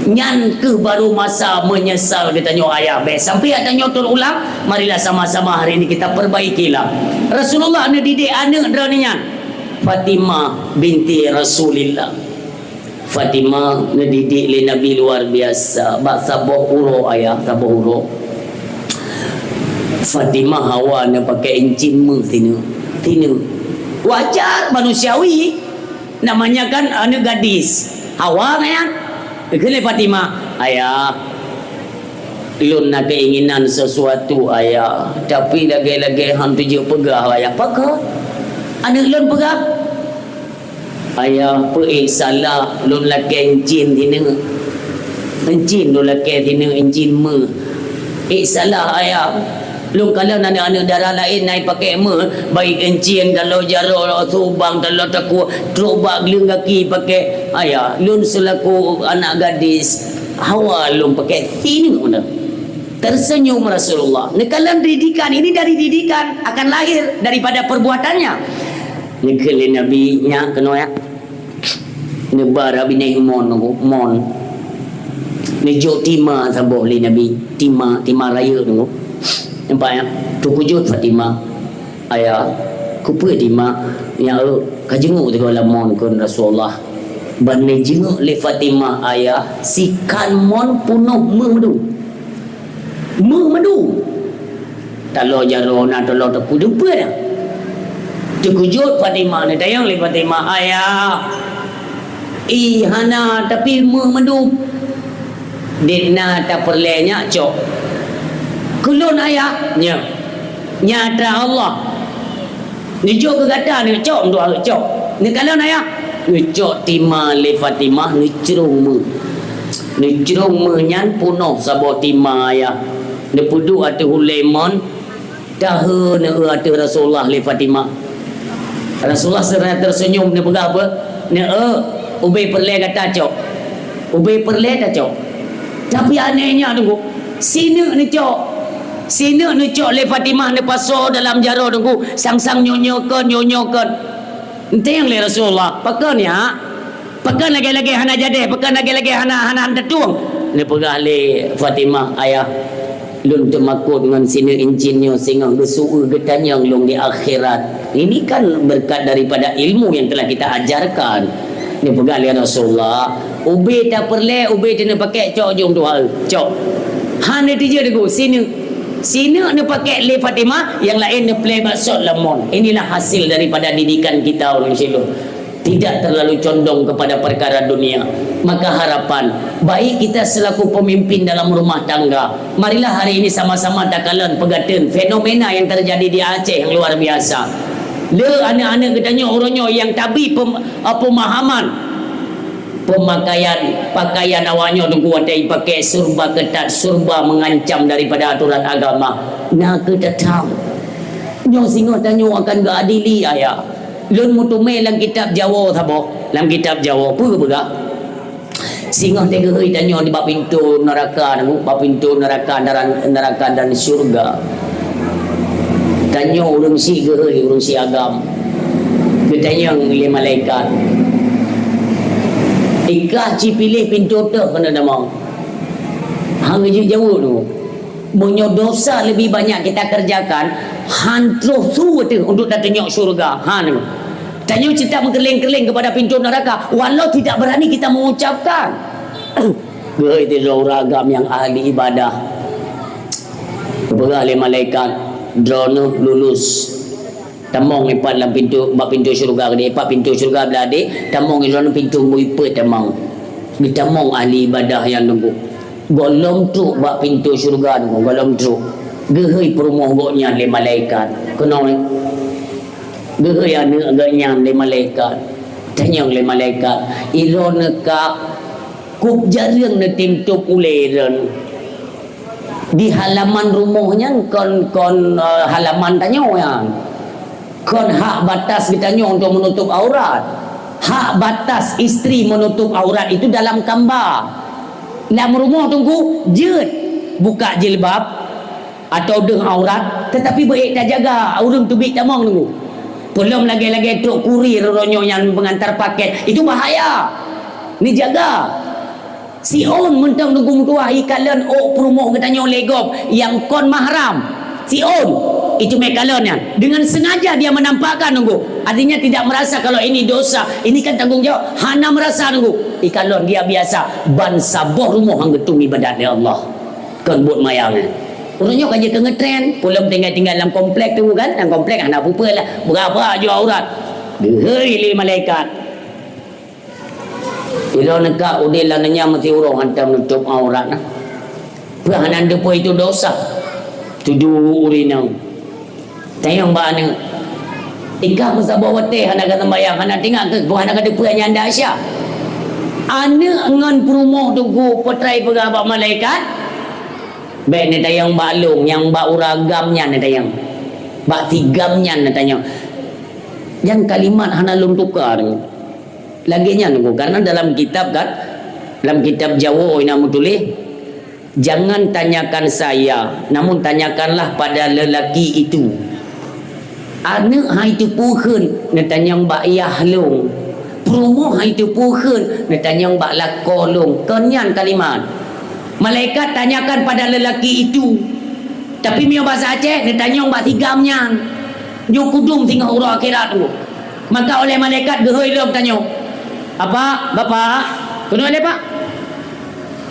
Nyan keuh baru masa menyesal geutanyoe ayah. Bék sampai tanyoe terulang, marilah sama-sama hari ini kita perbaikilah. Rasulullah neudidik aneuëk droeneuh nyan, Fatimah binti Rasulillah. Fatimah neudidik lé Nabi luar biasa. Bak saboh uroe ayah, saboh uroe. Fatimah hawa neupaké incin méuh sineuk. Sineuk. Wajar manusiawi. Namanya kan aneuëk gadis. Hawa kan ya? Ikheun lé Fatimah, "Ayah, lôn na keinginan sesuatu, Ayah. Tapi lagée-lagée han teujeuet peugah, Ayah." "Pakon?" "Aneuëk lôn peugah." "Ayah, peu ék salah lôn lakée incin sineuk? Incin lôn lakée sineuk, incin méuh. Ék salah, Ayah?" Lôn kalon aneuk-aneuk dara laén na jipakèk meuh, baik euncien, taloe jaroe, subang, taloe takue, trok bak gleueng gaki pakèk. Ayah, lôn seulaku anak gadis, hawa lôn pakèk sineuk meunan. Tersenyum Rasulullah. Neukalon didikan, ini dari didikan akan lahir daripada perbuatannya. Neukheun lé Nabi, "Nyak keunoe, ya." Neuba rab binéh mon, mon. Neujok tima saboh lé Nabi. Tima, tima rayeuk tu. Nampak, ya? Teukujut Fatimah. "Ayah, keupeue tima?" "Ya, eu, ka jinguk teuka lam mon," kheun Rasulullah. Ban neujinguk lé Fatimah, ayah, sikan mon peunoh meuh madu. Meuh madu. Taloe jaroe na, taloe takue, dum peue na. Teukujut Fatimah, neutanyong lé Fatimah, "Ayah, ie hana, tapi meuh madu." "Dek na tapeureulèe nyak cok." "Keu lôn, Ayah?" "Nyo." "Nyan atra Allah." "Neujok keu gata, neucok, meutuah cok." "Neukalon, Ayah." Neucok tima lé Fatimah, neucrông meuh. Neucrông meuh nyan peunoh saboh tima, ayah. Neupeuduek ateueh ulèe mon, taheu neueu ateueh Rasulullah lé Fatimah. Rasulullah seurah tersenyum, neupeugah peue? "Neueu, ubé peureulèe gata cok. Ubé peureulèe tacok." Tapi aneh nyan, Teungku. Sineuk neucok. Sineuk neucok lé Fatimah neupasoe dalam jaroe, Teungku. Sang-sang nyoe-nyoe kon, nyoe-nyoe kon. Neuteutanyong lé Rasulullah, "Pakon, ya? Pakon lagèe-lagèe hana jadeh, pakon lagèe-lagèe hana, hana, hana tatueng?" Neupeugah lé Fatimah, "Ayah, lôn teumakot ngon sineuk euncien nyoe singoh geusu-, geutanyong lôn di akhirat." Ini kan berkat daripada ilmu yang telah kita ajarkan. Neupeugah lé Rasulullah, "Ubé tapeureulèe, ubé teuneuk pakèk cok jong tuha, cok." Hana tijeuet, Teungku, sineuk. Sineuk neupakèk lé Fatimah, nyang laén neuplè bak sot lam mon. Inilah hasil daripada didikan kita, ureueng syedara. Tidak terlalu condong kepada perkara dunia. Maka harapan, baik kita selaku pemimpin dalam rumah tangga, marilah hari ini sama-sama takalon peugateun fenomena yang terjadi di Aceh yang luar biasa. Le aneuëk-aneuëk geutanyoe uroe nyoe nyang tabi pem-, pemahaman pemakaian pakaian awak nyoe, Teungku, watèe jipakai serba ketat, serba mengancam daripada aturan agama. Na keuh tatang. Nyoe singoh tanyoe akan geuadili, ayah. Lôn meuteumé lam kitab Jawoe saboh, lam kitab Jawoe, peue geupeugah? Singoh teugeue tanyoe di bak pintoe neuraka, bak pintoe neuraka dan, neuraka dan syeuruga. Tanyoe ureuëng syiek geuhôi, ureuëng syiek agam. Geutanyong lé malaikat, "Ikah ci piléh pintoe teuh keuneuk tamong?" Hana geujeuet jaweueb, Teungku. Meunyoe dosa lebih banyak kita kerjakan, han troh su teuh untuk tatunyok syeuruga. Han. Tanyoe cit that meukeureuléng-keureuléng kepada pintoe neuraka, walau tidak berani kita mengucapkan. Geuhôi sidroe ureuëng agam nyang ahli ibadah. Geupeugah lé malaikat, "Droeneueh lulus." Tamong ipat lam pintoe, bak pintoe syeuruga keudéh, ipat pintoe syeuruga blah déh, tamong droeneueh pintoe bui peuet tamong. Geutamong ahli ibadah nyan, Teungku. Gohlom trok bak pintoe syeuruga, Teungku, gohlom trok. Geuhôi peurumoh gobnyan lé malaikat. Keunoe, geuhôi aneuëk gobnyan lé malaikat. Tanyong lé malaikat, "Droeneueh ka kub jareueng neutem tôb ulèe droeneueh?" Di halaman rumoh nyan kon, kon, eh, halaman tanyoe nyan. Kon hak batas geutanyoe untuk menutup aurat. Hak batas istri menutup aurat itu dalam kamba. Lam rumoh, Teungku, jeuet buka jilbab atau deuh aurat, tetapi beuék tajaga ureuëng teubiet tamong, Teungku. Peulom lagèe-lagèe trok kurir uroe nyoe nyang pengantar paket, itu bahaya. Neujaga. Siôn mantong, Teungku, meutuah ikalon ôk peurumoh geutanyoe lé gob nyang kon mahram. Siôn, itu meukalon nyan. Dengan sengaja dia menampakkan, Teungku. Artinya tidak merasa kalau ini dosa. Ini kan tanggung jawab. Hana merasa, Teungku. Ikalon dia biasa. Ban saboh rumoh han geutueng ibadat lé Allah. Kon buet maya nyan. Ureuëng nyoe ka jeuet keu ngetren. Peulom tinggai-tinggai lam komplek tu kan. Lam komplek hana peue-peue lah. Beurapa aju aurat. Geuhôi lé malaikat. Ilôn neuka udeb lam donya meusiuroe hantom nutup aurat na. Peue hana neuteupeue itu dosa? Tujoh ureuëng inong. Tanyong bak aneuëk. Ikah meusaboh watèe hana ka seumbahyang, hana teuingat keu, hana ka teupeue nyan dak sya. Aneuëk ngon peurumoh, Teungku, peutrai peugah bak malaikat, Bèk neutanyong bak lôn, nyang bak ureueng agam nyan neutanyong. Bak si agam nyan neutanyong. Nyan kalimat hana lôn tuka. Lagèe nyan Teungku, karena dalam kitab kan, dalam kitab Jawoe na meutuléh, "Jangan tanyakan saya, namun tanyakanlah pada lelaki itu." Aneuk han iteupeu kheun, neutanyong bak yah lôn. Peurumoh han iteupeu kheun, neutanyong bak lakoe lôn. Kon nyan kalimat. Malaikat tanyakan pada lelaki itu. Tapi meunyoe basa Aceh, neutanyong bak si agam nyan. Nyoe kudum singoh uroe akhirat tu. Maka oleh malaikat geuhôi lom tanyoe. "Apa, Bapak?" "Keunoe lé, Pak."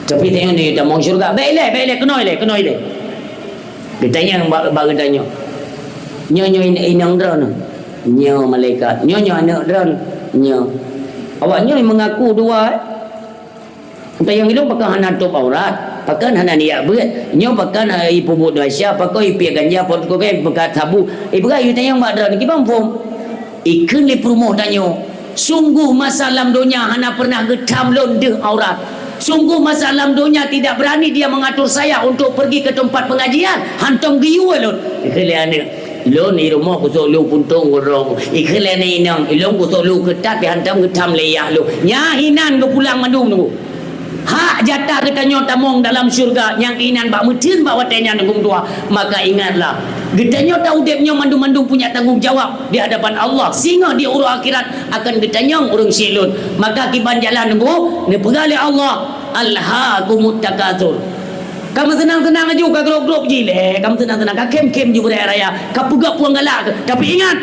Tapi tanyoe ni tamong syurga. "Bèk ilèe, bèk ilèe, keunoe lé, keunoe lé." Geutanyong bak, bak geutanyoe. "Nyoe, nyoe in-, inong droeneuh?" "Nyoe malaikat." "Nyoe, nyoe aneuk droeneuh?" "Nyoe." "Awak nyoe meungaku dua, eh?" "Tanyong ilôn pakon hana tôp aurat, pakon hana nijak beuet, nyoe pakon, eh, ipeubuet desya, pakon ipiep ganja, pakon ipeugah sabu, ipeugah yue tanyong bak droeneuh, kiban phôn?" Ikheun lé peurumoh tanyoe, "Sungguh masa lam donya hana pernah geutham lôn deuh aurat. Sungguh masa lam donya tidak berani dia mengatur saya untuk pergi ke tempat pengajian, hantom geuyue lôn." Ikheun lé aneuk, "Lôn i rumoh kusôk lu puntông gurong." Ikheun lé aneuk inong, "Ilôn kusôk lu keutat, pi hantom geutham lé yah lôn." Nyan inan geupulang mandum tu. Hak jatah geutanyoe tamong dalam syeuruga nyang inan bak meutheun bak watèe nyan, Teungku meutuah. Maka ingatlah, geutanyoe ta udép nyoe mandum-mandum punya tanggung jawab di hadapan Allah. Singoh di uroe akhirat akan geutanyong ureueng syiek lôn. Maka kiban jalan Teungku, neupeugah lé Allah, "Alhaakumut takatsur." Ka meuseunang-seunang laju, ka grôp-grôp jih lé, ka meuseunang-seunang, ka khém-khém ju beuraya-raya, ka peugah puang galak. Tapi ingat,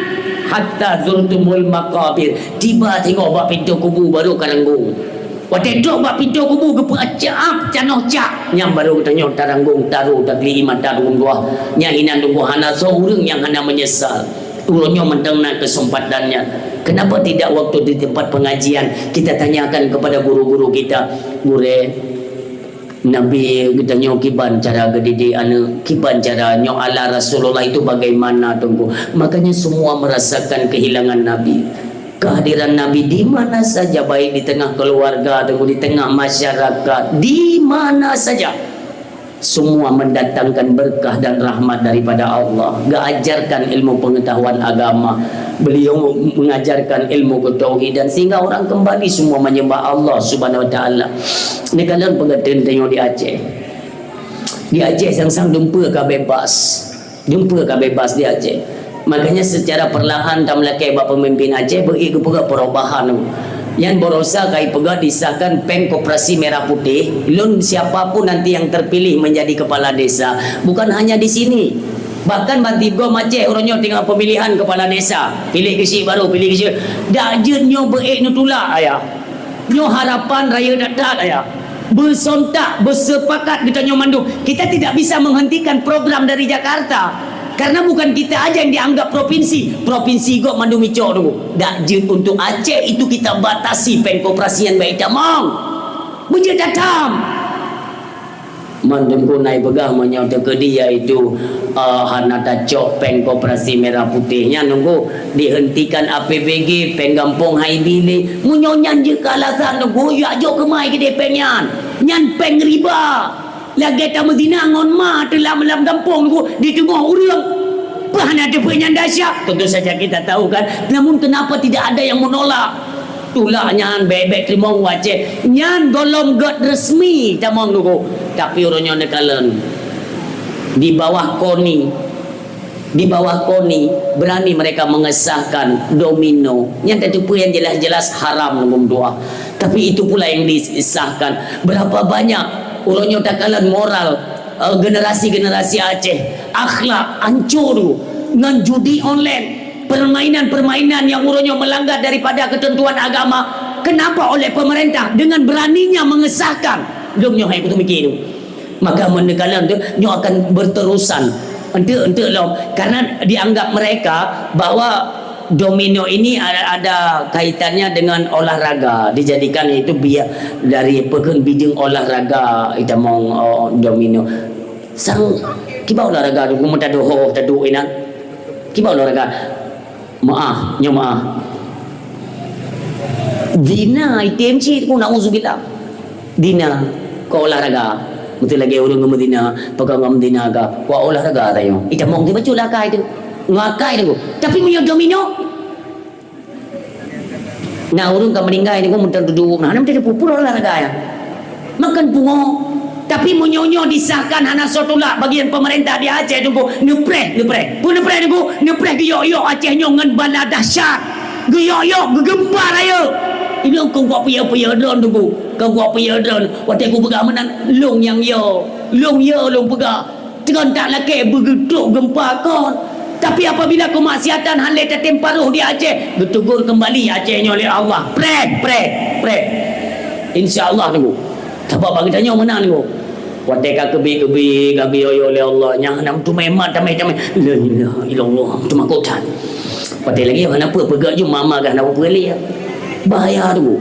"Hatta zurtumul maqabir." Tiba singoh bak pintoe kubu baru ka ranggong. Watèe trôk bak pintoe kubu geupeucab canoh cak, nyan baru geutanyoe taranggong, taru, takli mata dua. Nyan inan Teungku, hana soe ureueng nyang hana menyesal. Uroe nyoe mantong na keuseumpatan nyan. Kenapa tidak waktu di tempat pengajian kita tanyakan kepada guru-guru kita, "Gurèe, Nabi geutanyoe kiban cara geudidik aneuk, kiban cara nyoe ala Rasulullah itu bagaimana, Teungku?" Makanya semua merasakan kehilangan Nabi. Kehadiran Nabi di mana saja, baik di tengah keluarga, Teungku, di tengah masyarakat, di mana saja. Semua mendatangkan berkah dan rahmat daripada Allah. Geuajarkan ilmu pengetahuan agama. Beliau mengajarkan ilmu ketauhidan sehingga orang kembali semua menyembah Allah Subhanahu Wa Taala. Neukalon peugah teuntèe di Aceh. Di Aceh sang-sang dumpeue ka bebas. Dumpeue ka bebas di Aceh. Makanya secara perlahan tameulakèe bak pemimpin Aceh beu geupeugah perubahan. Nyan barosa ka ipeugah disahkan péng koperasi merah putih, lôn siapa pun nanti yang terpilih menjadi kepala desa. Bukan hanya di sini. Bahkan ban tieb gob Aceh uroe nyoe teungoh pemilihan kepala desa. Piléh keuchik baru, piléh keuchik. Dak jeuet nyoe beu-ék neutulak, ayah. Nyoe harapan rayeuk that-that, ayah. Beusontak, beusepakat geutanyoe mandum. Kita tidak bisa menghentikan program dari Jakarta. Karena bukan kita aja yang dianggap provinsi. Provinsi gob mandum icok dulu. Dak jeuet untuk Aceh itu kita batasi péng koperasi nyang bèk itamong. Beujeuet tatam. Man Teungku na ipeugah meunyoe teukeudi yaitu, eh, hana tacok péng koperasi merah putih nyan Teungku, dihentikan A P B G, péng gampông hai bi lé. Meunyoe nyan jeuet keu alasan Teungku, jak jok keumai keudéh péng nyan. Nyan péng riba. Lagèe tameuzina ngon ma teuh lam, lam gampông Teungku, di teungoh ureueng. Peue hana teupeu nyan dahsyat? Tentu saja kita tahu kan. Namun kenapa tidak ada yang menolak? Tulak nyan bèk-bèk teurimong u Aceh. Nyan gohlom göt resmi tamong Teungku. Tapi uroe nyoe neukalon. Di bawah KONI, di bawah KONI, berani mereka mengesahkan domino. Nyan tateupeue nyang jelas-jelas haram Teungku meutuah. Tapi itu pula yang disahkan. Berapa banyak uroe nyoe takalon moral, eh, generasi-generasi Aceh, akhlak hancur ngon judi online. Permainan-permainan nyang uroe nyoe melanggar daripada ketentuan agama, kenapa oleh pemerintah dengan beraninya mengesahkan? Lom nyoe hai kuteumiki tu. Maka meuneukalon tu nyoe akan berterusan. Enteuk-enteuk lom, karena dianggap mereka bahwa domino ini ada, ada kaitannya dengan olahraga, dijadikan itu biar dari peukheun bideueng olahraga itamong, oh, domino. Sang kiban olahraga tu, meutadoh ho taduek inan. Kiban olahraga. Meu'ah, nyoe meu'ah. Zina item cit ku, na'udzubillah. Zina, kon olahraga. Beutôi lagèe ureueng ngon meuzina, pakon ngon meuzina ka. Wah, olahraga tanyoe. Itamong ti bacut lah akai tu. Ngon akai tu. Tapi meunyoe domino, na ureueng ka meuninggai tu, meuteun dudoe. Nah, na meuteun pupur olahraga ya. Makan pungo. Tapi meunyoe nyoe disahkan hana soe tulak bagian pemerintah di Aceh tu, neupreh, neupreh. Pun neupreh tu, neupreh geuyok-yok Aceh nyoe ngon bala dahsyat. Geuyok-yok, geugempa rayeuk. Ilong kong kok piye-piye drone tu. Kong kok piye drone. Watèe kupeugah meunan, lôn nyang yo. Lôn yo, lôn peugah. Teugon tak lakèe beugeutrok gempa kon. Tapi apabila keumaksiatan han lé tatem paroh di Aceh, geutegur keumbali Aceh nyoe lé Allah. Preh, preh, preh. Insya Allah tunggu. Sabab bagi tanyoe meunan tunggu. Watèe ka keubi-keubi, ka geuyoyo lé Allah, nyan hana meuteumé mat tamé-tamé. La ilaha illallah, teumakot that. Watèe lagèe hana peue peugah ju mama gah na peue lé. Bahaya tunggu.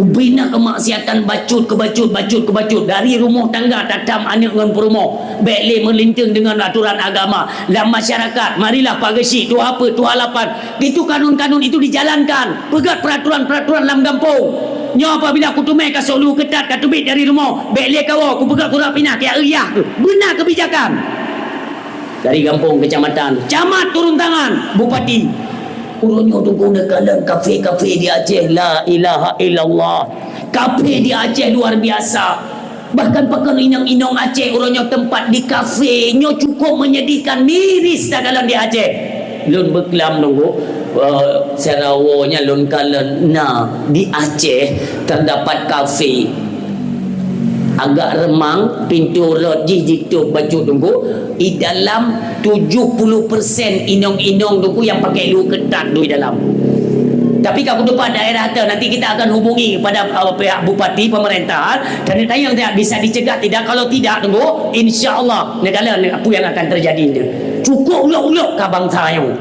Ubé na keumaksiatan bacut keu bacut, bacut keu bacut. Dari rumoh tangga tatam aneuk ngon peurumoh. Bèk lé meulinteung deungon aturan agama. Lam masyarakat, marilah pageusik, tuha peuet, tuha lapan. Itu kanun-kanun itu dijalankan. Peugöt peraturan-peraturan lam gampông. Nyoe apabila kuteumé ka sôk lu keutat ka teubiet dari rumoh, bèk lé kawoe, kupeugöt surat pinah keu yah tu. Beuna keubijakan. Dari gampông, kecamatan, camat turun tangan, bupati. Uroe nyoe teungku neukalon kafé-kafé di Aceh, la ilaha illallah. Kafé di Aceh luar biasa. Bahkan pakon inong-inong Aceh uroe nyoe teumpat di kafé nyoe cukup menyedihkan, miris takalon di Aceh. Lôn beuklam teungku, eh, sirawoe nyan lôn kalon na di Aceh terdapat kafé. Agak reumang, pintoe rot jih jitôp bacut teungku, i dalam tujuh puluh persen inong-inong teungku nyang pakai lu keutat di dalam. Tapi ka kutupat daerah tu, nanti kita akan hubungi pada, uh, pihak bupati, pemerintahan, dan tanya tidak bisa dicegah tidak. Kalau tidak teungku, insya Allah negara ni apa yang akan terjadi ni. Cukup ulok-ulok ka bangsa nyoe.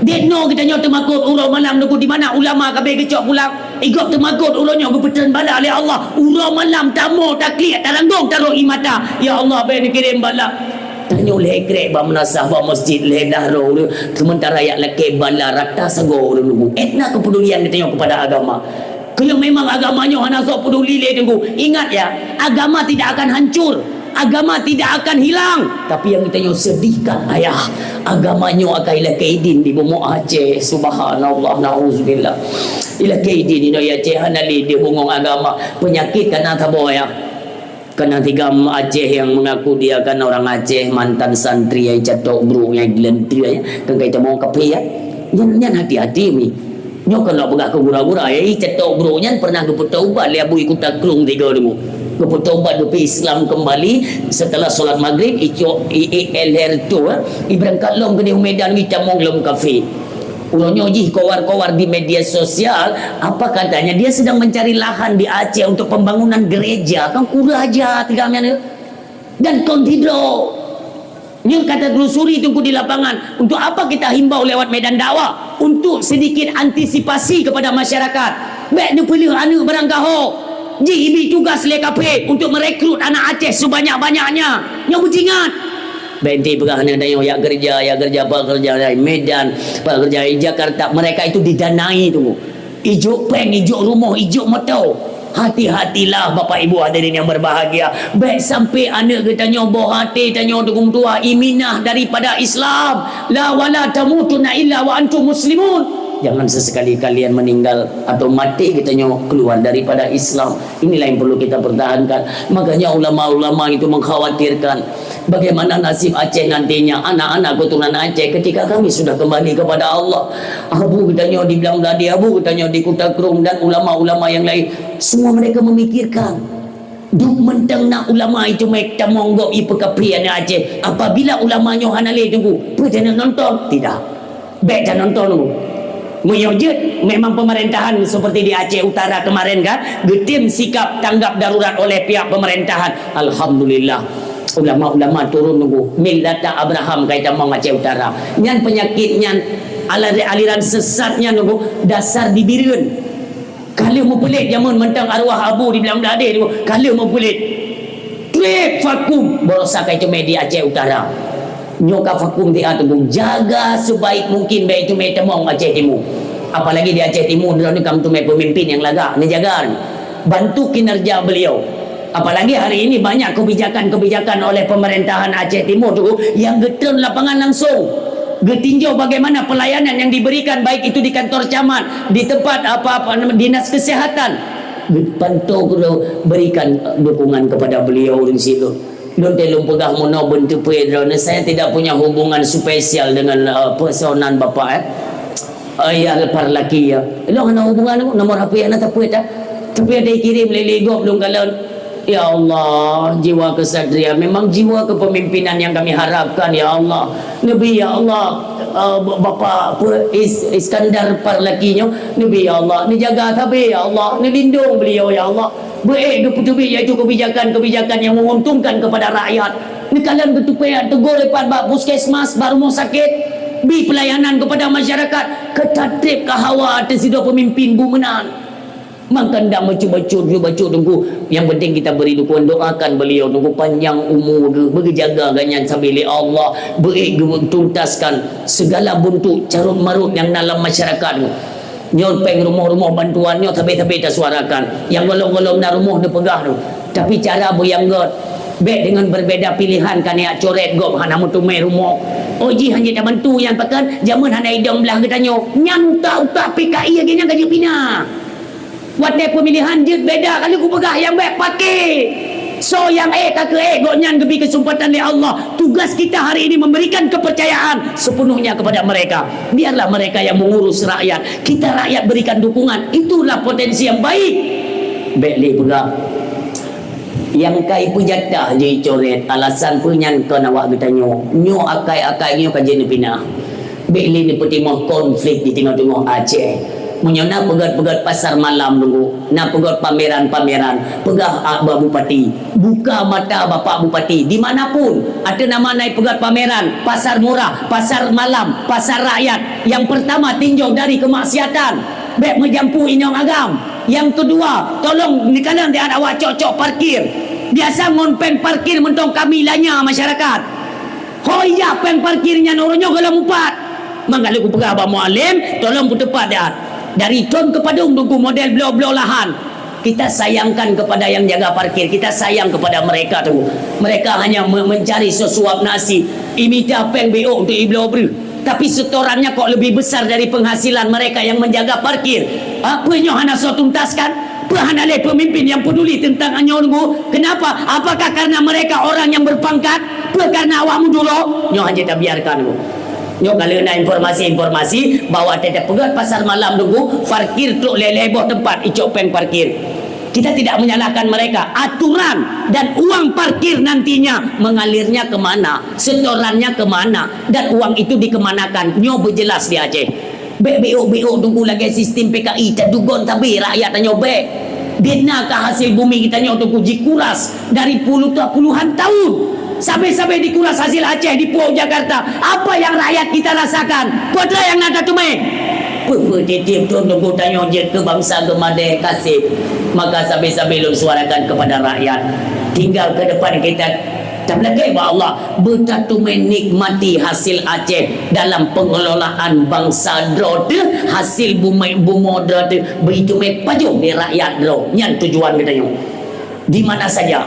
Dek no kita nyoe teumakot uroe malam teungku, di mana ulama ka abéh geucok pulang. Igob teumakot uroe nyoe geupeutrön bala lé Allah. Uroe malam tamoe takliek taranggong taroh ie mata. Ya Allah, bèk neukirém bala. Tanyoe lhèe krek bak meunasah, bak masjid lhèe blah droe ureueng, sementara jak lakèe bala rata sagoe ureueng teungku. Ét na keupedulian geutanyoe kepada agama. Keu nyang memang agama nyoe hana soe peduli lé teungku. Ingat ya, agama tidak akan hancur. Agama tidak akan hilang. Tapi nyang geutanyoe sedihkan ayah, agama nyoe akan ilakèe idin di bumoe Aceh. Subhanallah, nauzubillah. Ilakèe idin inoe Aceh hana lé di bungong agama. Penyakit kana saboh ya. Kana tigam Aceh yang mengaku dia kan orang Aceh, mantan santri yang catok brok yang geulentri ya. Kan kai tamong kape ya. Nyan, nyan hati-hati mi. Nyoe kon lôn peugah keu gura-gura, ya, i catok brok nyan pernah geupeutaubat lé Abu Kuta Krueng tiga teungku. Geupeutaubat geupeu Islam kembali setelah solat Maghrib, icok i, i, i lhèe reutôh, eh, i beurangkat lom keudéh u Medan, i tamong lom kafé. Uroe nyoe jih kowar-kowar di media sosial, apa katanya dia sedang mencari lahan di Aceh untuk pembangunan gereja, kan kurang aja tigam nyan, eh. Dan kon sidroe. Nyang ka teulusuri teungku di lapangan, untuk apa kita himbau lewat medan dakwah? Untuk sedikit antisipasi kepada masyarakat. Bèk neupeuleueh aneuk barangkaho. Jih ibi tugas lé kafé untuk merekrut anak Aceh sebanyak-banyaknya. Nyoe beujingat. Bèk enti peugah aneuk tanyoe jak keureuja, jak keureuja, pekerja di Medan, pekerja di Jakarta. Mereka itu didanai teungku. Ijok péng, ijok rumoh, ijok moto. Hati-hatilah Bapak Ibu hadirin yang berbahagia. Bèk sampai aneuk geutanyoe boh até tanyoe teungku meutuah iminah daripada Islam. La wala tamutunna illa wa antum muslimun. Jangan sesekali kalian meninggal atau mati geutanyoe keluar daripada Islam. Inilah yang perlu kita pertahankan. Makanya ulama-ulama itu mengkhawatirkan. Bagaimana nasib Aceh nantinya, anak-anak keturunan Aceh ketika kami sudah kembali kepada Allah? Abu geutanyoe di Blang Bladé, abu geutanyoe di Kuta Krueng, dan ulama-ulama yang lain. Semua mereka memikirkan. Duek mantong na ulama itu mai tamong gob ipeukaphé aneuk Aceh. Apabila ulama nyoe hana lé teungku, peue tanyoe nonton? Tidak. Bèk tanonton. Meunyoe jeuet, memang pemerintahan seperti di Aceh Utara kemarin kan, geutem sikap tanggap darurat oleh pihak pemerintahan. Alhamdulillah. Ulama-ulama turun teungku. Millata Abraham kai tamong Aceh Utara. Nyan penyakit nyan, ala-, aliran sesat nyan teungku, dasar di Bireuen. Ka lheueh meupeulet jameun mantong arwah abu di Blang Bladé teungku. Ka lheueh meupeulet. Trép vakum, barosa ka iteumé di Aceh Utara. Nyoe ka vakum di ateueh, jaga sebaik mungkin bèk iteumé tamong Aceh Timu. Apalagi di Aceh Timu, droeneuh ka meuteumé pemimpin nyang lagak, neujaga. Bantu kinerja beliau. Apalagi hari ini banyak kebijakan-kebijakan oleh pemerintahan Aceh Timur tu yang geutreun lapangan langsung. Geutinjau bagaimana pelayanan yang diberikan, baik itu di kantor camat, di tempat apa-apa nama, dinas kesehatan. Geupanto, berikan dukungan kepada beliau di situ. Lôn teuh lôn peugah meunoe beunteupeu droeneuh, saya tidak punya hubungan spesial dengan, eh, pesonan bapak, eh. Eh, ya, Parlaki, ya. Lôn hana hubungan, nomor H P hana tapeuet, ah. Tapi ada kirim lé-lé gob lôn kalon. Ya Allah, jiwa kesatria, memang jiwa kepemimpinan yang kami harapkan, ya Allah. Neubi, ya Allah, eh, Bapak, apa, Is-, Iskandar Parlaki nyoe, neubi, ya Allah, neujaga sabe, ya Allah, neulindong beliau, ya Allah. Beuék geupeuteubiet, yaitu kebijakan-kebijakan yang menguntungkan kepada rakyat. Neukalon geutupeue tegur dipat bak puskesmas, bak rumoh sakit, bi pelayanan kepada masyarakat, keu tatreb keu hawa ateueh sidroe peumimpin bu meunan. Mangkandang bacut-bacut, bacut Teungku. Yang penting kita beri dukungan, doakan beliau Teungku panjang umu geuh, beugeujaga gobnyan sabe lé Allah, beuék geutuntaskan segala bentuk carut-marut nyang na lam masyarakat. Nyoe péng rumoh-rumoh bantuan nyoe sabe-sabe tasuarakan. Nyang gohlom-gohlom na rumoh neupeugah tu. Tapi cara beu nyang göt. Bék deungon berbeda pilihan ka neujak coret gob hana meuteumé rumoh. Oh jih hana tabantu nyan pakon, jameun hana idong blah geutanyoe. Nyan utak-utak P K I lagèe nyan ka jeuet pina. Watèe peumilihan jeuet beda kali kupeugah nyang bèk paké. Soe nyang ék ka keu ék, gobnyan geubri keuseumpatan lé Allah. Tugas kita hari ini memberikan kepercayaan sepenuhnya kepada mereka. Biarlah mereka yang mengurus rakyat. Kita rakyat berikan dukungan. Itulah potensi yang baik. Bèk lé peugah. Nyang ka ipeujatah jeuet icoret, alasan peue nyan kon awak geutanyoe. Nyoe akai-akai nyoe ka jeuet neupinah. Bèk lé neupeutimoh konflik di teungoh-teungoh Aceh. Meunyoe na peugöt-peugöt pasar malam Teungku, na peugöt pameran-pameran, peugah bak Bupati, buka mata Bapak Bupati, di mana pun ateueh nama na peugöt pameran, pasar murah, pasar malam, pasar rakyat, yang pertama tinjau dari kemaksiatan, bèk meujampu inong agam. Yang kedua, tolong neukalon di awak cok-cok parkir. Biasa ngon péng parkir mantong kami lanya masyarakat. Ho ijak péng parkir nyan uroe nyoe gohlom mupat. Maka lé kupeugah bak Mualem, tolong peuteupat dah. Dari thon keu padum Teungku model bloe-bloe lahan. Kita sayangkan kepada yang jaga parkir, kita sayang kepada mereka tu. Mereka hanya me-, mencari sesuap nasi, imita péng B O untuk ibloe breuh. Tapi setorannya kok lebih besar dari penghasilan mereka yang menjaga parkir. Apa nyoe hana soe tuntaskan? Peue hana lé pemimpin yang peduli tentang nyoe Teungku? Kenapa? Apakah karena mereka orang yang berpangkat? Peue karena awak meuduro? Nyoe hana tabiarkan Teungku. Nyoe ka lheueh na informasi-informasi bahwa teutap peugöt pasar malam Teungku, parkir trok lhèe-lhèe boh teumpat icok péng parkir. Kita tidak menyalahkan mereka. Aturan dan uang parkir nantinya mengalirnya ke mana, setorannya ke mana, dan uang itu dikemanakan. Nyoe beujelas di Aceh. Bèk B O-B O Teungku lagèe sistem P K I, tadugon sabe rakyat tanyoe bèk. Di na ka hasil bumi geutanyoe Teungku jikuras dari puluh ta-, puluhan tahun. Sabe-sabe dikuras hasil Aceh dipuwoe u Jakarta. Apa yang rakyat kita rasakan? Peue teuma nyang na tateumé? Peue-peue tiep-tiep thon Teungku tanyoe jeuet keu bansa geumadé kaseb. Maka sabe-sabe lôn suarakan kepada rakyat. Tinggal ke depan kita Tameulakèe bak Allah, beutateumé nikmati hasil Aceh dalam pengelolaan bansa droe teuh, hasil bumi bumoe droe teuh, beutateumé pajoh di rakyat droe. Nyan tujuan geutanyoe. Di mana saja,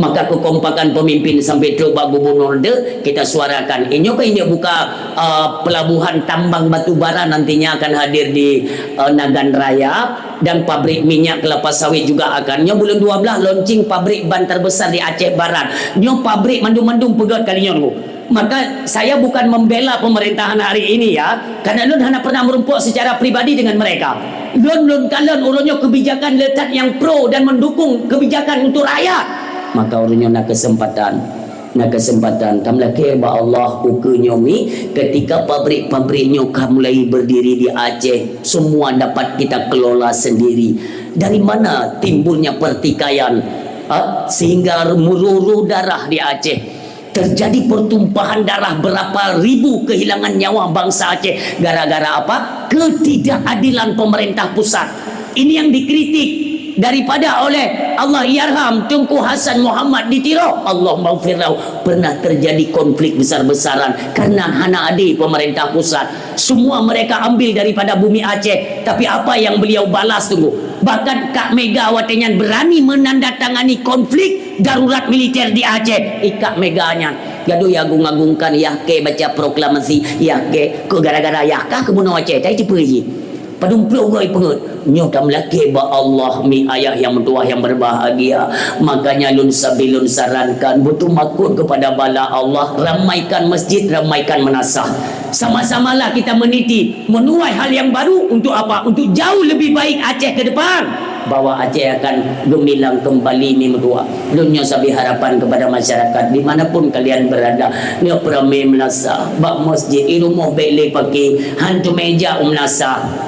maka kekompakan pemimpin sampai trok bak gubernur teuh kita suarakan. Inyoe kan indak buka, uh, pelabuhan tambang batu bara nantinya akan hadir di, uh, Nagan Raya. Dan pabrik minyak kelapa sawit juga akan. Nyoe buleuen dua belas launching pabrik ban terbesar di Aceh Barat. Nyoe pabrik mandum-mandum peugöt kali nyoe Teungku. Maka saya bukan membela pemerintahan hari ini ya, karena lôn hana pernah merumpok secara pribadi dengan mereka. Lôn, lôn kalon uroe nyoe kebijakan le that nyang pro dan mendukung kebijakan untuk rakyat. Maka uroe nyoe na kesempatan. Na kesempatan, tameulakèe bak Allah, ukeue nyoe mi, ketika pabrik-pabrik nyoe ka mulai berdiri di Aceh, semua dapat kita kelola sendiri. Dari mana timbulnya pertikaian, ha? Sehingga meruruh darah di Aceh. Terjadi pertumpahan darah, berapa ribu kehilangan nyawa bangsa Aceh gara-gara apa? Ketidakadilan pemerintah pusat. Ini yang dikritik daripada oleh Allahyarham Teungku Hasan Muhammad di Tiro, Allahummaghfir lahu, pernah terjadi konflik besar-besaran karena hana adé pemerintah pusat. Semua mereka ambil daripada bumi Aceh, tapi apa yang beliau balas Teungku? Bahkan Kak Mega watée nyan berani menandatangani konflik darurat militer di Aceh. I Kak Mega nyan gadoh iagung-agungkan, iakée baca proklamasi, iakée keu gara-gara iakah keu bunoe Aceh, tai ceupeue jih. Padum ploh goe peungeut. Nyoe tameulakée bak Allah, mi ayah nyang meutuwah nyang berbahagia. Makanya lôn sabe lôn sarankan, beuteumakot kepada bala Allah, ramaikan masjid, ramaikan meunasah. Sama-samalah kita meniti, menuai hal yang baru untuk apa? Untuk jauh lebih baik Aceh ke depan. Bahwa Aceh akan geumilang kembali, mi meutuwah. Lôn nyoe sabe harapan kepada masyarakat di mana pun kalian berada. Nyoe peuramé meunasah, bak masjid, i rumoh bék lé paké, han teumé jak u meunasah.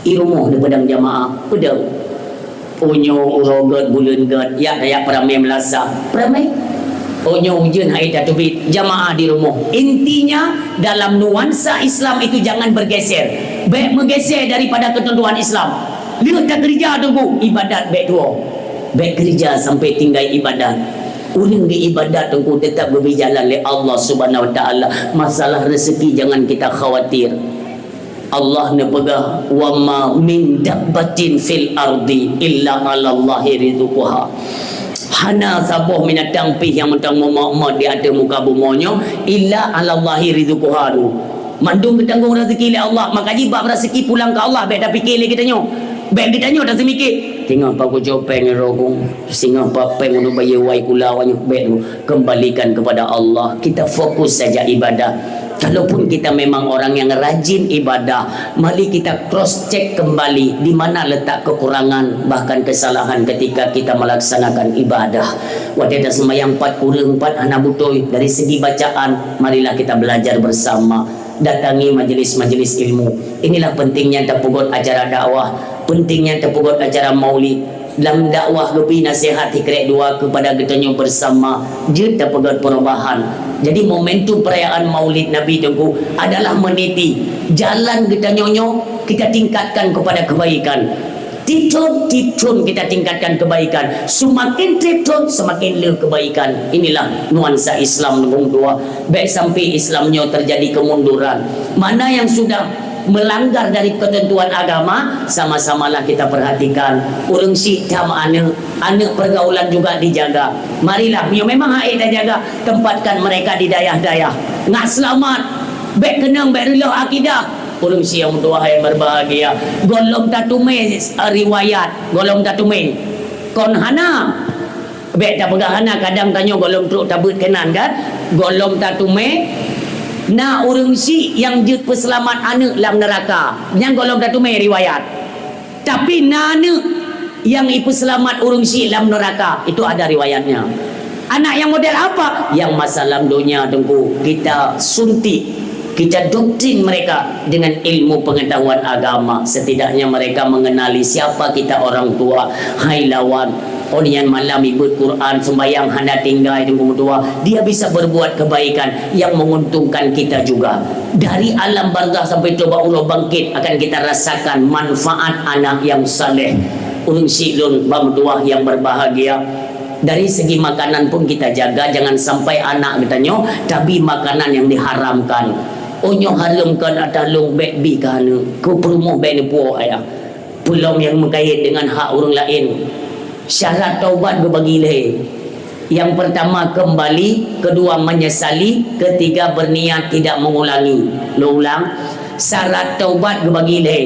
I rumoh neupeudong jamaah, peudong. Uroe nyoe, uroe gét, buleuen gét, yak-yak peuramé meunasah. Peuramé. Uroe nyoe ujeuen hai tateubiet, jamaah di rumoh. Intinya, dalam nuansa Islam itu jangan bergeser. Bék meugeser daripada ketentuan Islam. Lheueh takeurija teungku, ibadat bék tuwoe. Bék keurija sampai tinggai ibadat. Ureuëng geuibadat teungku tetap geubri jalan lé Allah Subhanahu Wa Taala. Masalah rezeki jangan kita khawatir. Allah neupeugah, "Wa ma min dabbatin fil ardi illa 'alallahi rizquha." Hana saboh binatang pih nyang mantong meumot-mot di ateueh muka bumoe nyoe, illa 'alallahi rizquha. Mandum geutanggong rezeki lé Allah, maka jih bab rezeki pulang keu Allah, bék tapike lé geutanyoe. Bék geutanyoe taseumike, "Singoh pat kucok péng roh kong, singoh pat péng untuk bayeue wai kula wanyoe," bék tu. Kembalikan kepada Allah. Kita fokus saja ibadah. Kalaupun kita memang orang yang rajin ibadah, mari kita cross check kembali di mana letak kekurangan bahkan kesalahan ketika kita melaksanakan ibadah. Watée taseumbahyang pat kureueng, pat hana beutôi dari segi bacaan, marilah kita belajar bersama. Datangi majelis-majelis ilmu. Inilah pentingnya tapeugot acara dakwah, pentingnya tapeugot acara maulid. Lam dakwah geubri nasihat sikrek dua kepada geutanyoe bersama, jeuet tapeugét perubahan. Jadi, momentum perayaan Maulid Nabi teungku adalah meniti jalan geutanyoe nyoe kita tingkatkan kepada kebaikan. Tiep thon, tiep thon kita tingkatkan kebaikan. Semakin tiep thon, semakin le kebaikan. Inilah nuansa Islam, teungku dua. Bék sampai Islam nyoe terjadi kemunduran. Mana yang sudah melanggar dari ketentuan agama, sama-samalah kita perhatikan. Ureuëng syiek tam aneuëk, aneuëk pergaulan juga dijaga. Marilah, meunyoe memang hak tajaga, tempatkan mereka di dayah-dayah. Ngat seulamat, bék keunong, bék reuloh akidah. Ureuëng syiek nyang meutuwah nyang berbahagia, gohlom tateumé, eh, riwayat, gohlom tateumé. Kon hana. Bék tapeugah hana, kadang tanyoe gohlom trok tabeuet keunan kan? Gohlom tateumé, na ureuëng syiek nyang jeuet peuseulamat aneuëk lam neuraka. Nyan gohlom tateumé riwayat. Tapi na aneuëk nyang ipeuseulamat ureuëng syiek lam neuraka, itu ada riwayatnya. Anak nyang model apa? Nyang masa lam donya teungku, kita suntik. Kita doktrin mereka dengan ilmu pengetahuan agama. Setidaknya mereka mengenali siapa kita orang tua. Hai lawan, oh nyan malam ibeuet Quran, sembahyang hana tinggai, teungku meutuwah. Dia bisa berbuat kebaikan yang menguntungkan kita juga. Dari alam barzakh sampai tobat uroe bangkit akan kita rasakan manfaat anak yang saleh. Ureuëng syiek lôn bak meutuwah yang berbahagia. Dari segi makanan pun kita jaga, jangan sampai anak geutanyoe tabi makanan yang diharamkan. Oh, nyoe hareuem kon ata lôn, bék bi keu aneuëk, keu peurumoh bék neupuwoe ayah. Peulom nyang meukait dengan hak ureuëng laén. Syarat taubat geubagi lhée. Yang pertama kembali, kedua menyesali, ketiga berniat tidak mengulangi. Lôn ulang, syarat taubat geubagi lhée.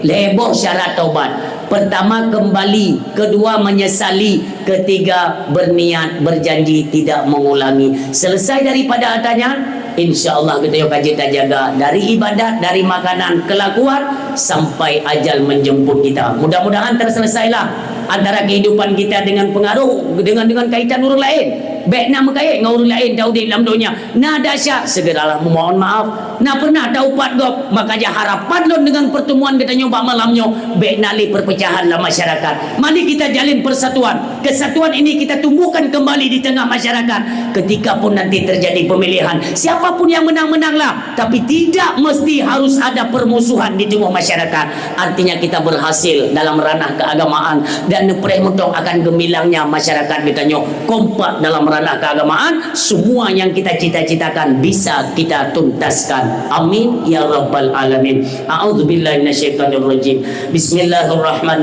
Lhée boh syarat taubat. Pertama kembali, kedua menyesali, ketiga berniat berjanji tidak mengulangi. Selesai daripada ata nyan, insya Allah geutanyoe ka jeuet tajaga dari ibadat, dari makanan, kelakuan sampai ajal menjemput kita. Mudah-mudahan terselesailah antara kehidupan kita dengan pengaruh, dengan, dengan kaitan ureuëng laén. Bék na meukait ngon ureuëng laén taudeb lam donya. Na dahsyat, segeralah memohon maaf. Na pernah taupat gob, maka ja harapan lôn dengan pertemuan geutanyoe bak malam nyoe, bék na lé perpecahan lam masyarakat. Mari kita jalin persatuan. Kesatuan ini kita tumbuhkan kembali di tengah masyarakat. Ketika pun nanti terjadi pemilihan, siapa pun yang menang, menanglah. Tapi tidak mesti harus ada permusuhan di tengah masyarakat. Artinya kita berhasil dalam ranah keagamaan dan neupreh mantong akan geumilangnya masyarakat geutanyoe kompak dalam ranah keagamaan. Semua yang kita cita-citakan bisa kita tuntaskan. Amin ya rabbal alamin. A'udzubillahi minasyaitonirrajim. Bismillahirrahmanirrahim.